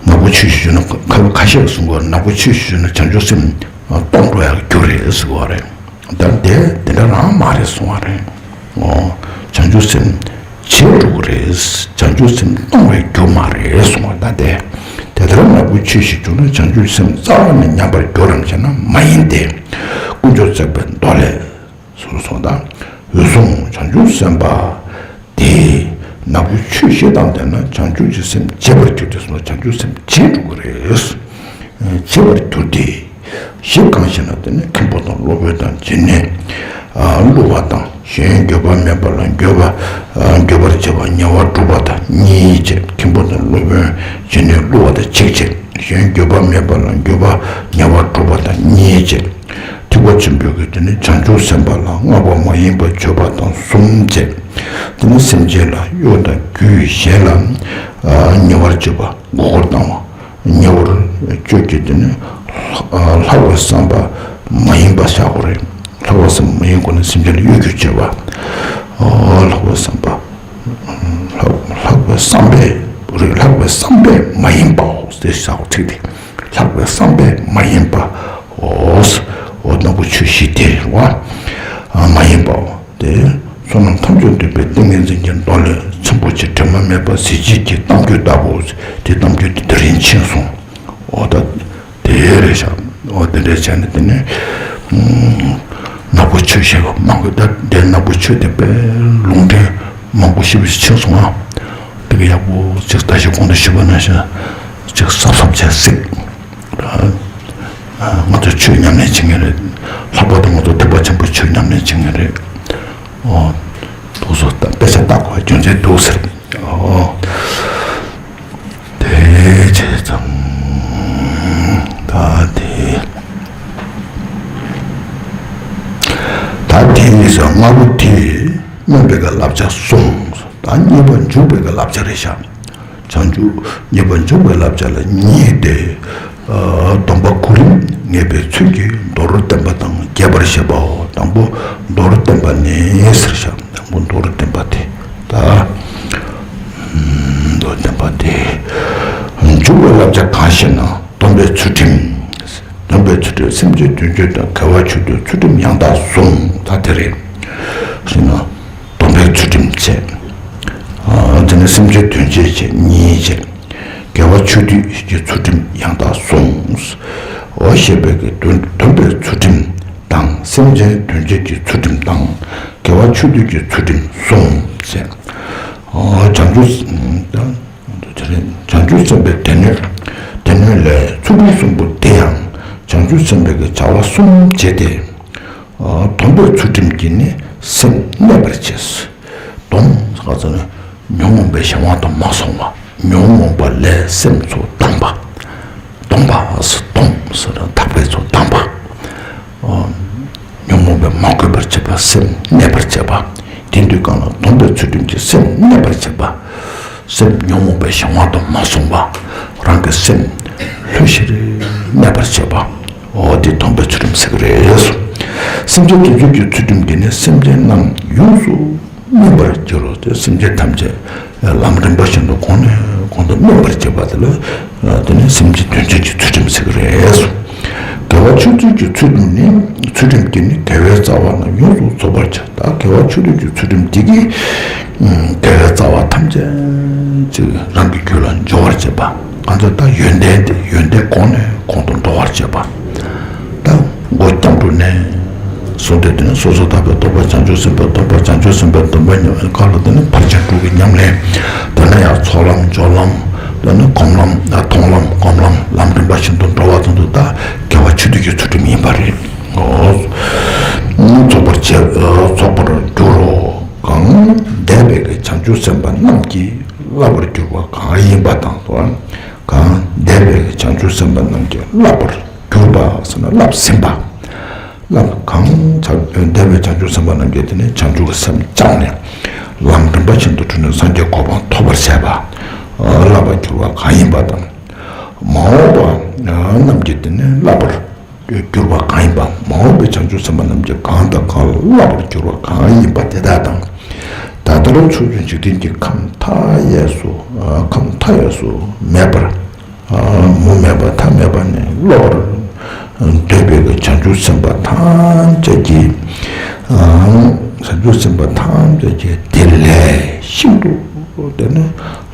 ནག་པོ་ཆོས་བཞི་བྱུང་ན་ཁ་ཁ་ཤས་གསུང་གི་ཡོད། ནག་པོ་ཆོས་བཞི་བྱུང་ན་བྱང་ཆུབ་སེམས་སྟོང་འགྲོ་ཡག་འགྱུར་རེད་ཟེར་གི་ཡོད་རེད། ད་དེ་དེ་འདྲ་རང་མ་རེད་གསུང་བ་རེད། འོ། བྱང་ཆུབ་སེམས་བྱེད་འགྲོ་གི་རེད། བྱང་ཆུབ་སེམས་སྟོང་བའི་རྒྱུ་མ་རེད་གསུང་བ། ད་དེ་དེ་ལྟར་ནག་པོའི་ཆོས་བཞི་བྱུང་ན། བྱང་ཆུབ་སེམས་རྩ་བ་ནས་ཉམས་པར་འགྱུར་རམ་ཞེ་ན། མ་ཡིན་ཏེ། དཀོན་མཆོག་བརྩེགས་པའི་མདོ་ལས། ཟུར་སོང་དང་། འོད་སྲུང་བྱང་ཆུབ་སེམས་དཔའ་དེས་ནག་པོའི་ཆོས་བཞི་དང་ལྡན་ན་བྱང་ཆུབ་ཀྱི་སེམས་བརྗེད་པར་འགྱུར་ཏེ་གསུངས་པ། བྱང་ཆུབ་སེམས་བརྗེད་འགྲོ་གི་རེད། བརྗེད་པར་འགྱུར་ཏེ། བཞི་གང་ཞེ་ན། དེ་ནི་མཁན་པོ་དང་སློབ་དཔོན་དང་སྦྱིན་གནས་བསླུ་བ་དང་། གཞན་འགྱོད་པ་མེད་པ་ལ་འགྱོད་པ་འགྱོད་པར་བྱེད་པ་ཉེ་བར་སྒྲུབ་པ་དང་གཉིས་བྱས། མཁན་པོ་དང་སློབ་དཔོན་སྦྱིན་གནས་བསླུ་བ་དང་གཅིག་བྱས། གཞན་འགྱོད་པ་མེད་པ་ལ་འགྱོད་པ་ཉེ་བར་སྒྲུབ་པ་དང་གཉིས་བྱས། ཐེག་པ་ཆེན་པོའི་གི་དེ་ནི་བྱང་ཆུབ་སེམས་དཔའ་ལ་བསྔགས་པ་མ་ཡིན་པ་བརྗོད་པ་དང་གསུམ་བྱས། དེ་ནི་སེམས་ཅན་ལ་གཡོ་དང་རྒྱུས་གཞན་ལ་ཉེ་བར་སྤྱོད་པ་མགོ་སྐོར་བཏང་བ། ཉེ་བར་སྤྱོད་ཀྱི་དེ་ནི་ལྷག་པའི་བསམ་པ་མ་ཡིན་པ་བཞག་དགོས་རེད། ལྷག་པའི་བསམ་པ་མ་ཡིན་སྒོ་ནས་སེམས་ཅན་ལ་གཡོ་སྒྱུ་བྱེད་པ། ལྷག་པའི་བསམ་པ། ལྷག་ལྷག་པའི་བསམ་པས་རེད། ལྷག་པའི་བསམ་པས་མ་ཡིན་པའོ། དེ་ཞག་ཚིག་དེ། ལྷག་པའི་བསམ་པས་མ་ཡིན་པའོ། འོ་ནག་པོ་ཆོས་བཞི་དེ་རེད་བ། མ་ཡིན་པའོ། དེ་བསོད་ནམས་ཐམས་ཅད་འདུས་པའི་ཏིང་ངེ་འཛིན་གྱི་མདོ་ལས། ཚིམ་པོ་ཆེ་དྲི་མ་མེད་པ་གཟི་བརྗིད་ཀྱི་གཏམ་རྒྱུད་ལྟ་བུ། དེ་གཏམ་རྒྱུད་དེ་དེ་རིང་མཁྱེན་སོང་། འོ་ད། དེ་རེད་ཤག་འོ་དེ་འདྲས་བྱས་ནས་དེ་ནས་ནག་པོ་ཆོས་བཤད་པ་མང་པོ། ད་དེ་ནག་པོ་ཆོས་དེ་དཔེ་ལུང་འདྲེན་མང་པོ་ཞེ་པོ་ཞིག་ཕྱིན་སོང་ང་། དེ་ག་ཡག་པོ་ཅིག་ད་ཞིག་གོང་དུ་ཞུས་པ་ནང་བཞིན་ཅིག་གཟབ་གཟབ་བྱས་གཟིགས། ང་ཚོ་ཆོས་ཉམས་ལེན་བྱེད་མཁན་རེད། ལྷག་པར་དུ་ང་ཚོ་ཐེག་པ་ཆེན་པོའི་ཆོས་ཉམས་ལེན་བྱེད་མཁན་རེད། འོ། དུ་སོ་ད་དཔེ་ཆ་ལྟ་དགོས་རྒྱུ་མཚན་འདུག་ཟེར། འོ། དེ་བྱས་ཙང་། ད་དེ། ད་དེ་ནི་ས་ལྔ་པོ་དེ། སྨོན་པའི་གི་བསླབ་བྱ་གསུམ། ད་གཉིས་པ་འཇུག་པའི་གི་བསླབ་བྱ་རེད་ཤག་བྱང་ཆུབ་གཉིས་པ་འཇུག་པའི་བསླབ་བྱ་ལ་གཉིས་ཏེ། ཨ། སྡོམ་པ་གོ་རིམ་ངེས་པའི་ཚུལ་གྱིས་མདོར་བསྟན་པ་དང་རྒྱས་པར་བཤད་པའོ། དང་པོ་མདོར་བསྟན་པ་ནི་ཟེར་ཤག་དང་པོ་མདོར་བསྟན་པ་དེ། ད་མདོར་བསྟན་པ་དེ། འཇུག་པའི་བསླབ་བྱ་གང་ཞེ་ན། སྡོམ་པའི་ཚུལ་ཁྲིམས། སྡོམ་པའི་ཚུལ་ཁྲིམས་སེམས་ཅན་དོན་བྱེད་དང་དགེ་བ་ཆོས་སྡུད་ཚུལ་ཁྲིམས་ཡང་དག་བཟུང་། ད་དེ་རེད། ཞེ་ན། སྡོམ་པའི་ཚུལ་ཁྲིམས་བྱས། ཨ། དེ་ནས་སེམས་ཅན་དོན་བྱེད་བྱས་གཉིས་བྱས། དགེ་བ་ཆོས་སྡུད་ཀྱི་ཚུལ་ཁྲིམས་ཡང་དག་བཟུང་། འོ་ཞེས་པའི་གི་སྡོམ་སྡོམ་པའི་ཚུལ་ཁྲིམས་དང་སེམས་ཅན་དོན་བྱེད་ཀྱི་ཚུལ་ཁྲིམས་དང་དགེ་བ་ཆོས་སྡུད་ཀྱི་ཚུལ་ཁྲིམས་བཟུང་བྱས། ཨ། བྱང་ཆུབ་དེ་རེད། བྱང་ཆུབ་སེམས་དཔའི་སྡེ་སྣོད། སྡེ་སྣོད་ལས་ཚུལ་ཁྲིམས་གསུམ་པོ་དེ་ཡང་བྱང་ཆུབ་སེམས་དཔའི་གི་བྱ་བ་གསུམ་བྱས་ཏེ། ཨ། སྡོམ་པའི་ཚུལ་ཁྲིམས་ཀྱིས་ནི་སེམས་གནས་པར་བྱེད། སྡོམ་ཟེར་བ་ཙམ་ནི་ཉོན་མོངས་པའི་གཞན་དབང་དུ་མ་སོང་བ། ཉོན་མོངས་པ་ལས་སེམས་ཚུར་བདག་པ། སྡོམ་པ་ཟེར། སྡོམ་ཟེར་ན་བདག་པའི་ཚུར་བདག་པ། ཨ། ཉོན་མོངས་པས་མ་གོས་པར་བྱེད་པ། སེམས་གནས་པར་བྱེད་པ། དེ་དུས་གང་ལ་སྡོམ་པའི་ཚུལ་ཁྲིམས་ཀྱིས་སེམས་གནས་པར་བྱེད་པ། སེམས་ཉོན་མོངས་པའི་གཞན་དབང་དུ་མ་སོང་བ། རང་གི་སེམས་ལྷོད་ཤིང་གནས་པར་བྱེད་པ། འོ་དེ་སྡོམ་པའི་ཚུལ་ཁྲིམས་ཟེར་གི་རེད། སེམས་ཅན་དོན་བྱེད་ཀྱི་ཚུལ་ཁྲིམས་ཀྱིས་ནི་སེམས་ཅན་རྣམས་ཡོངས་སུ་སྨིན་པར་འགྱུར་རོ། དེ་སེམས་ཅན་ཐམས་ཅད་ལམ་རིམ་པ་བཞིན་དུ་གོང་ནས་གོང་དུ་སྨིན་པར་བྱེད་པ་དེ་ལ། དེ་ནི་སེམས་ཅན་དོན་བྱེད་ཀྱི་ཚུལ་ཁྲིམས་ཟེར་གི་རེད། དགེ་བ་ཆོས་སྡུད་ཀྱི་ཚུལ་ཁྲིམས་ནི། ཚུལ་ཁྲིམས་ཀྱིས་ནི་དགེ་བའི་རྩ་བ་རྣམས་ཡོངས་སུ་རྫོགས་པར་བྱ། ད་དགེ་བ་ཆོས་སྡུད་ཀྱི་ཚུལ་ཁྲིམས་དེ་གིས་དགེ་བའི་རྩ་བ་ཐམས་ཅད་ཅིག་རང་གི་རྒྱུད་ལ་འབྱོར་བར་བྱེད་པ། གང་ཚེ་ད་ཡོན་ཏན་དེ་ཡོན་ཏན་གོང་ནས་གོང་དུ་འགྲོ་བར་བྱེད་པ། ད་མགོ་སྐྱབས་འགྲོ་ནས་བཟུང་སྟེ། དེ་ནས་སོ་སོར་ཐར་པའི་སྟོང་པ། བྱང་ཆུབ་སེམས་དཔའི་སྟོང་པ། བྱང་ཆུབ་སེམས་དཔའི་སྡོམ་པ་ཉམས་ལེན་སྐབས་ལ། དེ་ནས་ཕར་ཕྱིན་དྲུག་གི་ཉམས་ལེན། དེ་ནས་ཡང་ཚོགས་ལམ་སྦྱོར་ལམ། དེ་ནས་སྒོམ་ལམ། མཐོང་ལམ་སྒོམ་ལམ། ལམ་རིམ་པ་བཞིན་དུ་འགྲོ་བ་དང་དུ། ད་དགེ་བ་ཆོས་སྡུད་ཀྱི་ཚུལ་ཁྲིམས་ཡིན་པ་རེད། འོ། རྫོགས་པར་བྱེད། རྫོགས་པར་འགྱུར་རོ། གང་འདས་པའི་གི་བྱང་ཆུབ་སེམས་དཔའ་རྣམས་ཀྱིས་བསླབ་པར་གྱུར་པ་གང་ཡིན་པ་དང་། གང་འདས་པའི་བྱང་ཆུབ་སེམས་དཔའ་རྣམས་ཀྱིས་བསླབ་པར་གྱུར་པ་ཟེར་ན་བསླབས་ཟིན་པ། བསླབ། གང་བྱང་འདས་པའི་བྱང་ཆུབ་སེམས་དཔའ་རྣམས་ཀྱིས་དེ་ནི་བྱང་ཆུབ་ཀྱི་སེམས་བཅངས་ནས་ལམ་རིམ་པ་བཞིན་དུ་བགྲོད་ནས་སངས་རྒྱས་གོ་འཕང་ཐོབ་པར་བྱས་པ། བསླབ་པར་གྱུར་པ་གང་ཡིན་པ་དང་། མ་འོངས་པ་རྣམས་ཀྱིས་དེ་ནི་བསླབ་པར་གྱུར་པ་གང་ཡིན་པ། མ་འོངས་པའི་བྱང་ཆུབ་སེམས་དཔའ་རྣམས་ཀྱིས་གང་དང་གང་ལ་བསླབ་པར་གྱུར་པ་གང་ཡིན་པ་དེ་དག་དང་། ད་ལྟར་ཕྱོགས་བཅུའི་འཇིག་རྟེན་གྱི་ཁམས་མཐའ་ཡས་སུ། ཁམས་མཐའ་ཡས་སུ་མེད་པར། མུ་མེད་པ་མཐའ་མེད་པ་ནས་སློབ་པར་འདོད་པའི་བྱང་ཆུབ་སེམས་དཔའ་ཐམས་ཅད་ཀྱིས། བྱང་ཆུབ་སེམས་དཔའ་ཐམས་ཅད་ཀྱིས་དེ་ལས་ཤིན་ཏུ་དེ་ནི་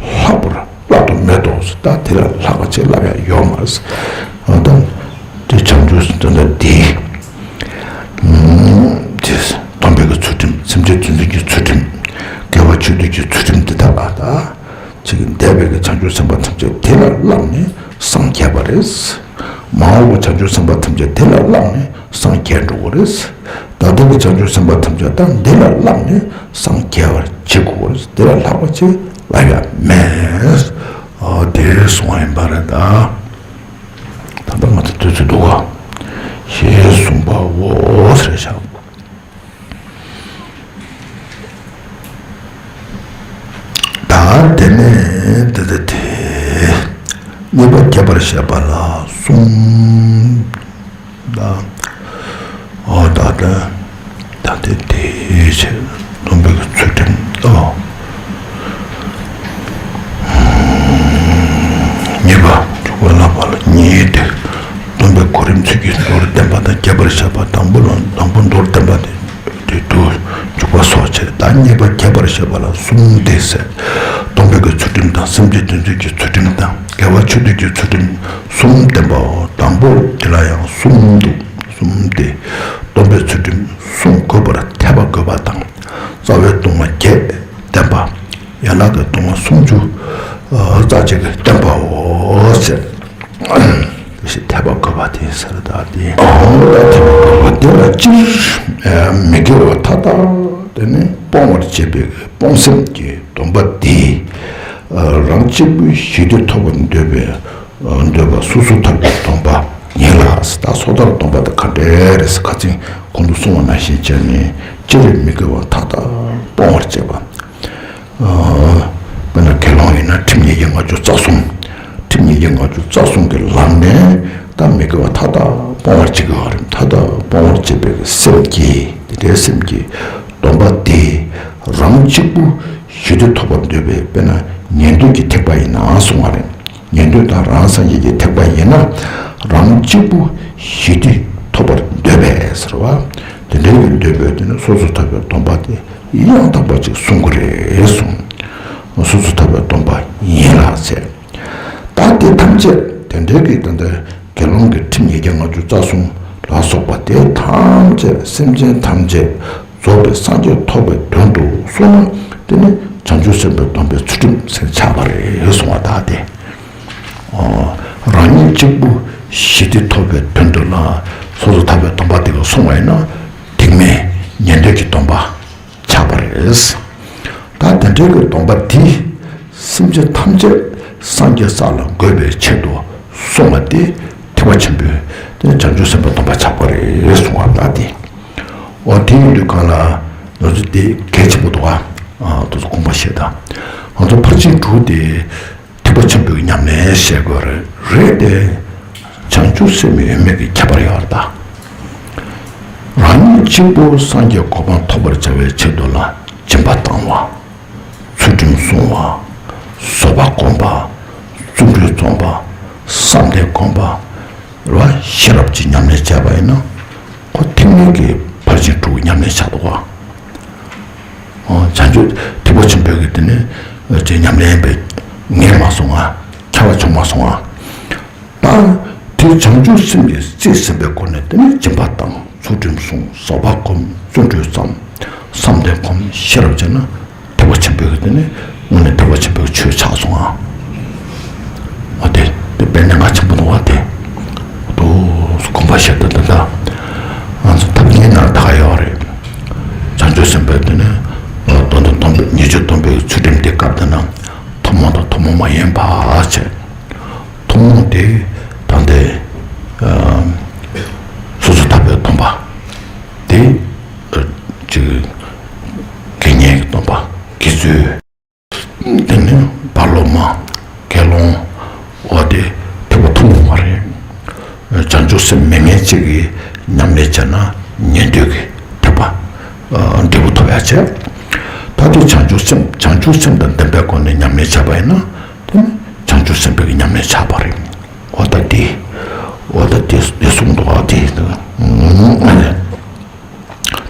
ལྷག་པར་བསླབ་ཏུ་མེད་དོ། ད་དེ་ལས་ལྷག་པ་ཅིག་བསླབ་ཡ་ཡོད་མ་རེད། ད་དེ་བྱང་ཆུབ་སེམས་དཔའ་དེ། དེ་སྡོམ་པའི་གི་ཚུལ་ཁྲིམས། སེམས་ཅན་དོན་བྱེད་ཀྱི་ཚུལ་ཁྲིམས། དགེ་བ་ཆོས་སྡུད་ཀྱི་ཚུལ་ཁྲིམས་དེ་དག་ལ། ད་ཅིག་འདས་པའི་གི་བྱང་ཆུབ་སེམས་དཔའ་ཐམས་ཅད་དེ་ལ་བསླབས་ནས་སངས་རྒྱས་པ་རེད། མ་འོངས་པའི་བྱང་ཆུབ་སེམས་དཔའ་ཐམས་ཅད་དེ་ལ་བསླབས་ནས་སངས་རྒྱས་འགྲོ་གི་རེད། ད་ལྟ་གི་བྱང་ཆུབ་སེམས་དཔའ་ཐམས་ཅད་ད་འདི་ལ་བསླབས་ནས་སངས་རྒྱས་པར་བྱེད་དགོས་རེད། དེ་ལས་ལྷག་པ་ཅིག་བསླབ་ཡ་མེད། ཨ། དེ་གསུངས་པ་ཡིན་པ་རེད་ད། ད་ལྟ་ང་ཚོ་དུས་ཚོད་འདུག་ག། ཞེས་གསུངས་པའོ་ཟེར་བཞག། ད་དེ་ནས་དེ་དེ་དེ། གཉིས་པ་རྒྱས་པར་བཤད་པ་ལ་གསུམ། ད་འོ་ད་ད་ད་དེ་དེ་བྱས། སྡོམ་པའི་ཚུལ་ཁྲིམས། ཨོ། གཉིས་པ་འཇུག་པ་བསླབ་པ་ལ་གཉིས་ཏེ། སྡོམ་པའི་གོ་རིམ་ཚུལ་གྱིས་མདོར་བསྟན་པ་དང་རྒྱས་པར་བཤད་པ། དང་པོ་ལ་དང་པོ་མདོར་བསྟན་པ་དེ་དེ་དུ་འཇུག་པ་སོགས་བྱས། ད་གཉིས་པ་རྒྱས་པར་བཤད་པ་ལ་གསུམ་སྟེ་ཟེར། སྡོམ་པའི་གི་ཚུལ་ཁྲིམས་དང་སེམས་ཅན་དོན་བྱེད་ཀྱི་ཚུལ་ཁྲིམས་དང་དགེ་བ་ཆོས་སྡུད་ཀྱི་ཚུལ་ཁྲིམས་གསུམ་བསྟན་པའོ། དང་པོ་དེ་ལ་ཡང་གསུམ་འདུག། གསུམ་སྟེ། སྡོམ་པའི་ཚུལ་ཁྲིམས་སྲུང་དགོས་པར་འཐད་པ་དགོས་པ་དང་། རྩ་བའི་སྡོམ་པ་བརྒྱད་བསྟན་པ། ཡན་ལག་གི་སྡོམ་པ་སུམ་ཅུ་རྩ་གཅིག་གིས་བསྟན་པའོ་ཟེར། འཐད་པ་དགོས་པ་དེ་ཟེར། ད་དེ་འོ་ད་འཐད་པ་དགོས་པ་དེ་ལ་སྤྱིར་མི་དགེ་བ་མཐའ་དག་དེ་ནི་སྤོང་བར་བྱེད་པའི་སྤོང་སེམས་ཀྱི་སྡོམ་པ་དེ། རང་གཅིག་པུས་ཞི་བདེ་ཐོབ་པར་འདོད་པའི་འདོད་པ་སོ་སོར་ཐར་པའི་སྡོམ་པ་ཡིན་ལ། ད་སོ་ཐར་སྡོམ་པ་དེ་ག་འདྲས་རེད་ཟེར། ཁ་སང་གོང་དུ་གསུངས་པ་ནང་བཞིན་བྱས་ནས་སྤྱིར་མི་དགེ་བ་མཐའ་དག་སྤོང་བར་བྱེད་པ། ཨ། དཔེར་ན་དགེ་སློང་ཡིན་ན་ཁྲིམས་ཉེས་བརྒྱ་ལྔ་བཅུ་རྩ་གསུམ། ཁྲིམས་ཉེས་བརྒྱ་ལྔ་བཅུ་རྩ་གསུམ་གྱི་ལམ་ནས་ད་མི་དགེ་བ་མཐའ་དག་སྤོང་བར་བྱེད་ཀྱི་ཡོད་རེད། མཐའ་དག་སྤོང་བར་བྱེད་པའི་སེམས་ཀྱིས། དེ་འདྲའི་སེམས་ཀྱིས་སྡོམ་པ་དེ་རང་གཅིག་པུ་ཞི་བདེ་ཐོབ་པར་འདོད་པའི། དཔེར་ན་ཉན་ཐོས་ཀྱི་ཐེག་པ་ཡིན་ན་གསུང་བ་རེད། ཉན་ཐོས་དང་རང་སངས་རྒྱས་ཀྱི་ཐེག་པ་ཡིན་ན། རང་གཅིག་པུ་ཞི་བདེ་ཐོབ་པར་འདོད་པས་ཟེར་བ། དེ་འདྲའི་གི་འདོད་པས་དེ་ནི་སོ་སོར་ཐར་པའི་སྡོམ་པ་དེ་ཡང་དག་པ་ཅིག་བསྲུང་དགོས་རེད་གསུངས། སོ་སོར་ཐར་པའི་སྡོམ་པ་ཡིན་ལ་ཟེར། ད་དེ་ཐམས་ཅད་དེ་འདྲའི་གི་ད་ལྟ་དགེ་སློང་གི་ཁྲིམས་ཉེས་བརྒྱ་ལྔ་བཅུ་རྩ་གསུམ་ལ་སོགས་པ་དེ་ཐམས་ཅད་སེམས་ཅན་ཐམས་ཅད་རྫོགས་པའི་སངས་རྒྱས་ཐོབ་པའི་དོན་དུ་བསྲུངས་ན། དེ་ནི་བྱང་ཆུབ་སེམས་དཔའི་སྡོམ་པའི་ཚུལ་ཁྲིམས་ཟེར་ཆགས་པ་རེད་གསུང་བ་ད་དེ། ཨོ། རང་ཉིད་གཅིག་པུ་ཞི་བདེ་ཐོབ་པའི་དོན་དུ་ལ་སོ་སོར་ཐར་པའི་སྡོམ་པ་དེ་ག་བསྲུང་བ་ཡིན་ན། ཐེག་དམན་ཉན་ཐོས་ཀྱི་སྡོམ་པ་ཆགས་པ་རེད། ད་དེ་འདྲའི་གི་སྡོམ་པ་དེ་སེམས་ཅན་ཐམས་ཅད་སངས་རྒྱས་ས་ལ་འགོད་པའི་ཆེད་དུ་བསྲུང་བ་དེ་ཐེག་པ་ཆེན་པོའི་དེ་བྱང་ཆུབ་སེམས་དཔའི་སྡོམ་པ་ཆགས་པ་རེད་གསུང་བ་ད་དེ། འོ་དེ་ཡིན་དུས་གང་ལ་ང་ཚོ་དེ་གལ་ཆེན་པོ་འདུག་ཨ། ཨ། དེ་ཚོ་དགོངས་པ་བཞེས་དང་། ང་ཚོ་ཕར་ཕྱིན་དྲུག་དེ་ཐེག་པ་ཆེན་པོའི་ཉམས་ལེན་བྱེད་དགོས་རེད། རེད་དེ། བྱང་ཆུབ་སེམས་ཡོད་མེད་ཀྱི་ཁྱད་པར་ཡོད་རེད་ད། རང་ཉིད་གཅིག་པུ་སངས་རྒྱས་གོ་འཕང་ཐོབ་པར་བྱ་བའི་ཆེད་དུ་ལ་སྦྱིན་པ་བཏང་བ། ཚུལ་ཁྲིམས་བསྲུང་བ། བཟོད་པ་སྒོམ་པ། བརྩོན་འགྲུས་རྩོམ་པ། བསམ་གཏན་སྒོམ་པ། རེད་བ། ཤེས་རབ་ཀྱི་ཉམས་ལེན་བྱས་པ་ཡིན་ན། ཁོ་ཐེག་དམན་གྱི་ཕར་ཕྱིན་དྲུག་ཉམས་ལེན་བྱ་འདུག་བ། ཨོ། བྱང་ཆུབ་ཐེག་པ་ཆེན་པོའི་གི་དེ་ནི་ཅིག་ཉམས་ལེན་པའི་ངས་མ་སོང་ང་། ཁྱབ་པ་བྱུང་མ་སོང་ང་། ད་དེ་བྱང་ཆུབ་སེམས་ཀྱིས་རྩིས་ཟིན་པའི་སྒོ་ནས་དེ་ནི་སྦྱིན་པ་བཏང་། ཚུལ་ཁྲིམས་བསྲུང་། བཟོད་པ་སྒོམ། བརྩོན་འགྲུས་བརྩམས། བསམ་གཏན་སྒོམ། ཤེས་རབ་བྱས་ན། ཐེག་པ་ཆེན་པོའི་གི་དེ་ནི་དངོས་གནས་ཐེག་པ་ཆེན་པོའི་ཆོས་ཆགས་སོང་ཨ། འོ་དེ་དེ་དཔེ་གནད་འགག་ཆེན་པོ་འདུག་བ་དེ། དུ་དགོངས་པ་བཞེས་ད་ད་ད། ང་ཚོ་ཐབས་ངན་ནང་ད་ག་ཡོད་རེད། བྱང་ཆུབ་སེམས་དཔའི་དེ་ནི་མདོ་དང་སྡོམ་པའི་ཉེས་སྤྱོད་སྡོམ་པའི་ཚུལ་ཁྲིམས་དེ་སྐབས་དེ་ན་ཐུན་མོང་དང་ཐུན་མོང་མ་ཡིན་པ་བྱས། ཐུན་མོང་དེ་ད་ལྟའི་སོ་སོར་ཐར་པའི་སྡོམ་པ་དེ་ཅིག་དགེ་བསྙེན་གྱི་སྡོམ་པ། དགེ་ཚུལ། དེ་ནས་བར་སློབ་མ། དགེ་སློང་། འོ་དེ་ཐེག་པ་ཐུན་མོང་མ་རེད། བྱང་ཆུབ་སེམས་མེད་མཁན་གཅིག་གིས་ཉམས་ལེན་བྱས་ན་ཉན་ཐོས་ཀྱི་ཐེག་པ་འབྲས་བུ་ཐོབ་ཡ་བྱས། ད་དེ་བྱང་ཆུབ་སེམས་བྱང་ཆུབ་སེམས་དང་ལྡན་པའི་སྒོ་ནས་ཉམས་ལེན་བྱས་པ་ཡིན་ན་དེ་ནི་བྱང་ཆུབ་སེམས་དཔའི་ཉམས་ལེན་ཆགས་པ་རེད། འོ་ད་དེ། འོ་ད་དེ་དེ་གསུངས་འདུག་ཨ་དེ།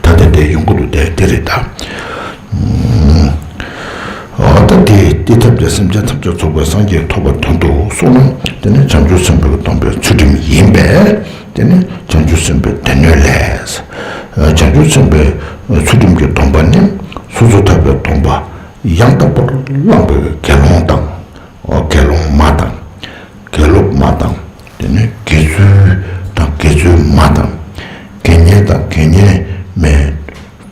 ད་ལྟ་དེ་ཡོང་གི་འདུག་དེ་དེ་རེད་ད། འོ་ད་དེ་དེ་ཐབས་དེ་སེམས་ཅན་ཐམས་ཅད་རྫོགས་པའི་སངས་རྒྱས་ཐོབ་པའི་དོན་དུ་གསུངས་ན་དེ་ནི་བྱང་ཆུབ་སེམས་དཔའི་སྡོམ་པའི་ཚུལ་ཁྲིམས་ཡིན་པས་དེ་ནི་བྱང་ཆུབ་སེམས་དཔའི་སྡེ་སྣོད་ལས། བྱང་ཆུབ་སེམས་དཔའི་ཚུལ་ཁྲིམས་ཀྱི་སྡོམ་པ་ནི་སོ་སོར་ཐར་པའི་སྡོམ་པ་ཡང་དག་པར་བླངས་པའི་དགེ་སློང་དང་། དགེ་སློང་མ་དང་། དགེ་སློབ་མ་དང་། དེ་ནས་དགེ་ཚུལ་དང་དགེ་ཚུལ་མ་དང་། དགེ་བསྙེན་དང་དགེ་བསྙེན་མའི་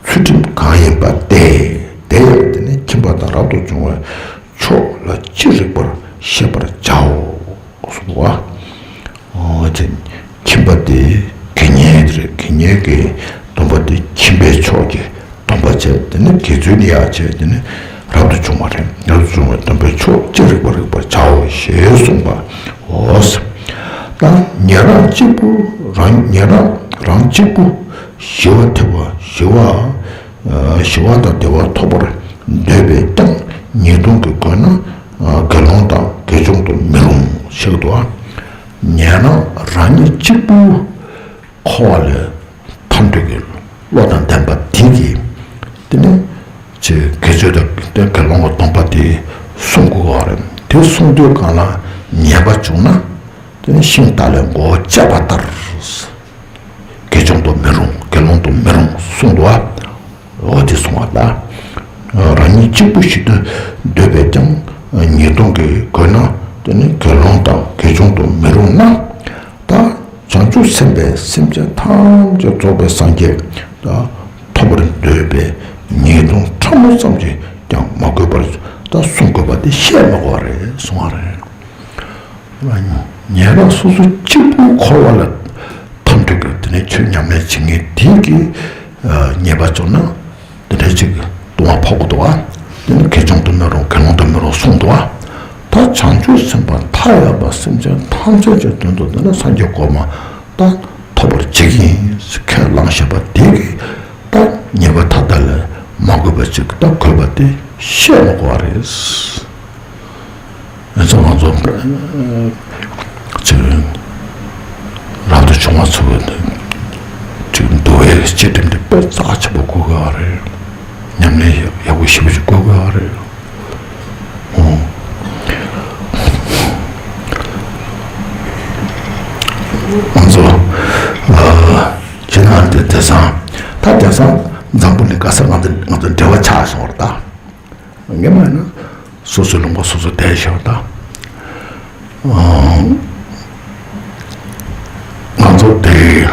ཚུལ་ཁྲིམས་གང་ཡིན་པ་སྟེ། དེ་ཡང་དེ་ནི་ཁྱིམ་པ་དང་རབ་ཏུ་བྱུང་བའི་ཕྱོགས་ལ་ཅི་རིགས་པར་ཤེས་པར་བྱའོ། གསུངས་པ། འོ་དེ་ཁྱིམ་པ་དེ་དགེ་བསྙེན་དེ་རེད། དགེ་བསྙེན་གྱི་སྡོམ་པ་དེ་ཁྱིམ་པའི་ཕྱོགས་ཀྱི་སྡོམ་པ་བྱས། དེ་ནི་དགེ་ཚུལ་ནི་ཡང་བྱས། དེ་ནི་རབ་ཏུ་བྱུང་བ་རེད། རབ་ཏུ་བྱུང་བའི་སྡོམ་པའི་ཕྱོགས་ཅི་རིགས་པར་རིགས་པར་བྱའོ་ཞེས་གསུངས་པའོ། ད་ཉན་རང་གཅིག་པུ་རང་ཉན་རང་རང་གཅིག་པུ་ཞི་བ་ཐེག་པ་ཞི་བ། ཞི་བ་དང་བདེ་བ་ཐོབ་པར་འདོད་པས་ཀྱང་ཉེས་ལྟུང་གིས་གོས་ན་དགེ་སློང་དང་དགེ་སྦྱོང་དུ་མི་རུང་ཞེས་འདུག་ཉན་རང་རང་ཉིད་གཅིག་པུ་འཁོར་བ་ལས་ཐར་འདོད་ཀྱི་བློ་དང་ལྡན་པ་དེ་གིས་དེ་ནི་ཅིག་དགེ་ཚུལ་དང་དགེ་སློང་གི་སྡོམ་པ་དེ་སྲུང་དགོས་པ་རེད། དེ་སྲུང་དུས་གང་ལ་ཉེས་པ་བྱུང་ན་དེ་ནི་ཤིང་རྟ་ལས་མགོ་བཅད་པ་ལྟར། དགེ་སྦྱོང་དུ་མི་རུང་། དགེ་སློང་དུ་མི་རུང་གསུངས་འདུག་བ། འོ་དེ་གསུངས་པ་ལ། རང་ཉིད་གཅིག་པུ་ཞི་བདེ་འདོད་པས་ཀྱང་ཉེས་ལྟུང་གིས་གོས་ན་དེ་ནི་དགེ་སློང་དང་དགེ་སྦྱོང་དུ་མི་རུང་ན། ད་བྱང་ཆུབ་སེམས་དཔས་སེམས་ཅན་ཐམས་ཅད་རྫོགས་པའི་སངས་རྒྱས་ད་ཐོབ་པར་འདོད་པའི་ཉེས་ལྟུང་ཕྲ་མོ་ཙམ་ཞིག་ཀྱང་མ་གོས་པར་ད་བསྲུང་དགོས་པ་དེ་བཤད་མ་དགོས་པ་རེད་གསུངས་པ་རེད། ཉན་རང་སོ་སོ་གཅིག་པུ་འཁོར་བ་ལ་ཐར་འདོད་ཀྱི་དེ་ནས་ཆོས་ཉམས་ལེན་བྱེད་མཁན་དེ་གིས་ཉེས་པ་བྱུང་ན་དེ་འདྲ་ཅིག་ ལྟུང་བ་ཕོག་གི་འདུག་བ། དེ་ནི་དགེ་སྦྱོང་དུ་མི་རུང་དགེ་སློང་དུ་མི་རུང་གསུངས་འདུག་བ། ད་བྱང་ཆུབ་སེམས་དཔའ་མཐའ་ཡས་པ་སེམས་ཅན་ཐམས་ཅད་ཀྱི་དོན་དུ་དེ་ནི་སངས་རྒྱས་གོ་འཕང་ད་ཐོབ་པར་བྱེད་ཀྱི་ཡིན་ཁས་བླངས་བཞག་པ་དེ་གིས་ད་ཉེས་པ་མཐའ་དག་ལས་མ་གོས་པ་ཅིག་ད་གོས་པ་དེ་ཤེས་མ་དགོས་པ་རེད། ཨེ་ཚོ་ང་ཚོ་ཅིག་རབ་ཏུ་བྱུང་བ་ཚོ་ཅིག་འདུལ་བའི་བྱེད་ཐབས་འདི་དཔེ་རྩ་ཆེན་པོ་དགོས་ཀྱི་ཡོད་རེད། ཉམས་ལེན་ཡག་པོ་ཞེ་པོ་ཅིག་དགོས་ཀྱི་ཡོད་རེད། ཨོ། ང་ཚོ་ཨ་ཁྱེད་རང་དེ་དེང་སང་ད་དེང་སང་འཛམ་བུ་གླིང་ག་ས་ང་ཚོ་ང་ཚོ་འབྲེལ་བ་ཆགས་སོང་བ་རེད་ད། ངས་མ་ཡིན་ན་སོ་སོའི་ལུང་པ་སོ་སོ་བསྡད་ཤོག་ད། ང་ཚོ་དེ་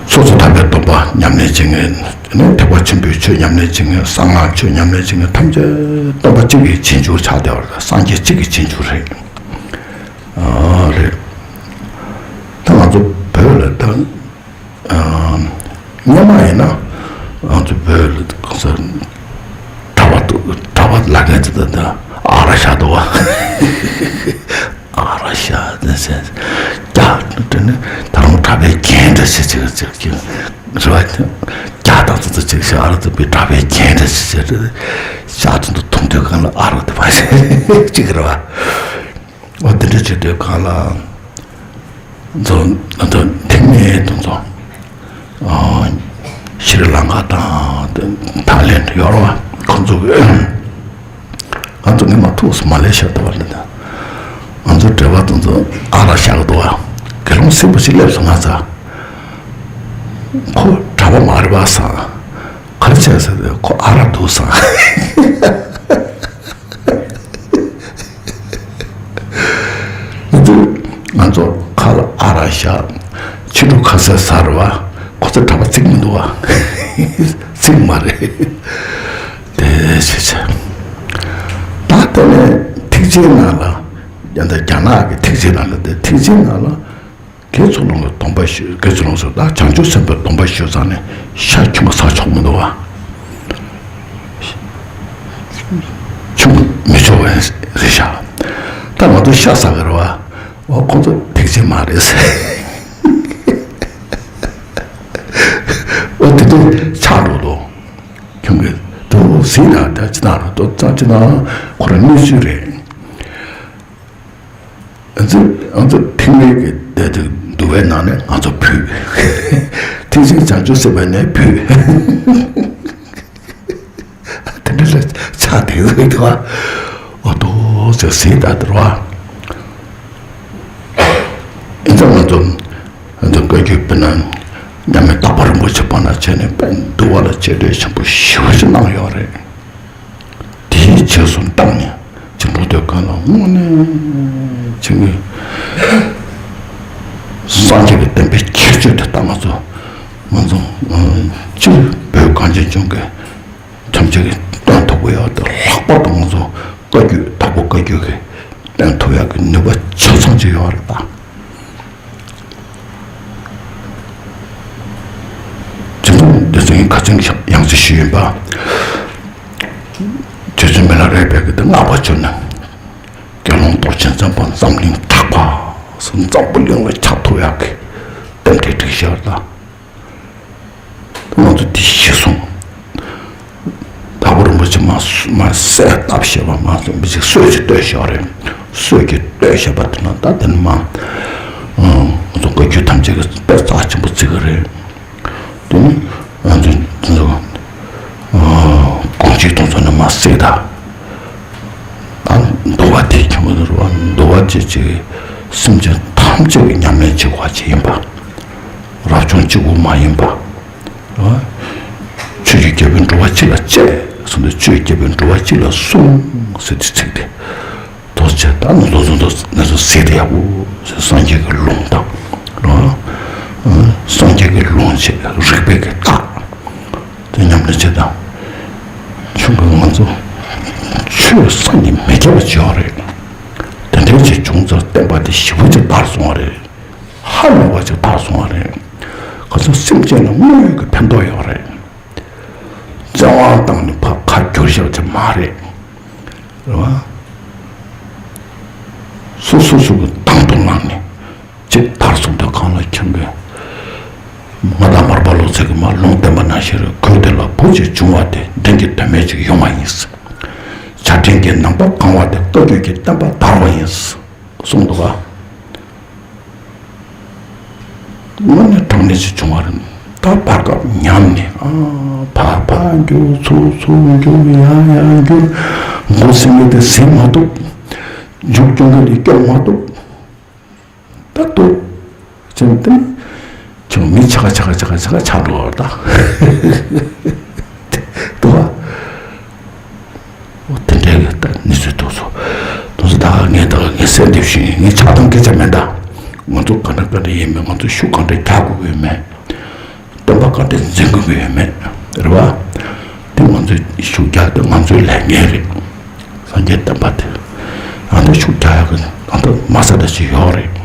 སོ་སོ་ཐར་པའི་སྟོན་པ་ཉམས་ལེན་བྱེད་མཁན་ནི་ཐེག་པ་ཆེན་པོའི་ཆོས་ཉམས་ལེན་བྱེད་མཁན་གསང་སྔགས་ཆོས་ཉམས་ལེན་བྱེད་མཁན་ཐམས་ཅད་སྟོན་པ་གཅིག་གི་རྗེས་འཇུག་ཆགས་བསྡད་པ་རེད། སངས་རྒྱས་གཅིག་གི་རྗེས་འཇུག་རེད། ཨ་རེད། ད་ང་ཚོ་བོད་ལ་ད། སྔོན་མ་ཡིན་ན་ང་ཚོ་བོད་ལ་གང་ཟེར་གྲྭ་པ་གྲྭ་པ་ལ་ངས་ད་ད་ཨ་ར་ཤ་དོ་བ་ཨ་ར་ཤ་དེ་ཟེར་ཀྱ་དེ་ནི་ད་རུང་གྲྭ་པའི་རྒྱན་འདྲ་ཞིག་ཅིག་ཅིག་ཅིག་རེད་བ། ཀྱ་དང་ཙི་ཙི་ཅིག་ཞིག་ཨ་ར་ཙི་པའི་གྲྭ་པའི་རྒྱན་འདྲ་ཞིག་ཅིག་རེད། ཤ་དེ་ཚོ་འཐུང་དུས་གང་ལ་ཨ་ར་དེ་བ་ཅིག་རེད་བ། འོ་དེ་འདྲ་བྱེད་དུས་གང་ལ། ཚོ་ང་ཚོ་ཐེག་དམན་དེ་ཚོ་ཤྲི་ལང་ཀ་དང་ཐའི་ལེན་ཡོད་རེད་བ། ཁོང་ཚོ་ང་ཚོ་ངས་མ་ཐུག་སོང་མ་ལེ་ཤ་དུ་བ་ལ་ང་ཚོ་འབྲེལ་བ་དེ་ཚོ་ཨ་ར་ཤ་གི་འདུག་བ། དགེ་སློང་སེར་པོ་ཞིག་སླེབས་སོང་ང་ཚ། ཁོ་གྲྭ་པ་མ་རེད་བ་སང་། ག་རེ་བྱས་ཟེར་ཏེ་ཁོ་ཨ་ར་འདུག་སང་། ང་ཚོ་ཁ་ལ་ཨ་ར་བཞག་ཕྱི་དྲོ་ཁ་ཟས་ཟ་རེད་བ། ཁོ་ཚོ་གྲྭ་པ་བརྩི་གི་མི་འདུག་བ། བརྩི་གི་མ་རེད། དེ་བྱས་བྱས། ད་དེ་ནས་ཐེག་ཆེན་ནང་ལ་ཡང་ད་རྒྱ་ནག་གི་ཐེག་ཆེན་ནང་ལ་དེ་ཐེག་ཆེན་ནང་ལ་དགེ་ཚུལ་སློང་གི་སྡོམ་པ་ཞུ། དགེ་ཚུལ་སློང་ཟེར་ད་བྱང་ཆུབ་སེམས་དཔའི་སྡོམ་པ་ཞུ་ཙང་ནས་ཤ་ཁྱོད་མ་ཟ་ཆོག་མི་འདུག་བ། ཆུང་མི་ཆོག་པ་རེད་ཤག་ད་ང་ཚོ་ཤ་ཟ་གི་རེད་བ། འོ་ཁོང་ཚོ་ཐེག་ཆེན་མ་རེད་ཟེར། འོ་དེ་འདྲ་ཆགས་འགྲོ་འདུག་ཁྱོད་ཀྱིས་དུ་ཟིན་ན་ད་ཅི་ན་ར་དོ་ཙང་ཅི་ན་ཁོ་རང་གནས་ཚུལ་རེད། ང་ཚོ་ང་ཚོ་ཐེག་དམན་གྱི་བསྡད་དེ་འདུལ་བའི་ནང་ནས་ང་ཚོ་བུད། ཐེག་ཆེན་བྱང་ཆུབ་སེམས་དཔའི་ནས་བུད། དེ་འདྲ་ལ་ཆགས་བསྡད་ཡོད་འདུག་བ། འོ་དོ་ཟེར་ཟིན་ད་འདུལ་བ། ཨེ་ཙམ་ང་ཚོ་ང་ཚོ་བཀའ་བརྒྱུད་དཔེར་ན་མཉམ་མེད་དྭགས་པོ་རིན་པོ་ཆེ་པ་ན་བྱས་ནས་དཔེ་འདུལ་བ་ལ་རྗེས་དྲན་ཆེན་པོ་ཞེ་པོ་ཞིག་གནང་ཡོད་རེད། དེའི་རྗེས་སུ་འབྲངས་ནས་ཅི་འགྲོ་དོན་གང་ལ་དངོས་གནས་ཅི་ངེས་སངས་རྒྱས་ཀྱི་བསྟན་པའི་ཁྱད་ཆོས་དེ་ལྟ་ང་ཚོ་ང་ཚོ་སྤྱིར་བོད་གངས་ཅན་ལྗོངས་ཀྱི་ཐམས་ཅད་ཀྱིས་སྟོན་ཐུབ་ཀྱི་ཡོད་དེ་ལྷག་པར་དུ་ང་ཚོ་བཀའ་བརྒྱུད་དྭགས་པོ་བཀའ་བརྒྱུད་ཀྱིས་སྟོན་ཐུབ་ཡག་གི་ནུས་པ་ཆ་ཚང་ཅིག་ཡོད་རེད་ད། དེ་ཚོ་འདི་ཚོ་ཡིན་ཁ་ཚིག་ཡང་ཚིག་ཞུས་ཡིན་པ། རྗེ་བཙུན་མི་ལ་རས་པས་ཀྱི་དེ་སྔགས་པ་བཅོས་ནས་དགེ་སློང་རྡོ་རྗེ་འཛིན་པ་འཛམ་གླིང་གྲགས་པ་སུ་འཛམ་བུ་གླིང་ལ་ཁྱབ་ཐུབ་ཡག་གི་རྟེན་འབྲེལ་སྒྲིག་ཤར་ལ། ང་ཚོ་དེ་ཤེས་སོང་། དྭགས་པོ་རིན་པོ་ཆེ་མ་མ་གསལ་བཏབ་བཤད་པ་མ་སོང་མི་ཅིག་སྲོལ་ཅིག་བཏོད་བཞག་རེད། སྲོལ་གྱི་བཏོད་བཞག་པ་དེ་ན་ད་དེ་ནི་མ་ང་ཚོ་བཀའ་བརྒྱུད་ཐམས་ཅད་ཀྱི་དཔེ་རྩ་ཆེན་པོ་བརྩི་གི་རེད། དེ་ནི་ང་ཚོ་དེ་ཚོ་གང་ཅིག་གཏོང་ཚོ་ནི་མ་གསལ་ད། ཨ་འདུལ་བ་དེ་ཁྱོད་མ་རུ་བ་འདུལ་བ་ཅེས་ཅིག་སེམས་ཅན་ཐམས་ཅད་ཀྱི་ཉམས་ལེན་བྱེད་དགོས་པ་ཅིག་ཡིན་པ། རབ་བྱུང་གཅིག་པུ་མ་ཡིན་པ། ཆོས་ཀྱི་རྒྱལ་པོས་འགྲོ་བ་གཅིག་ལ་སྤྱད་གསུངས་ཏེ་ཆོས་ཀྱི་རྒྱལ་པོས་འགྲོ་བ་གཅིག་ལ་གསུངས་ཟེར་ཏེ་ཚིག་དེ་དོ་ཆེ་ད་ནི་ལོ་ཚོད་དོ་ནི་ཚོ་ཟེར་ཏེ་ཡག་པོ་ཟེར་སངས་རྒྱས་ཀྱི་ལུང་དང་སངས་རྒྱས་ཀྱི་ལུང་བྱེད་རིགས་པའི་གི་རྟགས། དེ་ཉམས་ལེན་བྱེད་དང་། ཆུང་གི་ང་ཚོ་ཆོས་སངས་ཀྱིས་མི་ཁྱབ་པ་བྱས་པ་རེད། དེ་འདྲའི་ཅིག་བྱུང་ཙང་བསྟན་པ་དེ་ཞེ་པོ་ཅིག་དར་སོང་བ་རེད། ཧ་ལས་པ་ཅིག་དར་སོང་བ་རེད། ཁ་སང་སེམས་ཅན་ལ་དངོས་ཡོད་ཀྱི་ཕན་ཐོགས་ཡོད་རེད། བཙན་དབང་བཏང་ནས་ཕར་ཁ་བསྒྱུར་བཞག་ཅིག་མ་རེད། རེད་བ། སོ་སོ་སོ་གི་དང་དུ་བླངས་ནས་ཅིག་དར་སོང་དུས་གང་ལ་ཁྱོད་ཀྱི་ང་དང་མར་པ་ལོ་ཚེ་གི་མ་ལུང་བསྟན་པ་ནང་བཞིན་རེད། ཁོས་དེ་ལ་བུ་ཅིག་བྱུང་བ་དེ་བདེན་གྱི་དོན་མེད་ཅིག་ཡོང་བ་ཡིན། བྱ་བྲལ་གྱི་ནམ་མཁའ་གང་བ་དེ་ལྟ་གོས་ཀྱི་བསྟན་པ་དར་བ་ཡིན། གསུངས་འདུག་ག། དངོས་གནས་དྲང་གནས་ཅིག་བྱུང་བ་རེད། ད་བར་སྐབས་ཉམས་ནས་ཨ་ཕར་ཕར་རྒྱུག་ཚུར་ཚུར་རྒྱུག་ཡར་ཡར་རྒྱུག་མགོ་ཟིན་མཁན་དེ་ཟིན་མ་ཐུབ། མཇུག་སྐྱོང་མཁན་དེ་སྐྱོང་མ་ཐུབ། ད་ལྟོས་ཅན་དེ་ཁྱོད་མི་ཆ་ག་ཆ་ག་ཆ་ག་ཆ་ག་ཆགས་འགྲོ་བ་ད། འདུག་ག། འོ་དེ་འདྲའི་ད་གནས་ཚུལ་ཐུག་སོང་། དུང་སོ་ད་ག་ངས་ད་ག་ངས་གསལ་འདེབས་ཤིང་ངས་ཆགས་སྡང་སྐད་ཆ་མེད་ད། ང་ཚོ་ག་འདྲ་ག་འདྲ་ཡིན་མིན། ང་ཚོ་ཤུགས་ག་འདྲ་རྒྱག་དགོས་ཀྱི་ཡོད་མེད། བསྟན་པ་ག་འདྲ་འཛིན་དགོས་ཀྱི་ཡོད་མེད། རེད་བ། དེ་ང་ཚོའི་ཤུགས་རྒྱག་དེ་ང་ཚོའི་ལས་འགན་རེད། སངས་རྒྱས་བསྟན་པ་དེ་ང་ཚོ་ཤུགས་རྒྱག་ཡག་གི་ང་ཚོ་མ་ས་ད་ཅིག་ཡོད་རེད།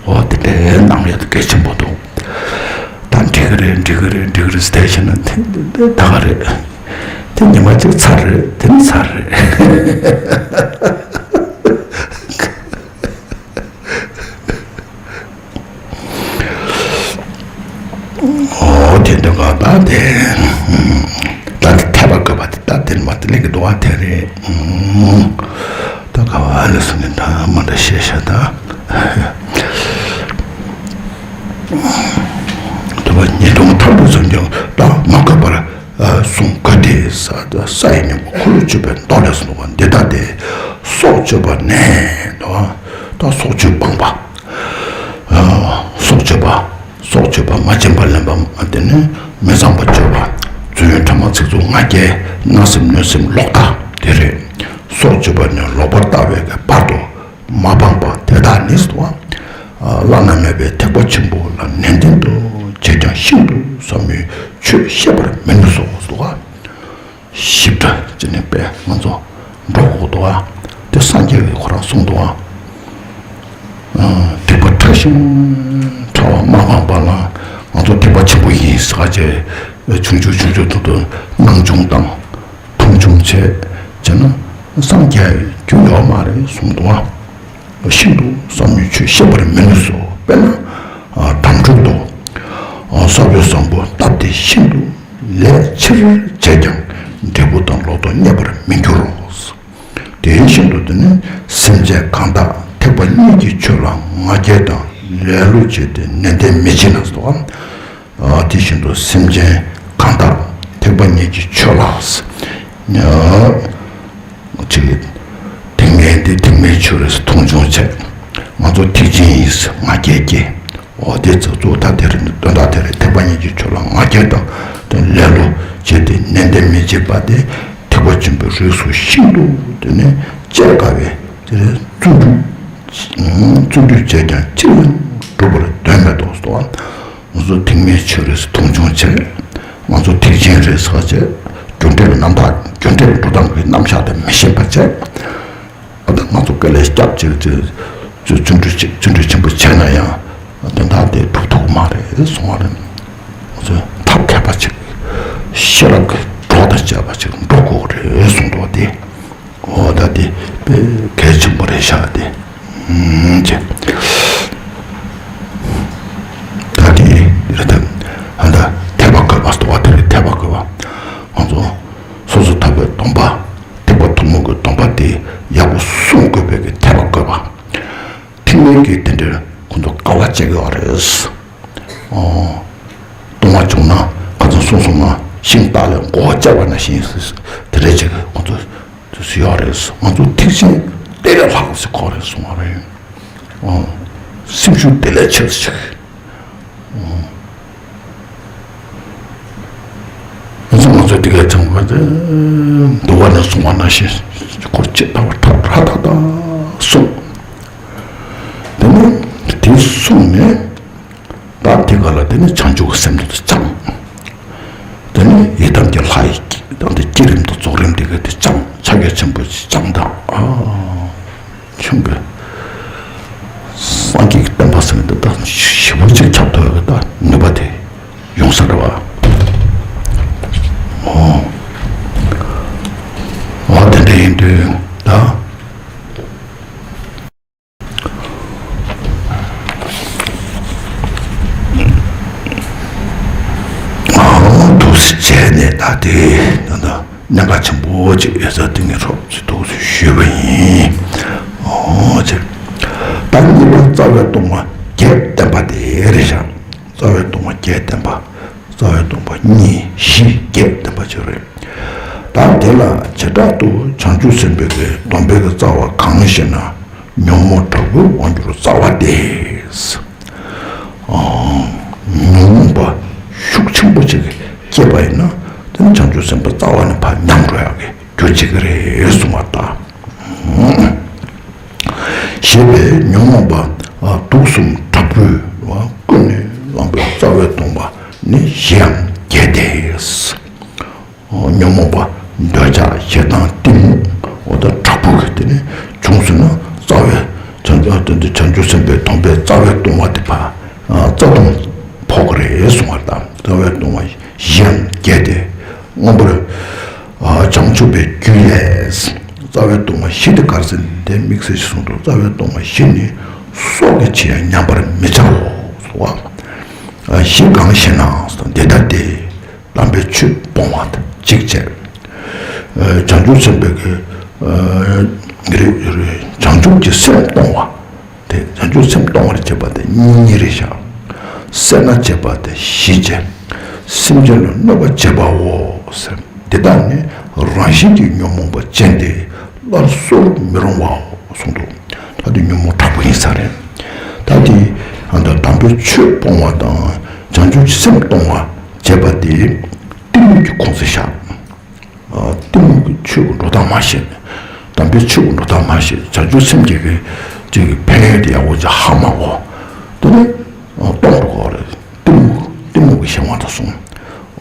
འོ་དེ་འདྲའི་གནང་ཡ་དེ་གལ་ཆེན་པོ་འདུག། ད་འགྲིག་གི་རེད། འགྲིག་གི་རེད། འགྲིག་གི་རེད་ཟེར་བྱས་ན་དེ་དེ་དེ་ད་ག་རེད། དེ་ཉི་མ་གཅིག་ཚར་རེད། དེ་ནི་ཚར་རེད། འོ་དེ་འདྲ་ག་ད་དེ་ད་དེ་འཐད་པ་དགོས་པ་དེ་ད་དེ་མ་དེ་ལེགས་འདུག་བ། དེ་རེད། ད་ག་བ་ལ་སོང་ནས་ད་མ་འདྲ་བཤད་ཤག་ད། དུ་བ་ཉེས་ལྟུང་ཕྲག་དོག་བསམ་ཀྱང་ད་མ་དགོས་པར་གསུང་དགོས་ཏེ། ས་ས་ཡི་ཉམས་པ་འཁོར་ལོས་གཅོད་པའི་མདོ་ལས་གསུངས་པ་འདི་ལྟ་སྟེ། སྲོག་གཅོད་པ་ནས་དོ། ད་སྲོག་གཅོད་སྤངས་པ། སྲོག་གཅོད་པ། སྲོག་གཅོད་པ་མ་བྱིན་པ་ལེན་པ་དེ་ནི་མི་ཚངས་པ་སྤྱོད་པ། རྫུ་འཕྲུལ་མ་ཚིག་རྩུབ་ང་རྒྱལ་བརྣབ་སེམས་གནོད་སེམས་ལོག་ལྟ་དེ་རེད། སྲོག་གཅོད་པ་ནི་ལོག་པར་ལྟ་བའི་བར་དུ་མ་སྤངས་པ་དེ་དག་ནི་སོ། བླ་ན་མེད་པའི་ཐེག་པ་ཆེན་པོ་ལ་ནན་ཏན་དུ་བྱས་ཀྱང་ཤིན་ཏུ་ཟབ་མོའི་ཆོས་བཤད་པར་མི་ནུས་སོ། ཞིབ་ཕྲ་ཅི་ནས་པས་ང་ཚོ་འགྲོ་དགོས་འདུག་ཨ། དེ་སངས་རྒྱས་ཀྱིས་ཁོ་རང་གསུངས་འདུག་ཨ། སྡིག་པ་ཕྲ་ཞིང་ཕྲ་བ་མ་སྤངས་པ་ལ་ང་ཚོ་ཐེག་པ་ཆེན་པོ་ཡིན་ཟེར་བྱས་ཆུང་ཆུང་ཆུང་ཆུང་དུ་དུ་སྣང་ཆུང་དང་མཐོང་ཆུང་བྱས་བྱས་ན་སངས་རྒྱས་རྒྱུ་ཡོད་མ་རེད་གསུངས་འདུག་ཨ། ཤིན་ཏུ་ཟབ་མོའི་ཆོས་བཤད་པར་མི་ནུས་སོ། དཔེར་ན། དམ་ཕྲུག་ཏུ། ས་བོན་བཟང་པོ་བཏབ་སྟེ་ཤིན་ཏུ་ལས་ཆེར་བྱས་ཀྱང་འབྲས་བུ་དང་ལོག་ཏུ་གནས་པར་མི་འགྱུར་རོ། དེ་བཞིན་དུ་དེ་ནི་སེམས་ཅན་གང་དག་ཐེག་པ་གཉིས་ཀྱི་ཆོས་ལ་ང་རྒྱལ་དང་ལེ་ལོ་བྱས་ཏེ་ནན་ཏན་མི་བྱེད་ན་སོ། དེ་བཞིན་དུ་སེམས་ཅན་གང་དག་ཐེག་པ་གཉིས་ཀྱི་ཆོས་ལ། ཅིག་ཐེག་དམན་དེ་ཐེག་དམན་ཆོས་རེད་མཐོང་ཆུང་བྱས། ང་ཚོ་ཐེག་ཆེན་ཡིན་ང་རྒྱལ་སྐྱེ། འོ་དེ་ཚོ་གཙོ་བོ་ད་དེ་རེད། དོན་དག་དེ་རེད། ཐེག་པ་གཉིས་ཀྱི་ཆོས་ལ་ང་རྒྱལ་དང་དེ་ལེ་ལོ་བྱས་ཏེ་ནན་ཏན་མི་བྱེད་པ་དེ་ཐེག་པ་ཆེན་པོའི་རིགས་སུ་ཤིན་ཏུ་དེ་ནས་བཅད་དཀའ་བས་དེ་རེད། བརྩོན་འགྲུས་བརྩོན་འགྲུས་བྱས་ཀྱང་ཅི་ཡང་འགྲུབ་པར་དོན་མེད་དོ་སོ། ང་ཚོ་ཐེག་དམན་ཆོས་རེད་མཐོང་ཆུང་བྱས། ང་ཚོ་ཐེག་ཆེན་རེད་ཟེར་བྱས། རྒྱུ་འབྲས་རྣམ་དག་རྒྱུ་འབྲས་འགྲོ་སྟངས་ཀྱི་རྣམ་གཞག་དེ་མི་ཤེས་པ་བྱས། ཨ་ད་ང་ཚོ་དཀའ་ལས་སྐྱབས་བྱས་བྱས་བརྩོན་འགྲུས་ཆེ་བརྩོན་འགྲུས་ཆེན་པོ་བྱས་ན་ཡང་དོན་དག་དེ་འགྲུབ་ཐུབ་མ་རེད་གསུང་བ་རེད། ང་ཚོ་ཐབས་མཁས་པ་ཅིག་ཤེས་རབ་ཀྱི་གྲོགས་དང་བཅས་པ་ཅིག་འགྲོ་དགོས་རེད་གསུངས་འདུག་བ་དེ། འོ་ད་དེ་དཔེ་གལ་ཆེན་པོ་རེད་ཤག་དེ། ཨུམ་ཅེ། ད་དེ་རེད་ད། ཨ་ད་འཐད་པ་དགོས་པ་ཟེར་བ་དེ་རེད། འཐད་པ་དགོས་པ། ང་ཚོ་སོ་སོ་ཐར་པའི་སྡོམ་པ། ཐེག་པ་ཐུན་མོང་གི་སྡོམ་པ་དེ་ཡག་པོ་སྲུང་དགོས་པའི་གི་འཐད་པ་དགོས་པ། ཐེག་དམན་གྱི་དེ་འདྲའི་ཁོ་ཚོ་དཀའ་བ་སྤྱད་ཀྱི་ཡོད་རེད། ཨོ། ལྟུང་བ་བྱུང་ན་ཁ་ཚང་སོང་སོང་ན་ཤིང་སྟག་ལས་མགོ་བོ་བཅག་པ་ནང་བཞིན་དེ་འདྲ་ཅིག་ཁོ་ཚོ་དུས་སུ་ཡོད་རེད། ང་ཚོ་ཐེག་ཆེན་དེ་ལས་ལྷག་ཟེར་གོ་རེད་གསུང་བ་རེད། ཨོ། སེམས་ཤུགས་དེ་ལས་ཆེར་ཆེ། ང་ཚོ་ང་ཚོ་དེ་ག་ཚང་བ་དེ་འདུལ་བ་ནས་གསུང་བ་ནང་བཞིན་སྐོར་ཅིག་ལྟ་བ་ཐག་ར་ཐག་ཐག་གསུངས། དེ་ནས་དེ་གསུངས་ནས། ད་དེ་ག་ལ་དེ་ནི་བྱང་ཆུབ་ཀྱི་སེམས་དེ་བཅངས། དེ་ནི་ཡི་དམ་གྱི་ལྷ་ཡི་དམ་དེ་བསྐྱེད་རིམ་དང་རྫོགས་རིམ་དེ་ག་དེ་བཅངས། ཕྱག་རྒྱ་ཆེན་པོ་བཅངས་དང་། ཨ་ཆུང་གི་སངས་རྒྱས་ཀྱི་བསྟན་པ་ཟེར་ནི་འདི་ད་ཞེ་པོ་ཅིག་ཁྱབ་ཐུབ་ཡོད་གི། ད་ནུས་པ་དེ་ ས་རེད་བ། ཨོ། ཨོ་དེ་འདྲ་ཡིན་དུས་ད། ཨོ་ཐུགས་རྗེ་ཆེ་ནས་ད་དེ་ད་ད། གནད་འགག་ཆེན་པོ་ཅིག་ཡོད་ས་དེ་ངས་ཚོགས་ཅིག་ཐུགས་སུ་ཞུས་པ་ཡིན། ཨོ་ཅེ། ད་གཉིས་པ་རྩ་བའི་སྟོང་པ་བརྒྱད་བསྟན་པ་དེ་རེད་ཤག་རྩ་བའི་སྟོང་པ་བརྒྱད་བསྟན་པ། རྩ་བའི་སྟོང་པ་གཉིས་བཞི་བརྒྱད་བསྟན་པ་ཅིག་རེད། ད་དེ་ལ་བྱེ་བྲག་ཏུ་བྱང་ཆུབ་སེམས་དཔའི་གི་སྡོམ་པའི་གི་རྩ་བ་གང་ཞེ་ན། ཉོན་མོངས་དྲག་པོས་དབང་བསྒྱུར་རྩ་བ་སྟེ། ཉོན་མོངས་པ་ཤུགས་ཆེན་པོ་ཅིག་སྐྱེས་པ་ཡིན་ན་དེ་ནི་བྱང་ཆུབ་སེམས་དཔའི་རྩ་བ་ནས་ཕར་ཉམས་འགྲོ་ཡག་གི་རྒྱུ་གཅིག་རེད་གསུངས་པ་ལྟར། ཞེས་པའི་ཉོན་མོངས་པ་དུག་གསུམ་དྲག་པོས་ཀུན་ནས་བསླངས་པའི་རྩ་བའི་སྟོང་པ་ནི་བཞི་ཡང་བརྒྱད་དེ། ཉོན་མོངས་པ་འདོད་ཆགས་ཞེ་སྡང་གཏི་མུག་འོ་ད་དྲག་པོ་གི་དེ་ནི་བྱུང་སོང་ན་རྩ་བའི་བྱང་ཆུབ་དེ་འདི་བྱང་ཆུབ་སེམས་དཔའི་སྡོམ་པའི་རྩ་བའི་ལྟུང་བ་དེ་ཕར་རྩ་ལྟུང་ཕོག་གི་རེད་གསུང་བ་དང་། རྩ་བའི་ལྟུང་བ་བཞི་ཡང་བརྒྱད་དེ། མངོན་པར་བྱང་ཆུབ་པའི་རྒྱུ་ལས། རྩ་བའི་ལྟུང་བ་བཞི་དེ་ག་རེ་ཟེར་ན་དེ་དམིགས་བསལ་ཞིག་གསུངས་འདུག་རྩ་བའི་ལྟུང་བ་བཞི་ནི་སྲོག་གི་ཕྱིར་ཡང་ཉམས་པར་མི་བྱའོ་གསུང་བ། བཞི་གང་ཞེ་ན་འདི་ལྟ་སྟེ། དམ་པའི་ཆོས་སྤོང་བ་དང་གཅིག་བྱས། བྱང་ཆུབ་སེམས་དཔའི་གི་རེ་རེ་བྱང་ཆུབ་ཀྱི་སེམས་གཏོང་བ། དེ་བྱང་ཆུབ་སེམས་གཏོང་བར་བྱེད་པ་དེ་གཉིས་རེད་ཤག་སེར་སྣ་བྱེད་པ་དེ་བཞི་བྱས། སེམས་ཅན་ལ་གནོད་པ་བྱེད་པའོ་ཟེར། འདི་དག་ནི་རང་བཞིན་གྱི་ཉོན་མོངས་པ་ཅན་ཏེ་སླར་གསོར་མི་རུང་བའོ་གསུངས་འདུག་ད་དེ་ཉོན་མོངས་དྲག་པོ་ཡིན་ས་རེད། ད་དེ་ཨ་ད་དམ་པའི་ཆོས་སྤོང་བ་དང་བྱང་ཆུབ་ཀྱི་སེམས་གཏོང་བ་བྱེད་པ་དེ་གཏི་མུག་གི་ཁོངས་སུ་བཞག་གཏི་མུག་གི་ཆོས་ཀྱི་འགྲོ་སྟངས་མ་ཤེས། དམ་པའི་ཆོས་ཀྱི་འགྲོ་སྟངས་མ་ཤེས། བྱང་ཆུབ་སེམས་ཀྱི་གི་ཅིག་གི་ཕན་ཡོན་དེ་ཡག་པོ་ཅིག་ཧ་མ་གོ། དེ་ནི་སྟོང་དུ་གོ་རེད། གཏི་མུག་གཏི་མུག་གི་གཞན་དབང་དུ་སོང་།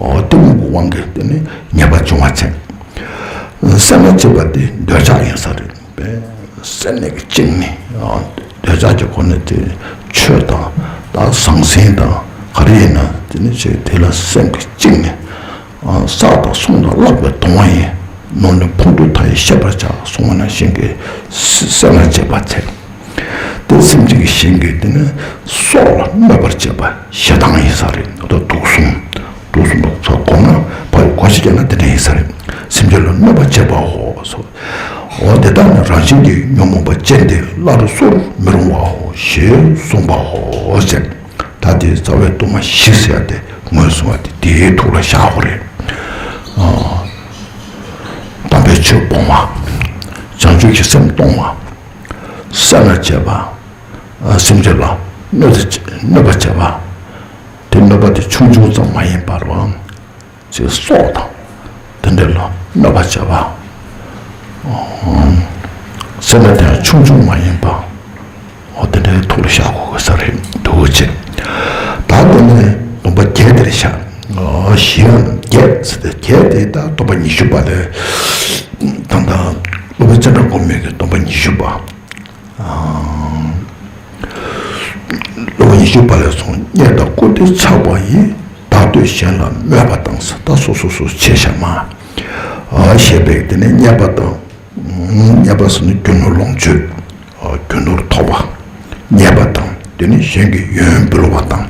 འོ་གཏི་མུག་གི་དབང་གིས་དེ་ནི་ཉེས་པ་བྱུང་བ་བྱས། སེར་སྣ་བྱེད་པ་དེ་འདོད་ཆགས་ཡིན་ས་རེད། པས་སེམས་ནས་ཀྱི་བཅིངས་ནས་འདོད་ཆགས་ཀྱི་སྒོ་ནས་དེ་ཆོས་དང་ད་ཟང་ཟིང་དང་ག་རེ་ཡིན་ན་དེ་ནི་ཅིག་དེ་ལ་སེམས་ཀྱི་བཅིངས་ནས་བསགས་དང་བསྲུང་དང་བརླག་པའི་གདུང་བ་ཡིན། ནོར་ནི་ཕུང་འདུས་མཐའ་ཡས་ཤེས་པར་བྱ་གསུངས་པ་ནང་བཞིན་གྱི་སེར་སྣ་བྱེད་པ་བྱས། དེ་སེམས་ཅན་གྱི་གཞན་གྱི་དེ་ནི་སྲོག་ལ་གནོད་པར་བྱེད་པ་ཞེ་སྡང་ཡིན་ས་རེད། ད་དུག་གསུམ། དུག་གསུམ་པ་ཚོ་གོང་ན་ཕ་གོ་ཤེས་ཀྱང་ན་དེ་འདྲ་ཡིན་ས་རེད། སེམས་ཅན་ལ་གནོད་པ་བྱེད་པའོ་སོ། འོ་དེ་དག་ནི་རང་བཞིན་གྱིས་ཉོན་མོངས་པ་ཅན་ཏེ་སླར་གསོར་མི་རུང་བའོ་ཞེས་གསུངས་པའོ་ཟེར། ད་དེ་རྩ་བའི་ལྟུང་བ་བཞི་ཟེར་ཏེ་ངོས་བཟུང་བ་དེ་དེའི་ཐུགས་ལ་བཞག་དགོས་རེད། དམ་པའི་ཆོས་སྤོང་བ། བྱང་ཆུབ་ཀྱི་སེམས་གཏོང་བ། སེར་སྣ་བྱེད་པ། སེམས་ཅན་ལ་གནོད་གནོད་པ་བྱེད་པ། དེ་གནོད་པ་དེ་ཆུང་ཆུང་ཙམ་མ་ཡིན་པར་བའམ། ཅེས་སྲོག་དང་། དེ་འདྲ་ལ་གནོད་པ་བྱེད་པ། སེར་སྣ་དེ་ཡང་ཆུང་ཆུང་མ་ཡིན་པ། འོ་དེ་འདྲའི་ཐུགས་ལ་བཞག་དགོས་ས་རེད་འདུག་ཅེས། ད་དེ་ནས་སྡོམ་པ་བརྒྱད་དེར་བཞག་བཞི་ཡང་བརྒྱད་ཟེར་ཏེ་བརྒྱད་དེ་ད་སྡོམ་པ་ཉི་ཤུ་པ་ལས། ད་ལྟ་སློབ་དཔོན་ཙནྡྲ་གོ་མི་གི་སྡོམ་པ་ཉི་ཤུ་པ། སློབ་དཔོན་ཉི་ཤུ་པ་ལས་སོང་། རྙེད་དང་བཀུར་སྟི་ཆགས་པ་ཡིས། བདག་བསྟོད་གཞན་ལ་སྨོད་པ་དང་། ད་སོ་སོ་སོ་ཆེ་ཤ་མ། ཞེས་པས་དེ་ནས་རྙེད་པ་དང་། རྙེད་པ་ཟེར་ན་རྒྱུ་ནོར་ལོངས་སྤྱོད། རྒྱུ་ནོར་ཐོབ་པ། རྙེད་པ་དང་དེ་ནས་གཞན་གྱི་ཡོན་འབུལ་བ་དང་།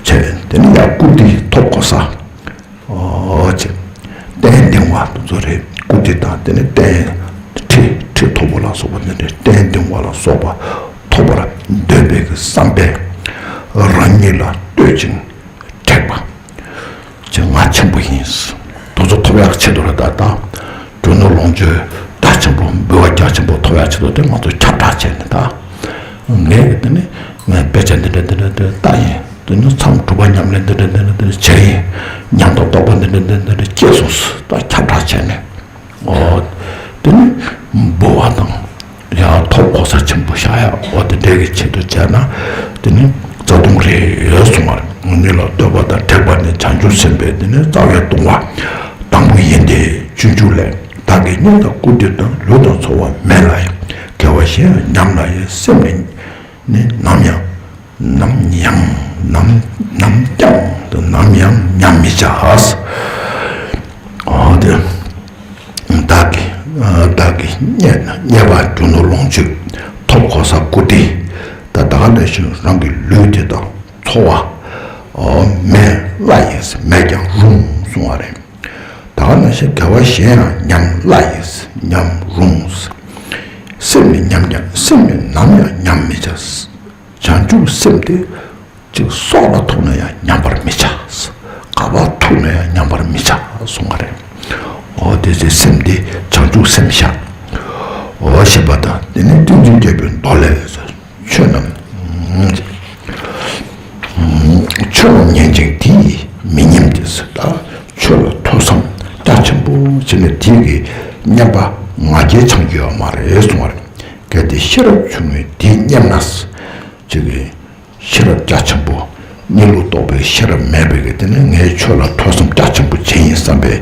བྱས་དེ་ནས་ཡང་བཀུར་སྟི་ཐོབ་གོ་ས། ཨོ་ཅེ། རྟེན་འདིང་བ་དེ་ཚོ་རེད། བཀུར་སྟི་དང་དེ་ནས་རྟེན། ཁྲི་ཁྲི་མཐོ་པོ་ལ་སོགས་པ་འདི་འདྲའི་རྟེན་འདིང་བ་ལ་སོགས་པ་ཐོབ་པར་འདོད་པའི་གི་བསམ་པས་རང་ཉིད་ལ་བསྟོད་ཅིང་དྲེགས་པ། ཅེས་ང་ཆེན་པོ་ཡིན། དེ་ཚོ་ཐོབ་ཡག་ཆེད་དུ་ལ་ད་ལྟ་རྒྱུ་ནོར་ལོངས་སྤྱོད་རྒྱ་ཆེན་པོ་འབུལ་བ་རྒྱ་ཆེན་པོ་ཐོབ་ཡག་ཆེད་དུ་དེ་ང་ཚོ་ཁྱབ་བསྒྲགས་བྱས་ནས་ད། ངས་དེ་ནི་ངས་དཔེ་ཆ་འདི་འདྲ་འདི་འདྲ་འདི་ལྟ་ཡིན། དེ་ནི་མཚམས་སྒྲུབ་པ་ཉམས་ལེན་འདི་འདྲ་འདི་འདྲ་འདི་འདྲ་བྱས་ཡིན། ཉམས་དང་རྟོགས་པ་འདི་འདྲ་འདི་འདྲ་འདི་འདྲ་སྐྱེས་སོང་ཟེར་ད་ཁྱབ་བསྒྲགས་བྱས་ནས། འོ། དེ་ནི་འབུལ་བ་དང་། ཡང་ཐོབ་གོ་ས་ཆེན་པོ་བཞག་ཡག་འོ་དེ་འདྲའི་གི་ཆེད་དུ་བྱས་ན། དེ་ནི་རྩ་ལྟུང་རེད་གསུངས་པ་རེད། ངེད་གཉིས་ལ་བསྟོད་པ་དང་དྲེགས་པ་ནི་བྱང་ཆུབ་སེམས་དཔའི་དེ་ནི་རྩ་བའི་ལྟུང་བ་དང་པོ་ཡིན་ཏེ། སྤྱོད་འཇུག་ལས། བདག་གིས་རྙེད་དང་བཀུར་སྟི་དང་། ལུས་དང་འཚོ་བ་མེད་ལ་ཡང་། དགེ་བ་གཞན་ཡང་ཉམས་ལ་ཡང་། སེམས་ནི་ནི་ནམ་ཡང་། ནམ་ཡང་ནམ་ནམ་ཀྱང་དུ་ནམ་ཡང་ཉམས་མི་བྱ། འོ་དེ། བདག་གིས་བདག་གིས་རྙེད་རྙེད་པར་གྱུར་ནོ་ལོངས་སྤྱོད་ཐོབ་གོ་ས་བཀུར་སྟི། ད་ད་ག་ནང་བཞིན་རང་གི་ལུས་དེ་དང་འཚོ་བ་མེད་བླ་ཡིན། མེད་ཀྱང་རུང་གསུང་བ་རེད། ད་ག་ནང་བཞིན་དགེ་བ་གཞན་ཡང་ཉམས་བླ་ཡིན། ཉམས་རུང་། སེམས་ནི་ཉམས་ཀྱང་སེམས་ནི་ནམ་ཡང་ཉམས་མི་བྱ། བྱང་ཆུབ་སེམས་དེ་ཅིག་སྲོག་ལ་ཐུག་ན་ཡང་ཉམས་པར་མི་བྱ། ག་པར་ཐུག་ན་ཡང་ཉམས་པར་མི་བྱ་གསུང་བ་རེད། འོ་དེ་ཚེ་སེམས་དེ་བྱང་ཆུབ་སེམས་བཞག། འོ་ཞེས་པ་དང་དེ་ནི་ཏིང་འཛིན་རྒྱལ་པོའི་མདོ་ལས། ཆོས་རྣམས་ཆོས་རྣམས་ཉན་ཅིང་དེ་ཡིས་མི་ཉམས་ཏེ། ད་ཆོས་ལ་ཐོས་བསམ་རྒྱ་ཆེན་པོ་བྱས་ནས་དེ་གི་མཉམ་པ་ང་རྒྱལ་འཆང་རྒྱུ་ཡོད་མ་རེད་གསུང་བ་རེད། གལ་ཏེ་ཤེས་རབ་ཆུང་ངུས་དེ་མཉམ་ན། ཅིག་གི་ཤེས་རབ་རྒྱ་ཆེན་པོ། གཉིད་ལུགས་རྟོགས་པའི་ཤེས་རབ་མེད་པའི་གི་དེ་ནི་ངས་ཆོས་ལ་ཐོས་བསམ་རྒྱ་ཆེན་པོ་བྱས་ཡིན་བསམ་པའི་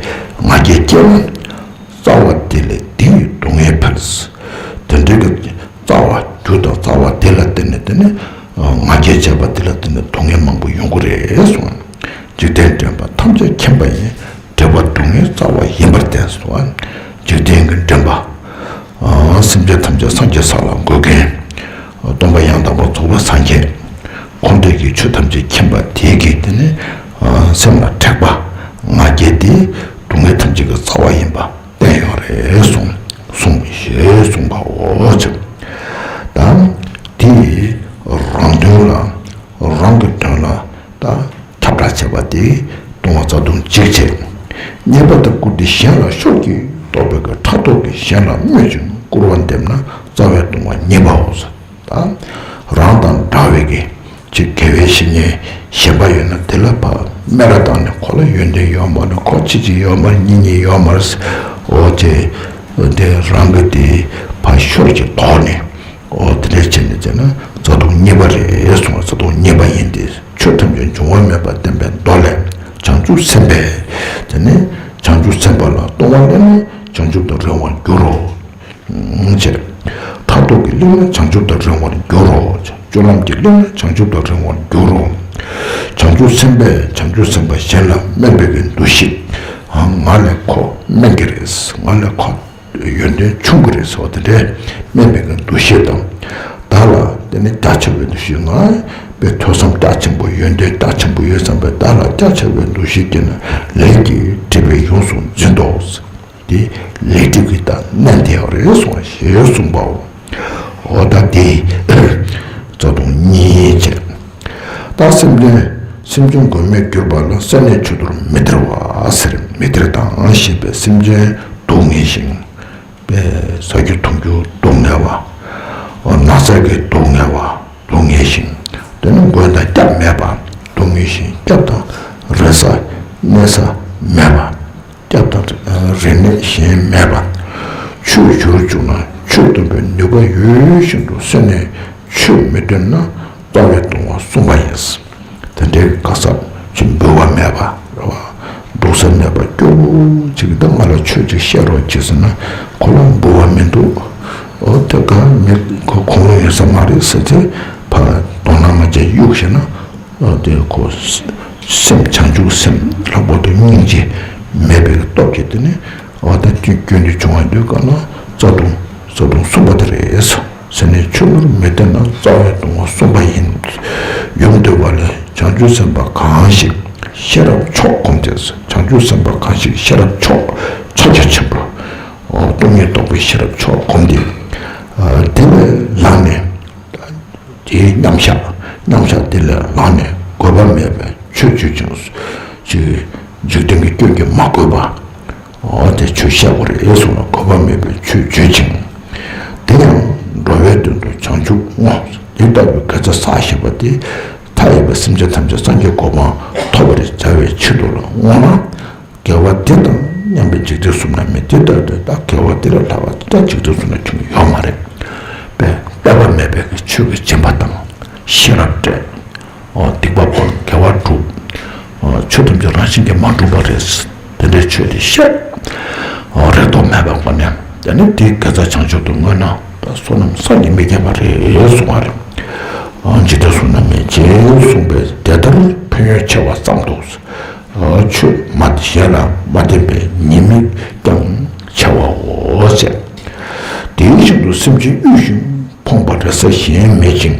ང་རྒྱལ་སྐྱེས་ན། རྩ་བ་དེ་ལས་དེ་ཡི་སྡུག་བསྔལ་འཕེལ། དེ་འདྲའི་གི་རྩ་བ་རྒྱུ་དང་རྩ་བ་དེ་ལ་བརྟེན་ནས་དེ་ནི་ང་རྒྱལ་བྱས་པ་དེ་ལ་བརྟེན་ནས་སྡུག་བསྔལ་མང་པོ་ཡོང་གི་རེད་གསུངས། འཇིག་རྟེན་འདྲེན་པ་ཐམས་ཅད་མཁྱེན་པ་ཡིན། འདྲེན་པ་སྡུག་བསྔལ་རྩ་བ་ཡིན་པར་བསྟན་སོ། འཇིག་རྟེན་གྱི་འདྲེན་པ། སེམས་ཅན་ཐམས་ཅད་སངས་རྒྱས་ས་ལ་འགོད་མཁན། སྟོན་པ་ཡང་དག་པར་རྫོགས་པའི་སངས་རྒྱས། འཁོར་འདས་ཀྱི་ཆོས་ཐམས་ཅད་མཁྱེན་པ་དེ་གིས་དེ་ནི་སེམས་ལ་དྲེགས་པ་ང་རྒྱལ་དེ་སྡུག་བསྔལ་ཐམས་ཅད་ཀྱི་རྩ་བ་ཡིན་པ་བསྟན་ཡོད་རེད་གསུངས། གསུངས་ཞེས་གསུངས་པའོ། ཅེས་དང་། དེ་རང་དོན་ལ། རང་གི་དོན་ལ་ད་ཁྱབ་བསྒྲགས་བྱས་པ་དེ་ལྟུང་བ་རྩ་ལྟུང་གཅིག་བྱས། རྙེད་པ་དང་བཀུར་སྟི་གཞན་ལ་ཤོག་ཅིག་རྟོགས་པའི་གི་ཕྲག་དོག་གིས་གཞན་ལ་སྨོད་ཅིང་སྐུར་བ་འདེབས་ན་རྩ་བའི་ལྟུང་བ་གཉིས་པའོ། ད་རང་དང་འདྲ་བའི་གི་ཅིག་དགེ་བའི་བཤེས་གཉེན་གཞན་པ་ཡོད་ན་དེ་ལ་ཕར་སྨད་ར་བཏང་ནས་ཁོ་ལ་ཡོན་ཏན་ཡོད་མ་རེད། ཁོ་ཕྱི་ཅིག་ཡོད་མ་རེད། གཉིས་གཉིས་ཡོད་མ་རེད། འོ་ཅེ་དེ་རང་གི་དེ་ཕར་ཤོག་ཅིག་དོར་ནས། འོ་དེ་འདྲ་བྱས་ནས་བྱས་ན་རྩ་ལྟུང་གཉིས་པ་རེད་གསུངས། རྩ་ལྟུང་གཉིས་པ་ཡིན་ཏེ། ཆོས་ཐམས་ཅད་འབྱུང་བ་མེད་པར་བསྟན་པའི་མདོ་ལས། བྱང་ཆུབ་སེམས་དཔས་དེ་ནི་བྱང་ཆུབ་སེམས་དཔའ་ལ་ལྟུང་བ་གླེང་ན་བྱང་ཆུབ་ཏུ་རེ་བར་འགྱུར་རོ། ཅེས། ཕྲག་དོག་གིས་གླེང་ན་བྱང་ཆུབ་ཏུ་རེ་བར་འགྱུར་རོ། སྤྱོད་ལམ་གྱིས་གླེང་ན་བྱང་ཆུབ་ཏུ་རེ་བར་འགྱུར་རོ། བྱང་ཆུབ་སེམས་དཔས་བྱང་ཆུབ་སེམས་དཔའ་གཞན་ལ་སྨད་པའི་གི་འདུ་ཤེས། ང་ལས་ཁོ་དམན་གྱི་རེད། ང་ལས་ཁོ་ཡོན་ཏན་ཆུང་གི་རེད་ཟེར་བ་དེ་འདྲའི་དམན་པའི་གི་འདུ་ཤེས་དང་། བདག་ལ་དེ་ནི་རྒྱ་ཆེ་བའི་འདུ་ཤེས། ང་དཔེ་ཐོས་བསམ་རྒྱ་ཆེན་པོ་ཡོན་ཏན་རྒྱ་ཆེན་པོ་ཡོད་བསམ་པའི་བདག་ལ་རྒྱ་ཆེ་བའི་འདུ་ཤེས་སྐྱེས་ན་ལས་ཀྱིས་སྒྲིབ་པས་ཡོངས་སུ་འཛིན་ཏོ། དེ་ལས་སྒྲིབ་ཀྱི་ད་གནས་དེ་རེད་གསུངས་ཞེས་གསུངས་པའོ། འོ་ད་དེ་རྩ་ལྟུང་གཉིས་བྱས། ད་སེམས་ལྡན་སེམས་བྱུང་མགོན་མེད་གྱུར་པ་ལ། སེམས་ནི་ཆོས་མཐོང་མི་སྟེར་བ་ཟེར། མི་སྟེར་དང་ཞེས་པའི་སེམས་ཅན་སྡུག་བསྔལ་ཞིང་། པས་ཟ་རྒྱུ་འཐུང་རྒྱུ་སྡུག་བསྔལ་བ། ན་ཚ་གི་སྡུག་བསྔལ་བ། སྡུག་བསྔལ་ཞིང་། དེ་ནི་མགོན་དང་སྐྱབས་མེད་པ། སྡུག་བསྔལ་ཞིང་སྐྱབས་དང་རེ་ས་གནས་ས་མེད་པ། སྐྱབས་དང་རེ་གནས་གཞན་མེད་པ། ཆོས་བྱུར་བཅུག་ན་ཆོས་སྟོན་པའི་ནུས་པ་ཡོད་བཞིན་དུ་སེམས་ནས་ཆོས་མི་སྟོན་ན་རྩ་བའི་ལྟུང་བ་གསུམ་པ་ཡིན། དེ་འདྲའི་ག་ས་ཅིག་འབུལ་བ་མེད་པ་རེད་བ། འདུག་ས་མེད་པ་སྐྱོ་བོ་ཅིག་གིས་ད་ང་ལ་ཆོས་ཅིག་བཤད་རོགས་བྱེད་ཟེར་ན་ཁོ་ལ་འབུལ་བ་མི་འདུག་འོ་དེ་ག་མི་ཁོ་ཁོམ་ལོང་ཡོད་ས་མ་རེད་ཟེར་ཚེ་ཕར་དོ་སྣང་མ་བྱས་གཡུག་བཞག་ན། འོ་དེ་ཁོ་སེམས་བྱང་ཆུབ་སེམས་ལྷག་པར་དུ་སྙིང་རྗེ་མེད་པའི་སྟོབས་ཀྱིས་དེ་ནི་འོ་ད་སྐྱོན་སྐྱོན་དེ་བྱུང་བ་འདུག་ག་ན་རྩ་ལྟུང་རྩ་ལྟུང་གསུམ་པ་དེ་རེད། སེམས་ནས་ཆོས་མཐོང་མི་སྟེར་ན་རྩ་བའི་ལྟུང་བ་གསུམ་པ་ཡིན། ཡུམ་འདུས་པ་ལས་བྱང་ཆུབ་སེམས་དཔའ་གང་ཞིག་ཤེས་རབ་མཆོག་བསྒོམས་ཏེ། བྱང་ཆུབ་སེམས་དཔའ་གང་ཞིག་ཤེས་རབ་མཆོག་ཕྱག་རྒྱ་ཆེན་པོ། སྟོང་ཉིད་རྟོགས་པའི་ཤེས་རབ་མཆོག་བསྒོམས་ཏེ། དེ་ལས་ལངས་ནས། དེའི་མཉམ་བཞག་མཉམ་བཞག་དེ་ལས་ལངས་ནས་དགོས་པ་མེད་པའི་ཆོས་སྤྱོད་ཅིང་། ཅིག་འཇིག་རྟེན་གྱི་སྐྱོན་གྱིས་མ་གོས་པ། འོ་དེ་ཆོས་བཤད་དགོས་རེད་གསུངས་ལ་དགོས་པ་མེད་པའི་ཆོས་བརྗོད་ཅིང་། དེ་ཡང་འགྲོ་བའི་དོན་དུ་བྱང་ཆུབ་བསྔོ། དེ་ལྟ་བུའི་དགེ་རྩ་བསགས་ཞེས་པ་དེ་མཐའ་ཡས་པའི་སེམས་ཅན་ཐམས་ཅད་སངས་རྒྱས་གོ་འཕང་ཐོབ་པར་བྱ་བའི་ཆེད་དུ་ལ་བསྔོ་ན། དགེ་བ་དེ་དང་མཉམ་པའི་འཇིག་རྟེན་གསུམ་ན་མེད། དེ་ལྟར་དུ་ད་དགེ་བ་དེ་ལས་ལྷག་པ་ད་འཇིག་རྟེན་གསུམ་ན་བྱུང་ཡོད་མ་རེད། པས་སྤེལ་བ་མེད་པའི་ཆོས་ཀྱི་སྦྱིན་པ་དང་ཤེས་རབ་སྤྲད། འོ་སྡིག་པ་སྤོང་དགེ་བ་སྒྲུབ། འོ་ཆོས་ཐམས་ཅད་རང་བཞིན་གྱིས་མ་འགྲུབ་པ་རེད། དེ་འདྲའི་ཆོས་དེ་བཤད། འོ་རེ་དོགས་མེད་པའི་སྒོ་ནས་དེ་ནི་དེའི་དགེ་རྩ་བྱང་ཆུབ་ཏུ་བསྔོས་ན་ད་བསོད་ནམས་བསམ་གྱིས་མི་ཁྱབ་པ་རེད་གསུང་བ་རེད། ཇི་ལྟར་གསུངས་ན་མེད་ཅེས་གསུངས་པས་དེ་ལྟར་ཕན་ཡོན་ཆེ་བ་ཙམ་དུ། ཆོས་མ་གཞན་ལ་མ་བརྟེན་པའི་ཉེས་དམིགས་ཀྱང་ཆེ་བའོ་ཞེས། དེ་བཞིན་དུ་སེམས་ཅན་དབུལ་ཞིང་ཕོངས་པ་རེ་ས་གཞན་མེད་ཅིང་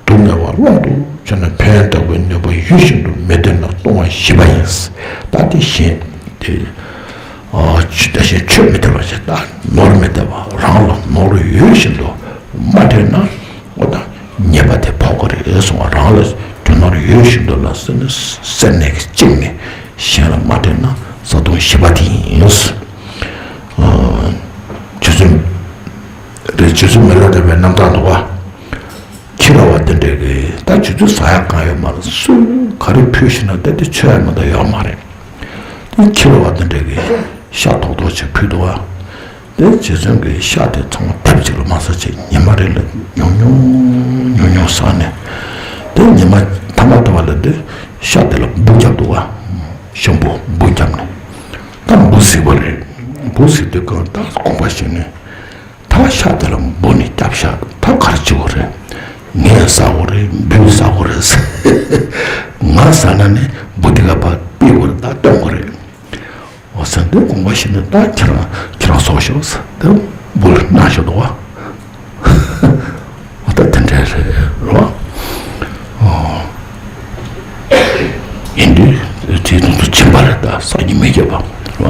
སྡུག་བསྔལ་བ་ཀློང་དུ་བྱོན་ན་ཕན་ཡོན་དག་པའི་ནུས་པ་ཡུལ་ཤིན་ཏུ་མི་ལྡན་ལ་ལྟུང་བ་ཞི་བ་ཡིན། ད་དེ་གཞན་དེ། ཨ་ཆོས་ད་གཞན་ཆོས་མི་འདོད་པ་ཞིག་ད་ནོར་མི་འདོད་པ་རང་ལ་ནོར་ཡོད་བཞིན་དུ་མ་སྤྲད་ན་འོ་ད་ཉེས་པ་དེ་ཕོག་གི་རེད་གསུངས་པ། རང་ལ་དོན་ནོར་ཡོད་བཞིན་དུ་ལ་སེར་སྣས་ཀྱིས་བཅིངས་ནས་གཞན་ལ་མ་སྤྲད་ན་བཟའ་བཏུང་ཞི་བ་དེ་ཡིན། ཨ་རྗེ་བཙུན་རེད། རྗེ་བཙུན་མི་ལ་རས་པའི་རྣམ་ཐར་འདུག་པ། ཁྱི་ར་བ་དེ་འདྲས་ཀྱིས་ད་ཆུ་ཚོད་ཟ་ཡག་གང་ཡོད་མ་རེད། སུས་ག་རེ་ཕུལ་ཤེ་ན་ད་དེ་མཆོད་ཡག་མ་གཏོགས་ཡོད་མ་རེད། དེ་ཁྱི་ར་བ་དེ་འདྲས་ཀྱིས་ཤ་ཏོག་ཏོག་ཅིག་ཕུལ་འདུག་པ། དེ་རྗེ་བཙུན་གྱིས་ཤ་དེ་ཚང་མ་ལྡེབ་གཅིག་ལ་མ་ཟ་བྱས་ཉི་མ་རེ་ལ་ཉུང་ཉུང་ཉུང་ཉུང་ཟ་ནས། དེ་ཉི་མ་ཐ་མ་དུ་བ་ལ་དེ་ཤ་དེ་ལ་འབུ་བརྒྱབ་འདུག་པ། ཤམ་བུ་འབུ་བརྒྱབ་ནས་ད་འབུ་གཟིགས་པ་རེད། འབུ་གཟིགས་དུས་སྒང་ད་དགོངས་པ་བཞེས་ནས། ད་ཤ་དེ་ལ་འབུ་ནི་བརྒྱབ་ཤག་ད་ག་རེ་བྱེད་དགོས་རེད། ངས་ཟ་དགོས་རེད། འབུས་ཟ་དགོས་རེད། ང་ཟ་ན་ནི་འབུ་དེ་ག་པར་ཕུད་དགོས་རེད། ད་སྟོན་དགོས་རེད། འོ་ཟེར་དུས་དགོངས་པ་བཞེས་ནས་ད་ཁྱེད་རང་ཁྱེད་རང་ཟ་ཤོག་ཟེར་དེ་འབུ་ལ་གནང་ཤོག་འདུག་པ། འོ་ད་དེ་འདྲས་རེད་རོ། ཨོ། ཡིན་དུས་དེའི་དོན་དུ་སྦྱིན་པ་རེད། ད་བསགས་ཀྱི་མི་དགེ་བ་རེད་པ།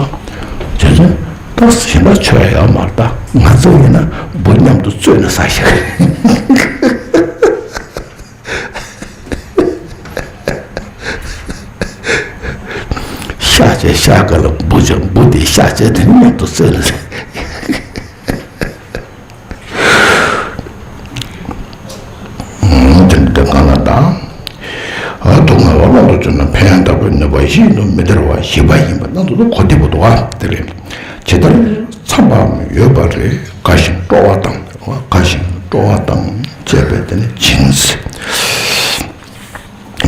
བྱས་ཙང་ད་སྦྱིན་པ་ཆོག་ཡ་མ་རེད། ད་ང་ཚོ་ཡིན་ན་འབུ་མཉམ་དུ་བཙོས་ནས་ཟ་ཤེས། ཤ་བྱས་ཤ་ག་ལ་འབུ་བྱས་འབུ་དེ་ཤ་བྱས་དེ་མཉམ་དུ་བཙོས་ནས་ཟ། དེ་འདི་གང་ལ་དང་། སྡུག་བསྔལ་བ་ཀློང་དུ་བྱོན་ན་ཕན་ཡོན་དག་པའི་ནུས་པ་ཡིད་དུ་མི་འདར་བ་ཞི་བ་ཡིན་པ་རྣམས་སུ་གོ་བདེ་པོ་འདུག་པ། དེ་རེད། ཇི་ལྟར་འཚམས་པའམ་ཡོད་པ་རེ་དགའ་ཞིང་སྤྲོ་བ་དང་དགའ་ཞིང་སྤྲོ་བ་དང་བཅས་པའི་དེ་ནི་བྱིན། ཨ་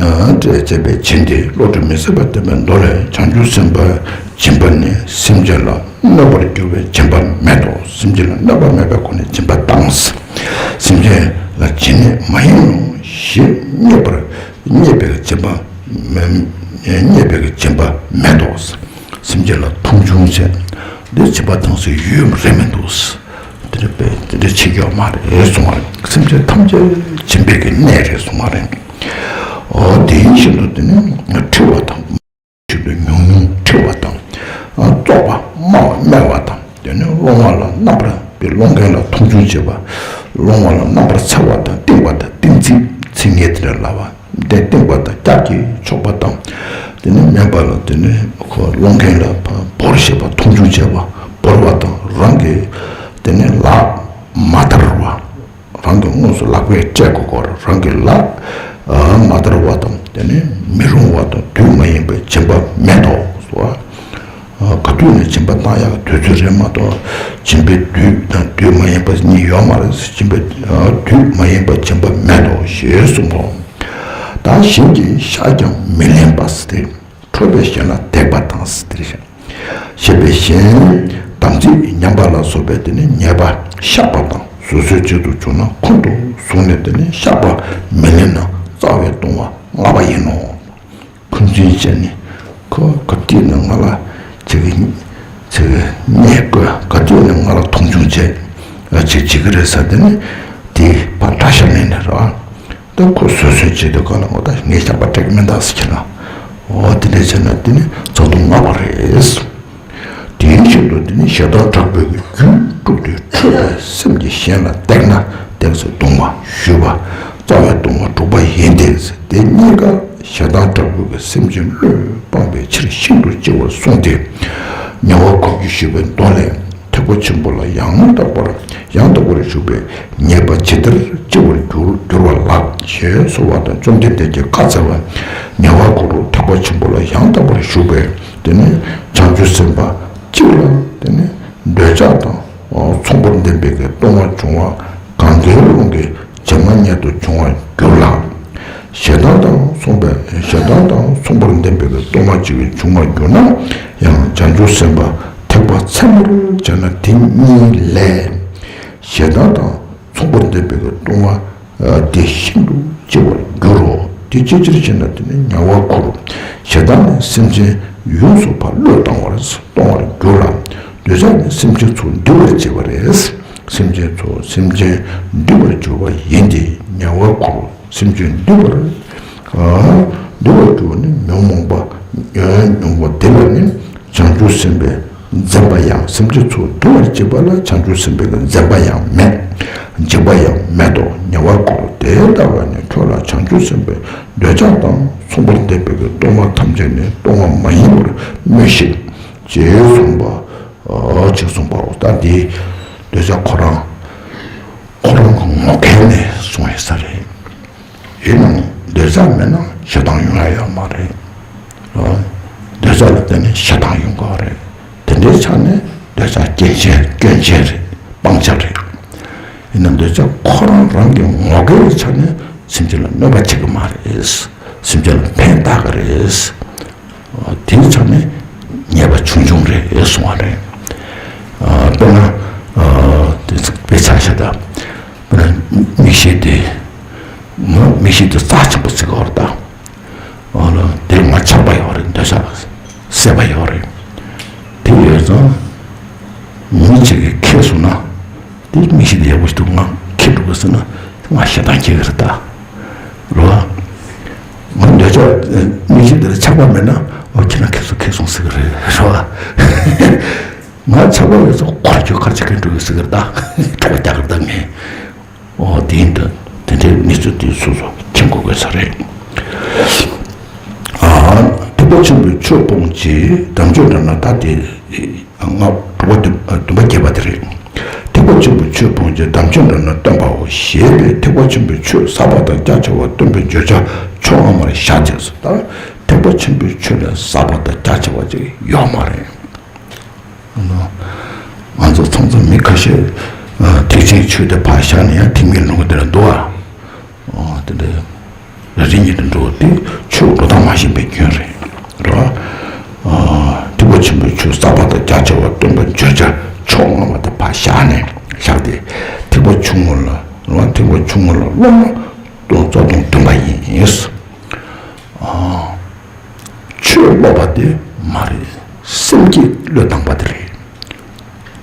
ཨ་བཅས་པའི་བྱིན་ཏེ་བློ་གྲོས་མི་ཟད་པ་ལྡན་པའི་མདོ་ལས། བྱང་ཆུབ་སེམས་དཔའི་སྦྱིན་པ་ནི། སེམས་ཅན་ལ་གནོད་པར་གྱུར་པའི་སྦྱིན་པ་མེད་དོ། སེམས་ཅན་ལ་གནོད་པ་མེད་པའི་སྒོ་ནས་སྦྱིན་པ་བཏང་། སེམས་ཅན་ལ་བྱིན་ནི་མ་ཡིན་ནོ་ཞེས་བརྙས་པར་བརྙས་པའི་སྦྱིན་པ་མེད། བརྙས་པའི་སྦྱིན་པ་མེད་དོ། སེམས་ཅན་ལ་མཐོང་ཆུང་བྱས། འདི་སྦྱིན་པ་བཏང་སའི་ཡུལ་རེད་མི་འདུག། འདི་འདྲ་བས་འདི་འདྲ་བྱེད་རྒྱུ་མ་རེད་གསུང་བ་རེད། སེམས་ཅན་ཐམས་ཅད་སྦྱིན་པའི་གི་གནས་རེད་གསུང་བ་རེད། འོ་དེ་བཞིན་དུ་དེ་ནི་འཁྲུལ་བ་དང་། བཞིན་དུ་ཉུང་ཉུང་འཁྲུལ་བ་དང་། བཙོག་པ་སྨྲ་བ་སྨད་པ་དང་། དེ་ནི་སློང་བ་ལ་རྣམ་པར་དེ་སློང་མཁན་ལ་མཐོང་ཆུང་བྱེད་པ། སློང་བ་ལ་རྣམ་པར་འཚེ་བ་དང་གཏིང་པ་དང་གཏིང་ཚིག་ཚིག་ངན་དེ་འདྲ་ལབ་པ། དེ་གཏིང་པ་དང་སྐྱབས་ཀྱིས་ཆོག་པ་དང་། དེ་ནི་དམན་པ་ལ་དེ་ནི་ཁོ་སློང་མཁན་ལ་བོར་བྱེད་པ། མཐོང་ཆུང་བྱེད་པ། བོར་བ་དང་རང་གི་དེ་ནི་ལག་མ་ཐར་བ། རང་གི་དངོས་སུ་ལག་པས་སྤྲད་དགོས་སྐོར། རང་གི་ལག་མ་ཐར་བ་དང་དེ་ནི་མི་རུང་བ་དང་དུས་མ་ཡིན་པའི་སྦྱིན་པ་མེད་དོ། ག་དུས་ནས་སྦྱིན་པ་བཏང་ཡག་དུས་ཚོད་རེད་མ་གཏོགས་སྦྱིན་པའི་དུས་དང་དུས་མ་ཡིན་པ་གཉིས་ཡོད་མ་རེད། སྦྱིན་པའི་དུས་མ་ཡིན་པ་སྦྱིན་པ་མེད་དོ་ཞེས་གསུངས་པ། ད་གཞན་གྱི་ཤ་ཀྱང་མི་ལེན་པ་སྟེ། ཁྲོ་བའི་གཞན་ལ་དེག་པ་དང་། ཟེར་ཞེས་པའི་གཞན་དམ་ཚིག་ཉམས་པ་ལ་སོགས་པའི་དེ་ནི་ཉེས་པ་བཤགས་པ་དང་བཟོད་གསོལ་བྱེད་དུ་བྱུང་ན་འཁོན་དུ་བཟུང་ནས་དེ་ནི་བཤགས་པ་མི་ལེན་ན་རྩ་བའི་ལྟུང་བ་ལྔ་པ་ཡིན་ནོ། འཁོན་འཛིན་བྱས་ནས་ཁོ་ག་དུས་ནས་ང་ལ་ཅིག་ཅིག་བརྙས་བཀོད། ག་དུས་ནས་ང་ལ་མཐོང་ཆུང་བྱས་ཅིག་བྱེད་ཀྱི་རེད་ཟེར། དེ་ནི་དེ་ཕར་དགྲ་ཤ་ལེན་ནས་རེད་བ། ད་ཁོ་བཟོད་གསོལ་བྱེད་དུས་གང་ལ་འོ་ད་ངས་བཤགས་པ་སྤྲད་ཀྱི་མིན་ད་ཟེར་ཁྱེར་ན། འོ་དེ་འདྲ་བྱས་ན་དེ་ནི་བཟའ་བཏུང་ལྔ་པ་རེད། དེའི་ཞིང་དུ་དེ་ནི་ཞེ་སྡང་དྲག་པོའི་རྒྱུད་དཀྲུགས་ཏེ་ཁྲོས་པའི་སེམས་ཀྱིས་གཞན་ལ་དེག་ན་དེག་ཟེར་གདུང་བ་ཞུས་པ་རྩ་བའི་ལྟུང་བ་དྲུག་པ་ཡིན་ཏེ། དེ་གཉིས་ཀ་ཞེ་སྡང་དྲག་པོའི་སེམས་ཀྱིས་བློས་སྤངས་པའི་ཕྱིར་ཤིན་ཏུ་ལྕི་བར་གསུངས་ཏེ། ཉེ་བར་མཁོ་རྒྱུ་ཞུས་པའི་མདོ་ལས། ཐེག་པ་ཆེན་པོ་ལ་ཡང་དག་པར་ཡང་དག་པར་ཞུགས་པའི་ཉེས་པ་ཇི་ལྟར་ལྕི་བར་འགྱུར་འགྱུར་བ་ལགས་ཞེས་གསོལ་བ་དང་། བཅོམ་ལྡན་འདས་ཀྱིས་བཀའ་སྩལ་པ། ཉེ་བར་མཁོ་རྒྱུ་ཐེག་པ་ཆེན་པོ་ལ་ཡང་དག་པར་ཞུགས་པའི་དེ་ནི་བྱང་ཆུབ་སེམས་དཔའ་གཅིག་ལ་དེ་ནི་འདོད་ཆགས་དང་མཚུངས་པར་ལྡན་པའི་གི་ལྟུང་བ་བྱུང་བ་གང་གཱའི་ཀླུང་གི་བྱེ་མ་སྙེད་དུ་འབྱུང་བར་འགྱུར་ལགས། ཞེ་སྡང་དང་མཚུངས་པའི་ཞེ་སྡང་དང་མཚུངས་པར་ལྡན་པའི་གི་ལྟུང་བ་གཅིག་གིས་བྱུང་བར་གྱུར་ན་ཡང་བྱང་ཆུབ་སེམས་དཔའ་ཐེག་པ་ཚད་མར་བྱས་ན་དེ་གཉིས་ལས་ཞེ་སྡང་དང་མཚུངས་པར་ལྡན་པའི་གི་ལྟུང་བ་ དེ་ཤིན་ཏུ་ལྕི་བར་འགྱུར་རོ། དེ་ཅིའི་ཕྱིར་ཞེ་ན། དེ་ནི་དམྱལ་བར་འཁོར། ཞེ་སྡང་ནི་སེམས་ཅན་ཡོངས་སུ་ཕར་བློས་གཏོང་བར་གཏོང་བར་འགྱུར་ལ། འདོད་ཆགས་ནི་སེམས་ཅན་ཚོ་འདུལ་བར་བྱེད་པ་རེད། སེམས་ཅན་ཚོ་སེམས་ཅན་འདུལ་བར་འགྱུར་བ་ཡིན་ཏེ། དམྱལ་བར་འཁོར། སེམས་ཅན་འདུལ་བར་འདུལ་བར་འགྱུར་བ་ནི་ཉོན་མོངས་པ། ཉོན་མོངས་པ་དེ་ལ་ནི་བྱང་ཆུབ་སེམས་དཔའི་འཛེམ་པ་ཡང་། སེམས་ཅན་ཚོ་འདུལ་བར་བྱེད་པ་ལ་བྱང་ཆུབ་སེམས་དཔའི་འཛེམ་པ་ཡང་མེད། འཇིགས་པ་ཡང་མེད་དོ། དམྱལ་བར་འཁོར། དེ་ལྟ་བས་ན་ཁྱོད་ལ་བྱང་ཆུབ་སེམས་དཔའི་འདོད་ཆགས་དང་མཚུངས་པར་ལྡན་པའི་སྡུག་བསྔལ་ཐམས་ཅད་ནི་སྡུག་བསྔལ་མ་ཡིན་པར་སྨྲོས་ཤིག་ཅེས་གསུངས་པ། ཨ་ཅེས་གསུངས་པའོ། ད་འདི་འདོད་ཆགས་ཁོ་རང་ཁོ་རང་གི་ངོ་སྐལ་ནས་གསུངས་ཡོད་ས་རེད། ཡིན་ནའང་འདོད་ཆགས་མེད་ན་ཞེ་སྡང་ཡོང་ཡ་ཡོད་མ་རེད། འདོད་ཆགས་ལ་བརྟེན་ནས་ཞེ་སྡང་ཡོང་གི་རེད། དེ་འདྲའི་ཆ་ནས་འདོད་ཆགས་སྐྱོན་ཅན་སྐྱོན་ཅན་རེད། སྤང་བྱ་རེད། ཡིན་ན་འདོད་ཆགས་ཁོ་རང་རང་གི་ངོ་སྐལ་གྱི་ཆ་ནས་སེམས་ཅན་ལ་གནོད་པ་བྱེད་ཀྱི་མ་རེད། སེམས་ཅན་ལ་ཕན་བཏགས་ཀྱི་རེད། དེའི་ཆ་ནས་ཉེས་པ་ཆུང་ཆུང་རེད་གསུང་བ་རེད། དཔེར་ན་དེ་ཚིག་དཔེ་ཆ་བཞག་ད། དཔེར་ན་མིག་ཤེལ་དེ། ང་མིག་ཤེལ་དེ་རྩ་ཆེན་པོ་བརྩི་གི་ཡོད་རེད་ད། འོ་ལ་དེ་ང་ཆགས་པ་ཡོད་རེད། འདོད་ཆགས་སྲེད་པ་ཡོད་རེད། དེ་ཡོད་ཙང་མི་གཅིག་གིས་ཁེགས་སོང་ན། དེ་མིག་ཤེལ་དེ་ཡག་པོ་ཞིག་འདུག་ང་ཁེགས་འགྲོ་གི་ཟེར་ན། ང་ཞེ་སྡང་སྐྱེ་གི་རེད་ད། རེད་བ། ང་འདོད་ཆགས་མིག་ཤེལ་དེ་ལ་ཆགས་པ་མེད་ན། འོ་ཁྱེད་རང་ཁེགས་སོང་ཁེགས་སོང་ཟེར་གི་རེད། རེད་བ། ང་ཆགས་པ་ཡོད་ཙང་ཁོ་རང་ཁྱོད་ག་རེ་བྱེད་མཁན་འགྲོ་གི་ཟེར་གི་རེད་ད། གྲོགས་རྒྱག་གི་རེད་ད་ངས། འོ་དེ་ཡིན་ད། དེ་འདྲའི་གནས་ཚུལ་དེ་སོ་སོ་མཁྱེན་དགོས་དགོས་ས་རེད། ཨ་ཐེག་པ་ཆེན་པོའི་ཆོས་སྤོང་བྱེད། དམ་ཆོས་འདྲ་ན་ད་དེ་ལྔ་དྲུག་པ་བདུན་བདུན་པ་བརྒྱད་པ་དེ་རེད། ཐེག་པ་ཆེན་པོའི་ཆོས་སྤོང་བྱེད། དམ་ཆོས་འདྲ་ན་སྟོན་པའོ། ཞེས་པའི་ཐེག་པ་ཆེན་པོའི་ཆོས་ཟབ་པ་དང་རྒྱ་ཆེ་བ་སྟོན་པའི་བརྗོད་བྱ་ཕྱོགས་སྔ་མར་བཞག་ཅེས་སོ། ད་ཐེག་པ་ཆེན་པོའི་ཆོས་ལས་ཟབ་པ་དང་རྒྱ་ཆེ་བ་ཅིག་ཡོད་མ་རེད། ང་ཚོ་ཚང་ཚང་མི་ཁ་ཤས་ཐེག་ཆེན་ཆོས་དེ་ཕར་བཞག་ནས་ཡང་ཐེག་དམན་ལུང་པ་དེ་ལ་འདུག་ཨ། དེ་འདྲ་རེ་རེ་གཉིས་དུ་འགྲོ་བ་དེ་ཆོས་འགྲོ་སྟངས་མ་ཤེས་པའི་སྐྱོན་རེད། རེད་བ། ཐེག་པ་ཆེན་པོའི་ཆོས་ཟབ་པ་དང་རྒྱ་ཆེ་བ་སྟོན་པའི་བརྗོད་བྱ་ཕྱོགས་སྔ་མ་དེ་ཕར་བཞག་ནས་བཞག་སྟེ། ཐེག་པ་ཆུང་ངུ་ལ་རེད་བ། ཐེག་པ་ཆུང་ངུ་ལ་སློབ་ན་རྩ་ལྟུང་བདུན་པ་ཡིན། ཆོས་སློབ་པ་དེ་མ་རེད། སེམས་བསྐྱེད་བློས་བཏང་པ་དེ་རེད།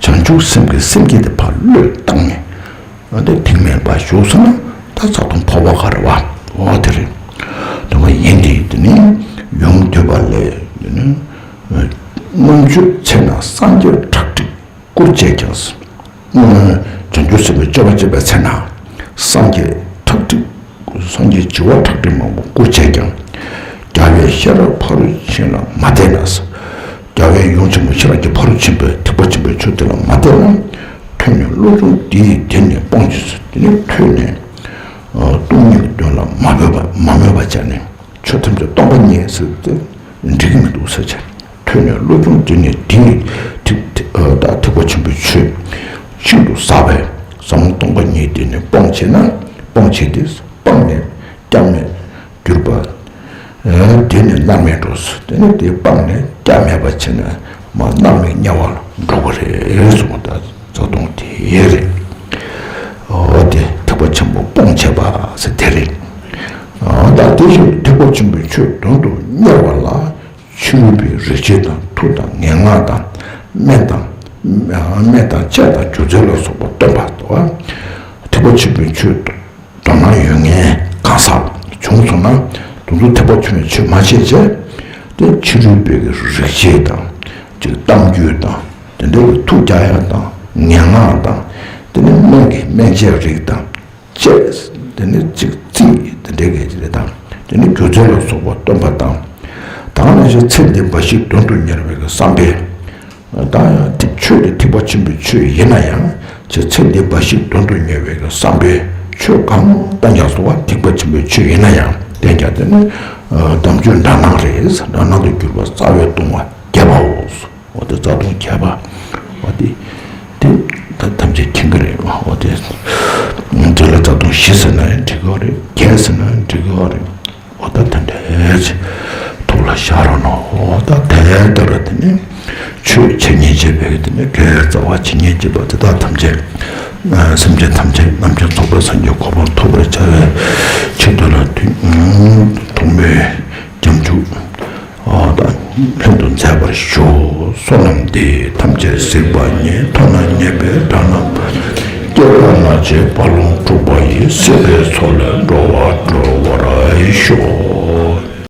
བྱང་ཆུབ་སེམས་ཀྱི་སེམས་བསྐྱེད་དེ་ཕར་བློས་བཏང་ནས། འོ་དེ་ཐེག་དམན་པ་བཞུགས་སོང་ན་ད་རྩ་ལྟུང་འཕོ་བ་ག་རེ་བ། འོ་དེ་རེད། དེ་བ་ཡིན་ཏེ། དེ་ནི་ཡུམ་འདུས་པ་ལས། དེ་ནི་མངོན་སྤྱོད་ཚེ་ན་སངས་རྒྱས་ཁྲག་ཁྲིག་སྐུར་བྱས་ཀྱང་། བྱང་ཆུབ་སེམས་དཔའི་སྤྱོད་པ་སྤྱད་པའི་ཚེ་ན། སངས་རྒྱས་ཁྲག་ཁྲིག་སངས་རྒྱས་བྱེ་བ་ཁྲག་ཁྲིག་མང་པོ་སྐུར་བྱས་ཀྱང་། རྒྱལ་བའི་ཤེས་རབ་ཕ་རོལ་ཕྱིན་ལ་མ་བརྟེན་ན། རྒྱལ་བའི་ཡུམ་ཆེན་པོ་ཤེས་རབ་ཀྱི་ཕ་རོལ་ཕྱིན་པའི་ཐེག་པ་ཆེན་པོའི་ཆོས་དེ་ལ་མ་བརྟེན་ན། ཐོས་ནས་བློ་ཆུང་དེས་དེ་ནི་སྤོང་བྱེད་ཟེར། དེ་ནི་ཐོས་ནས་སྟོང་ཉིད་ཀྱི་དོན་ལ་མ་མོས་པ་མ་མོས་པ་བྱས་ནས། ཆོས་ཐམས་ཅད་སྟོང་པ་ཉིད་ཟེར་ཏེ་འགྲིག་གི་མི་འདུག་ཟེར་བྱས། ཐོས་ནས་བློ་ཆུང་དེ་ནི་དེའི་ཐེག་ཐེག་ཨ་ད་ཐེག་པ་ཆེན་པོའི་ཆོས་ཤིན་ཏུ་ཟབ་པས་ཟབ་མོ་སྟོང་པ་ཉིད་དེ་ནི་སྤོང་བྱེད་ན། སྤོང་བྱེད་དེ་སྤངས་ནས་སྐྱབས་མེད་གྱུར་པ། ཨ་དེ་ནི་མནར་མེད་འགྲོ་ཟེར། དེ་ནི་དེ་སྤངས་ནས་སྐྱབས་མེད་པ་བྱས་ན་མ་མནར་མེད་དམྱལ་བ་ལ་འགྲོ་གི་རེད་གསུངས་པ་ད། རྩ་ལྟུང་དེ་རེད། འོ་དེ་ཐེག་པ་ཆེན་པོ་སྤོང་བྱེད་པ་ཟེར་དེ་རེད། ཨ་ད་དེ་བཞིན་ཐེག་པ་ཆེན་པོའི་ཆོས་དོན་དུ་གཉེར་བ་ལ། ཕྱི་རོལ་པའི་རིག་བྱེད་དང་མཐུ་དང་ངན་སྔགས་དང་སྨན་དང་། སྨན་དང་དཔྱད་དང་སྒྱུ་རྩལ་ལ་སོགས་པ་སྟོན་པ་དང་། ཐེག་པ་ཆེན་པོའི་ཆོས་དོ་སྣང་ཡོད་མཁན་གང་ཟག་བྱུང་སོང་ན། དེ་ཚོ་ཐེག་པ་ཆུང་བའི་ཆོས་མ་བྱེད་ཅེས། དེ་ཕྱི་རོལ་པའི་རིག་བྱེད་དང་། ཅིག་གཏམ་རྒྱུད་དང་། དེ་འདྲ་གི་མཐུ་རྒྱག་ཡ་དང་ངན་སྔགས་དང་། དེ་ནས་སྨན་གྱི་སྨན་དཔྱད་རིགས་དང་། དཔྱད། དེ་ནས་ཅིག་རྩིས་དེ་འདྲ་གི་རེད་དང་། དེ་ནས་སྒྱུ་རྩལ་ལ་སོགས་པ་སྟོན་པ་དང་། ད་ག་ནང་བཞིན་ཚེ་འདི་འབའ་ཞིག་དོན་དུ་གཉེར་བའི་གི་བསམ་པས། ད་ཡང་ཆོས་དེ་ཐེག་པ་ཆེན་པོའི་ཆོས་ཡིན་ན་ཡང་། ཅིག་ཚེ་འདི་འབའ་ཞིག་དོན་དུ་གཉེར་བའི་གི་བསམ་པས་ཆོས་གང་བསྟན་ཀྱང་གསུངས་པ་ཐེག་པ་ཆེན་པོའི་ཆོས་ཡིན་ན་ཡང་བསྟན་ཀྱང་དེ་ནི་དམ་ཆོས་འདྲ་སྣང་རེད། འདྲ་སྣང་དུ་གྱུར་པ་རྩ་བའི་ལྟུང་བ་བརྒྱད་པའོ། འོ་དེ་རྩ་ལྟུང་བརྒྱད་པ། འོ་དེ་དེ་ད་ཐམས་ཅད་མཁྱེན་གྱི་རེད། འོ་དེ་དེ་ལ་རྩ་ལྟུང་བཞི་ཟེར་ན་ཡང་འགྲིག་གི་རེད། བརྒྱད་ཟེར་ན་ཡང་འགྲིག་གི་རེད། འོ་ད་དེ་འདྲས་ཐོག་ ལ་ཤར་རོ་ནོ། ད་དེ་ལྟར་དེ་ནི་ཆོས་བྱེད་ཉེན་བྱེད་པའི་དེ་ནི་དགེ་བའི་རྩ་བ་བྱེད་ཉེན་བྱེད་པ་དེ་དག་ཐམས་ཅད། སེམས་ཅན་ཐམས་ཅད་རྣམ་མཁྱེན་ཚོགས་པའི་སངས་རྒྱས་གོ་འཕང་ཐོབ་པར་བྱ་བའི་ཆེད་དུ་ལ་དུས་ཐོག་མའི་སྐྱབས་འཇུག་དང་ལྷན་དུ་མཛད་པར་ཞུ། བསོད་ནམས་འདི་ཐམས་ཅད་གཟིགས་པ་ཉིད། ཐོབ་ནས་ཉེས་པའི་དགྲ་རྣམས་ཕམ་བྱས། སྐྱེ་རྒ་ན་འཆིའི་རྦ་ཀློང་འཁྲུགས་པ་ཡི། སྲིད་པའི་མཚོ་ལས་འགྲོ་བ་སྒྲོལ་བར་ཤོག།